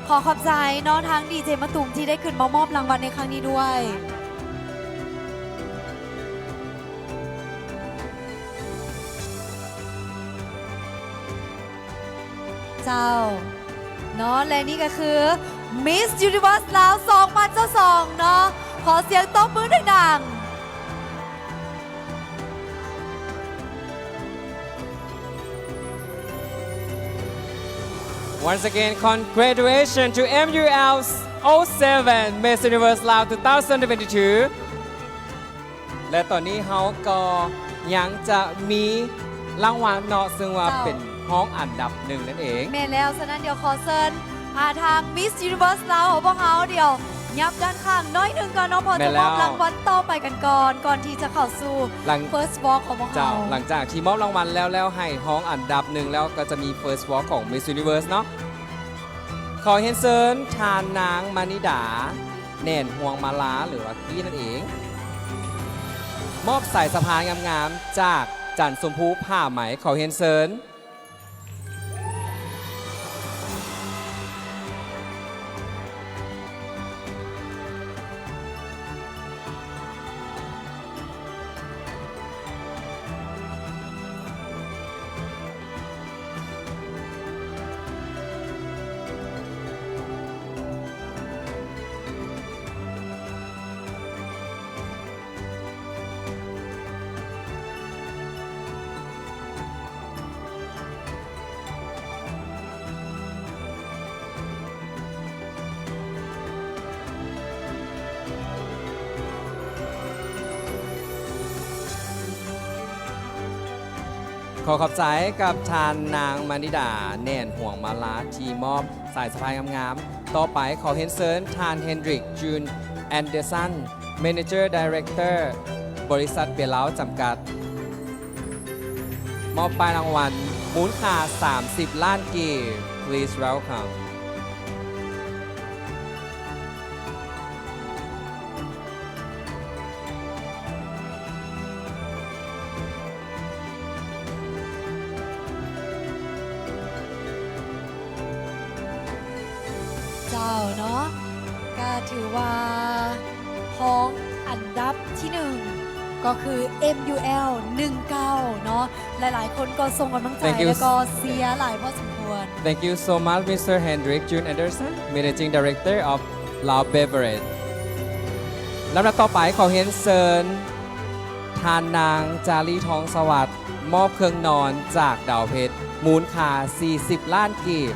ຂໍຂອບໃຈເນາະ ທາງດີເຈມະຕຸມທີ່ໄດ້ຂຶ້ນມາມອບລາງວັນໃນຄັ້ງນີ້ດ້ວຍ. ເຈົ້າ ເນາະ ແລະນີ້ກໍຄື Miss Universe ລາວ ສອງພັນຊາວສອງ ເນາະ. ຂໍສຽງຕົບມືດັງໆ. Once again, congratulations to M U L oh seven Miss Universe Laos two thousand twenty-two. ແລະ ຕອນນີ້ເຮົາກໍຍັງຈະມີລາງວັນເນາະ ເຊິ່ງວ່າ ເຈົ້າ ເປັນຮອງອັນດັບໜຶ່ງນັ້ນເອງ. ແມ່ນແລ້ວ, ສະນັ້ນດຽວຂໍເຊີນ ອ່າ ທາງ Miss Universe ລາວຂອງພວກເຮົາ ດຽວຫຍັບດ້ານຂ້າງໜ້ອຍໜຶ່ງກ່ອນເນາະ ເພາະ ແມ່ນແລ້ວ ຈະມອບລາງວັນຕໍ່ໄປກັນກ່ອນ ກ່ອນທີ່ຈະເຂົ້າສູ່ ຫຼັງ First Walk ຂອງພວກເຮົາ. ເຈົ້າ, ຫຼັງຈາກທີ່ມອບລາງວັນແລ້ວ ແລ້ວໃຫ້ຮອງອັນດັບໜຶ່ງແລ້ວ ກໍຈະມີ First Walk ຂອງ Miss Universe ເນາະ. ຂໍຮຽນເຊີນທ່ານນາງມະນິດາ ແໜ້ນຮວງມາລາ ຫຼືວ່າກີ້ນັ້ນເອງ ມອບສາຍສະພາຍງາມໆ ຈາກຈັນຊົມພູຜ້າໄໝ. ຂໍຮຽນເຊີນ. ຂໍຂອບໃຈກັບທ່ານນາງມະນິດາ ແໜ້ນຫວງມາລາ ທີ່ມອບສາຍສະພາຍງາມໆ. ຕໍ່ໄປຂໍຮຽນເຊີນທ່ານ Hendrik Jun Andersen, Manager Director ບໍລິສັດເບຍລາວຈຳກັດ ມອບປ້າຍລາງວັນມູນຄ່າສາມສິບລ້ານກີບ. Please welcome. ເຈົ້າເນາະ ກະຖືວ່າຮອງອັນດັບທີໜຶ່ງ ກໍຄື ເອັມ ຢູ ແອລ ໜຶ່ງເກົ້າ ເນາະ ຫຼາຍໆຄົນກໍສົ່ງກຳລັງໃຈ Thank you. ແລ້ວກໍເຊຍຫຼາຍພໍສົມຄວນ. Thank you so much, Mister Hendrik Jun Andersen, Managing Director of Lao Beverage. ລຳດັບຕໍ່ໄປຂໍຮຽນເຊີນທ່ານນາງ ຈາລີ ທອງສະຫວັດ ມອບເຄື່ອງນອນຈາກດາວເພັດ ມູນຄ່າສີ່ສິບລ້ານກີບ.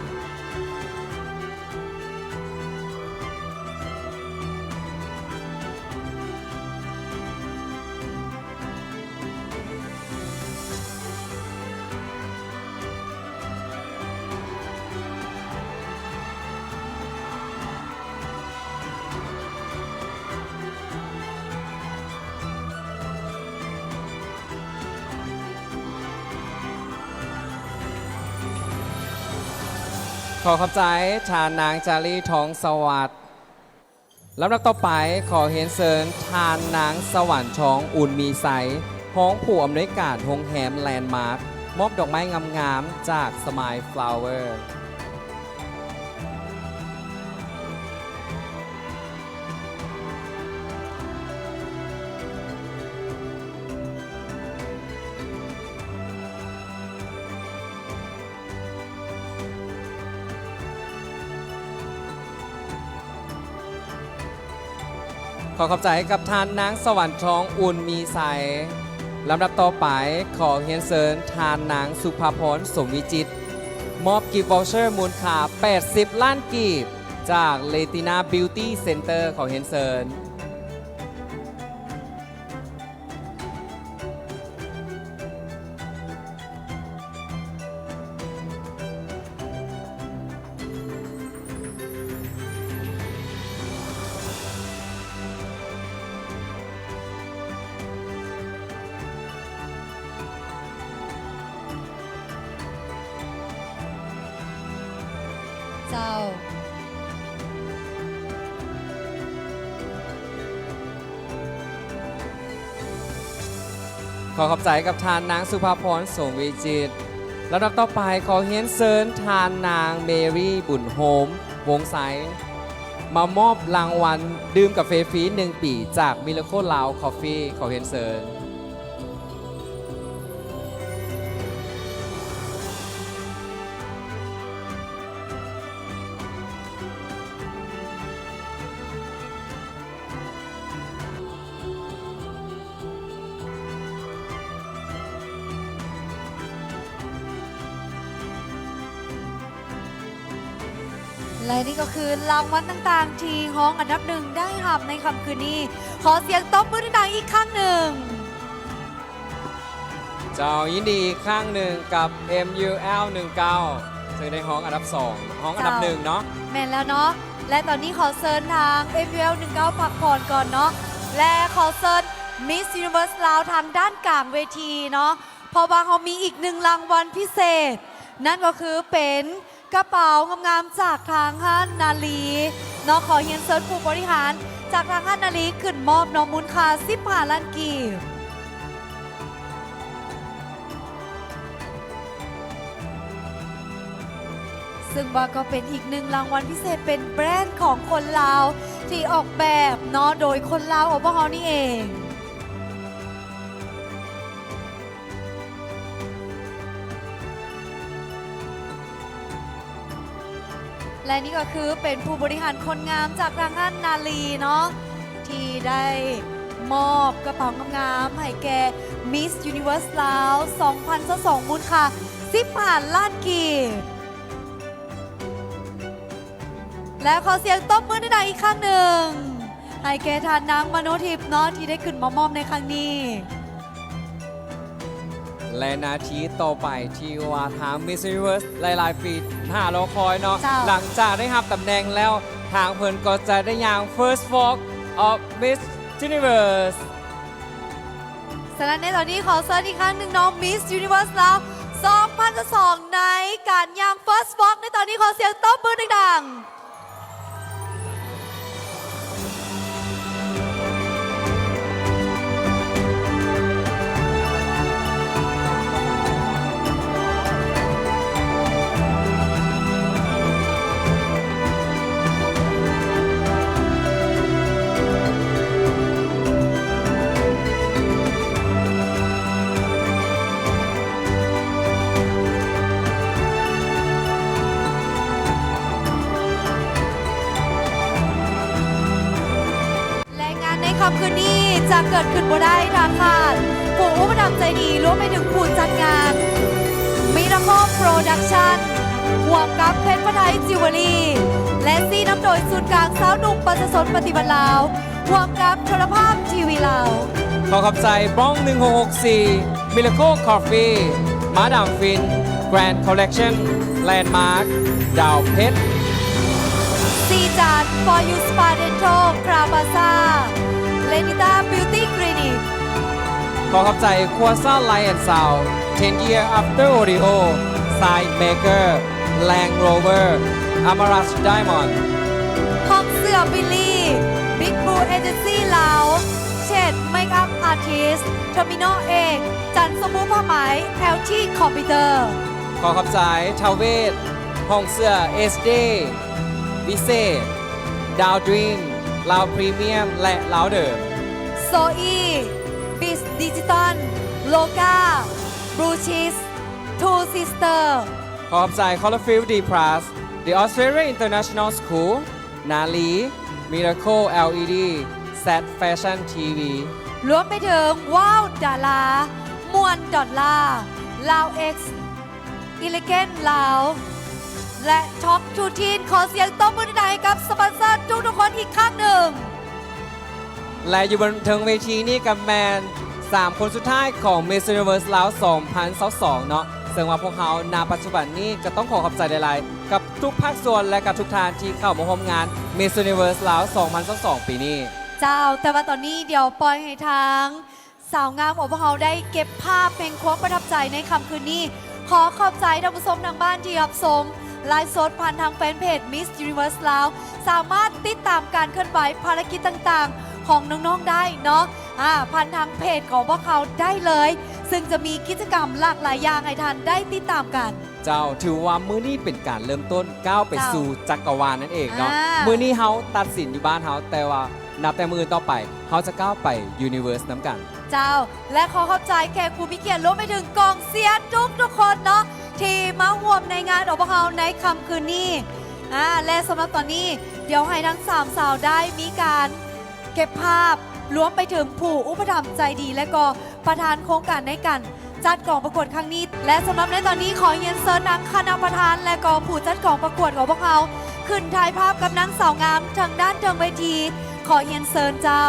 ຂໍຂອບໃຈທ່ານນາງ ຈາລີ ທອງສະຫວັດ. ລຳດັບຕໍ່ໄປ ຂໍຮຽນເຊີນທ່ານນາງ ສະຫວັນທອງ ອຸ່ນມີໄຊ ຮອງຜູ້ອຳນວຍການໂຮງແຮມແລນມາກ ມອບດອກໄມ້ງາມໆ ຈາກ Smile Flower. ຂໍຂອບໃຈກັບທ່ານນາງ ສະຫວັນທອງ ອຸ່ນມີໄຊ. ລຳດັບຕໍ່ໄປ ຂໍຮຽນເຊີນທ່ານນາງ ສຸພາພອນ ສົມວິຈິດ ມອບກິບວອວເຊີມູນຄ່າແປດສິບລ້ານກີບ ຈາກ Retina Beauty Center. ຂໍຮຽນເຊີນ. ເຈົ້າ. ຂໍຂອບໃຈກັບທ່ານນາງ ສຸພາພອນ ສົມວິຈິດ. ລຳດັບຕໍ່ໄປ ຂໍຮຽນເຊີນທ່ານນາງ ເມຣີ ບຸນໂຮມ ວົງໄຊ ມາມອບລາງວັນດື່ມກາເຟຟຣີໜຶ່ງປີຈາກ Miracle Lao Coffee ຂໍຮຽນເຊີນ. ແລະນີ້ກໍຄືລາງວັນຕ່າງໆທີ່ຮອງອັນດັບໜຶ່ງໄດ້ຮັບໃນຄ່ຳຄືນນີ້. ຂໍສຽງຕົບມືດັງໆອີກຄັ້ງໜຶ່ງ. ເຈົ້າ, ຍິນດີອີກຄັ້ງໜຶ່ງກັບ ເອັມຢູແອລ ໜຶ່ງເກົ້າ ເຊິ່ງໄດ້ຮອງອັນດັບສອງ ຮອງອັນດັບ ເຈົ້າ ໜຶ່ງເນາະ. ແມ່ນແລ້ວເນາະ ແລະຕອນນີ້ຂໍເຊີນທາງ ເອັມຢູແອລ ໜຶ່ງເກົ້າ ພັກຜ່ອນກ່ອນເນາະ ແລະຂໍເຊີນ Miss Universe ລາວ ທາງດ້ານກາງເວທີເນາະ ເພາະວ່າເຮົາມີອີກໜຶ່ງລາງວັນພິເສດ ນັ້ນກໍຄືເປັນ ກະເປົາງາມໆຈາກທາງຮ້ານນາລີເນາະ. ຂໍຮຽນເຊີນຜູ້ບໍລິຫານຈາກທາງຮ້ານນາລີຂຶ້ນມອບເນາະ ມູນຄ່າສິບຫ້າລ້ານກີບ ເຊິ່ງວ່າກໍເປັນອີກໜຶ່ງລາງວັນພິເສດ ເປັນແບຣນຂອງຄົນລາວທີ່ອອກແບບເນາະ ໂດຍຄົນລາວຂອງພວກເຮົານີ້ເອງ. ແລະນີ້ກໍຄືເປັນຜູ້ບໍລິຫານຄົນງາມຈາກທາງຮ້ານນາລີເນາະ ທີ່ໄດ້ມອບກະເປົາງາມໆໃຫ້ແກ່ Miss Universe ລາວ ສອງພັນຊາວສອງ ມູນຄ່າສິບຫ້າລ້ານກີບ. ແລະ ຂໍສຽງຕົບມືດັງໆອີກຄັ້ງໜຶ່ງ ໃຫ້ແກ່ທ່ານນາງມະໂນທິບເນາະ ທີ່ໄດ້ຂຶ້ນມາມອບໃນຄັ້ງນີ້ ແລະ ນາທີຕໍ່ໄປທີ່ວ່າທາງ Miss Universe ຫຼາຍໆປີຖ້າລໍຄອຍເນາະ ເຈົ້າ ຫຼັງຈາກໄດ້ຮັບຕຳແໜ່ງແລ້ວ ທາງເພິ່ນກໍຈະໄດ້ຍ່າງ First Walk of Miss Universe. ສະນັ້ນໃນຕອນນີ້ຂໍເຊີນອີກຄັ້ງໜຶ່ງເນາະ Miss Universe ລາວ ສອງພັນຊາວສອງ ໃນການຍ່າງ First Walk ໃນຕອນນີ້ ຂໍສຽງຕົບມືດັງໆ. ແລະ ງານໃນຄ່ຳຄືນນີ້ຈະເກີດຂຶ້ນບໍ່ໄດ້ ຖ້າຂາດຜູ້ອຸປະຖຳໃຈດີ ລວມໄປເຖິງຜູ້ຈັດງານ Miracle Production ຮ່ວມກັບເພັດພະໄທຈິວເວີລີ ແລະ ຊີ້ນຳໂດຍສູນກາງຊາວໜຸ່ມປະຊາຊົນປະຕິວັດລາວ ຮ່ວມກັບໂທລະພາບທີວີລາວ. ຂໍຂອບໃຈ Bong ໜຶ່ງຫົກຫົກສີ່ Miracle Coffee Madame Fin Grand Collection Landmark ດາວເພັດ ສີຈັນ For You Spa Dental Crown Plaza Lenita Beauty Clinic. ຂໍຂອບໃຈ ຄົວຊາ Light and Sound Ten Year After Audio Sign Maker Land Rover Amarach Diamond. ຫ້ອງເສື້ອ Billy Big Blue Agency ລາວ Shade Makeup Artist Terminal X ຈັນສະບູຜ້າໄໝ Healthy Computer. ຂໍຂອບໃຈ ທາເວດ ຫ້ອງເສື້ອ ເອສ ເດ ວິເສດ ດາວ Dream ລາວ Premium ແລະ ລາວເດີມ. ໂຊອີ Biz Digital Loga Blue Cheese Two Sister. ຂໍຂອບໃຈ Colorfield D Plus The Australia International School ນາລີ Miracle ແອລອີດີ Z Fashion ທີວີ ລວມໄປເຖິງ ວ້າວ ດາລາ ມ່ວນ ດອນລາ ລາວ X Elegant ລາວ ແລະ Talk to Teen. ຂໍສຽງຕົບມືດັງໆໃຫ້ກັບສະປອນເຊີທຸກໆຄົນອີກຄັ້ງໜຶ່ງ. ແລະ ຢູ່ບົນເທິງເວທີນີ້ກໍແມ່ນສາມຄົນສຸດທ້າຍຂອງ Miss Universe ລາວ ສອງພັນຊາວສອງເນາະ, ເຊິ່ງວ່າພວກເຮົາ ນະປັດຈຸບັນນີ້ກໍຕ້ອງຂໍຂອບໃຈຫຼາຍໆ ກັບທຸກພາກສ່ວນ ແລະ ກັບທຸກທ່ານທີ່ເຂົ້າມາຮ່ວມງານ Miss Universe ລາວ ສອງພັນຊາວສອງ ປີນີ້. ເຈົ້າ, ແຕ່ວ່າຕອນນີ້ດຽວປ່ອຍໃຫ້ທາງ ສາວງາມຂອງພວກເຮົາໄດ້ເກັບພາບແຫ່ງຄວາມປະທັບໃຈໃນຄ່ຳຄືນນີ້. ຂໍຂອບໃຈທ່ານຜູ້ຊົມທາງບ້ານທີ່ຮັບຊົມໄລຟ໌ສົດຜ່ານທາງແຟນເພຈ Miss Universe ລາວ. ສາມາດຕິດຕາມການເຄື່ອນໄຫວພາລະກິດຕ່າງໆຂອງນ້ອງໆໄດ້ເນາະ ອາ ຜ່ານທາງເພຈຂອງພວກເຮົາໄດ້ເລີຍ, ເຊິ່ງຈະມີກິດຈະກຳຫຼາກຫຼາຍຢ່າງໃຫ້ທ່ານໄດ້ຕິດຕາມກັນ. ເຈົ້າ ຖືວ່າມື້ນີ້ເປັນການເລີ່ມຕົ້ນ ກ້າວໄປ ເຈົ້າ ສູ່ຈັກກະວານນັ້ນເອງເນາະ. ອ່າ ມື້ນີ້ເຮົາຕັດສິນຢູ່ບ້ານເຮົາ ແຕ່ວ່ານັບແຕ່ມື້ອື່ນຕໍ່ໄປ ເຮົາຈະກ້າວໄປ Universe ນຳກັນ. ເຈົ້າ ແລະ ຂໍຂອບໃຈແຂກຜູ້ມີກຽດ ລວມໄປເຖິງກອງເຊຍທຸກໆຄົນເນາະ ທີ່ມາຮ່ວມໃນງານຂອງພວກເຮົາໃນຄ່ຳຄືນນີ້. ອ່າ ແລະ ສຳລັບຕອນນີ້ ດຽວໃຫ້ທັງສາມສາວໄດ້ມີການເກັບພາບ ລວມໄປເຖິງຜູ້ອຸປະຖຳໃຈດີ ແລະ ກໍປະທານໂຄງການໃນການຈັດກອງປະກວດຄັ້ງນີ້. ແລະ ສຳລັບໃນຕອນນີ້ ຂໍຮຽນເຊີນທາງຄະນະປະທານ ແລະ ກໍຜູ້ຈັດກອງປະກວດຂອງພວກເຮົາ ຂຶ້ນຖ່າຍພາບກັບນາງສາວງາມທາງດ້ານເທິງເວທີ. ຂໍຮຽນເຊີນເຈົ້າ.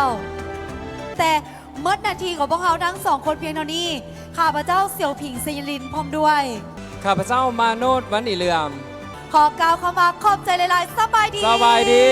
ແຕ່ ໝົດໜ້າທີ່ຂອງພວກເຮົາທັງສອງຄົນພຽງເທົ່ານີ້. ຂ້າພະເຈົ້າ ສຽວຜິງ ໄຊຍະລິນ ພ້ອມດ້ວຍ ຂ້າພະເຈົ້າ ມາໂນດ ວັນນີເຫຼືອມ ຂໍກ່າວຄຳວ່າຂອບໃຈຫຼາຍໆ. ສະບາຍດີ. ສະບາຍດີ.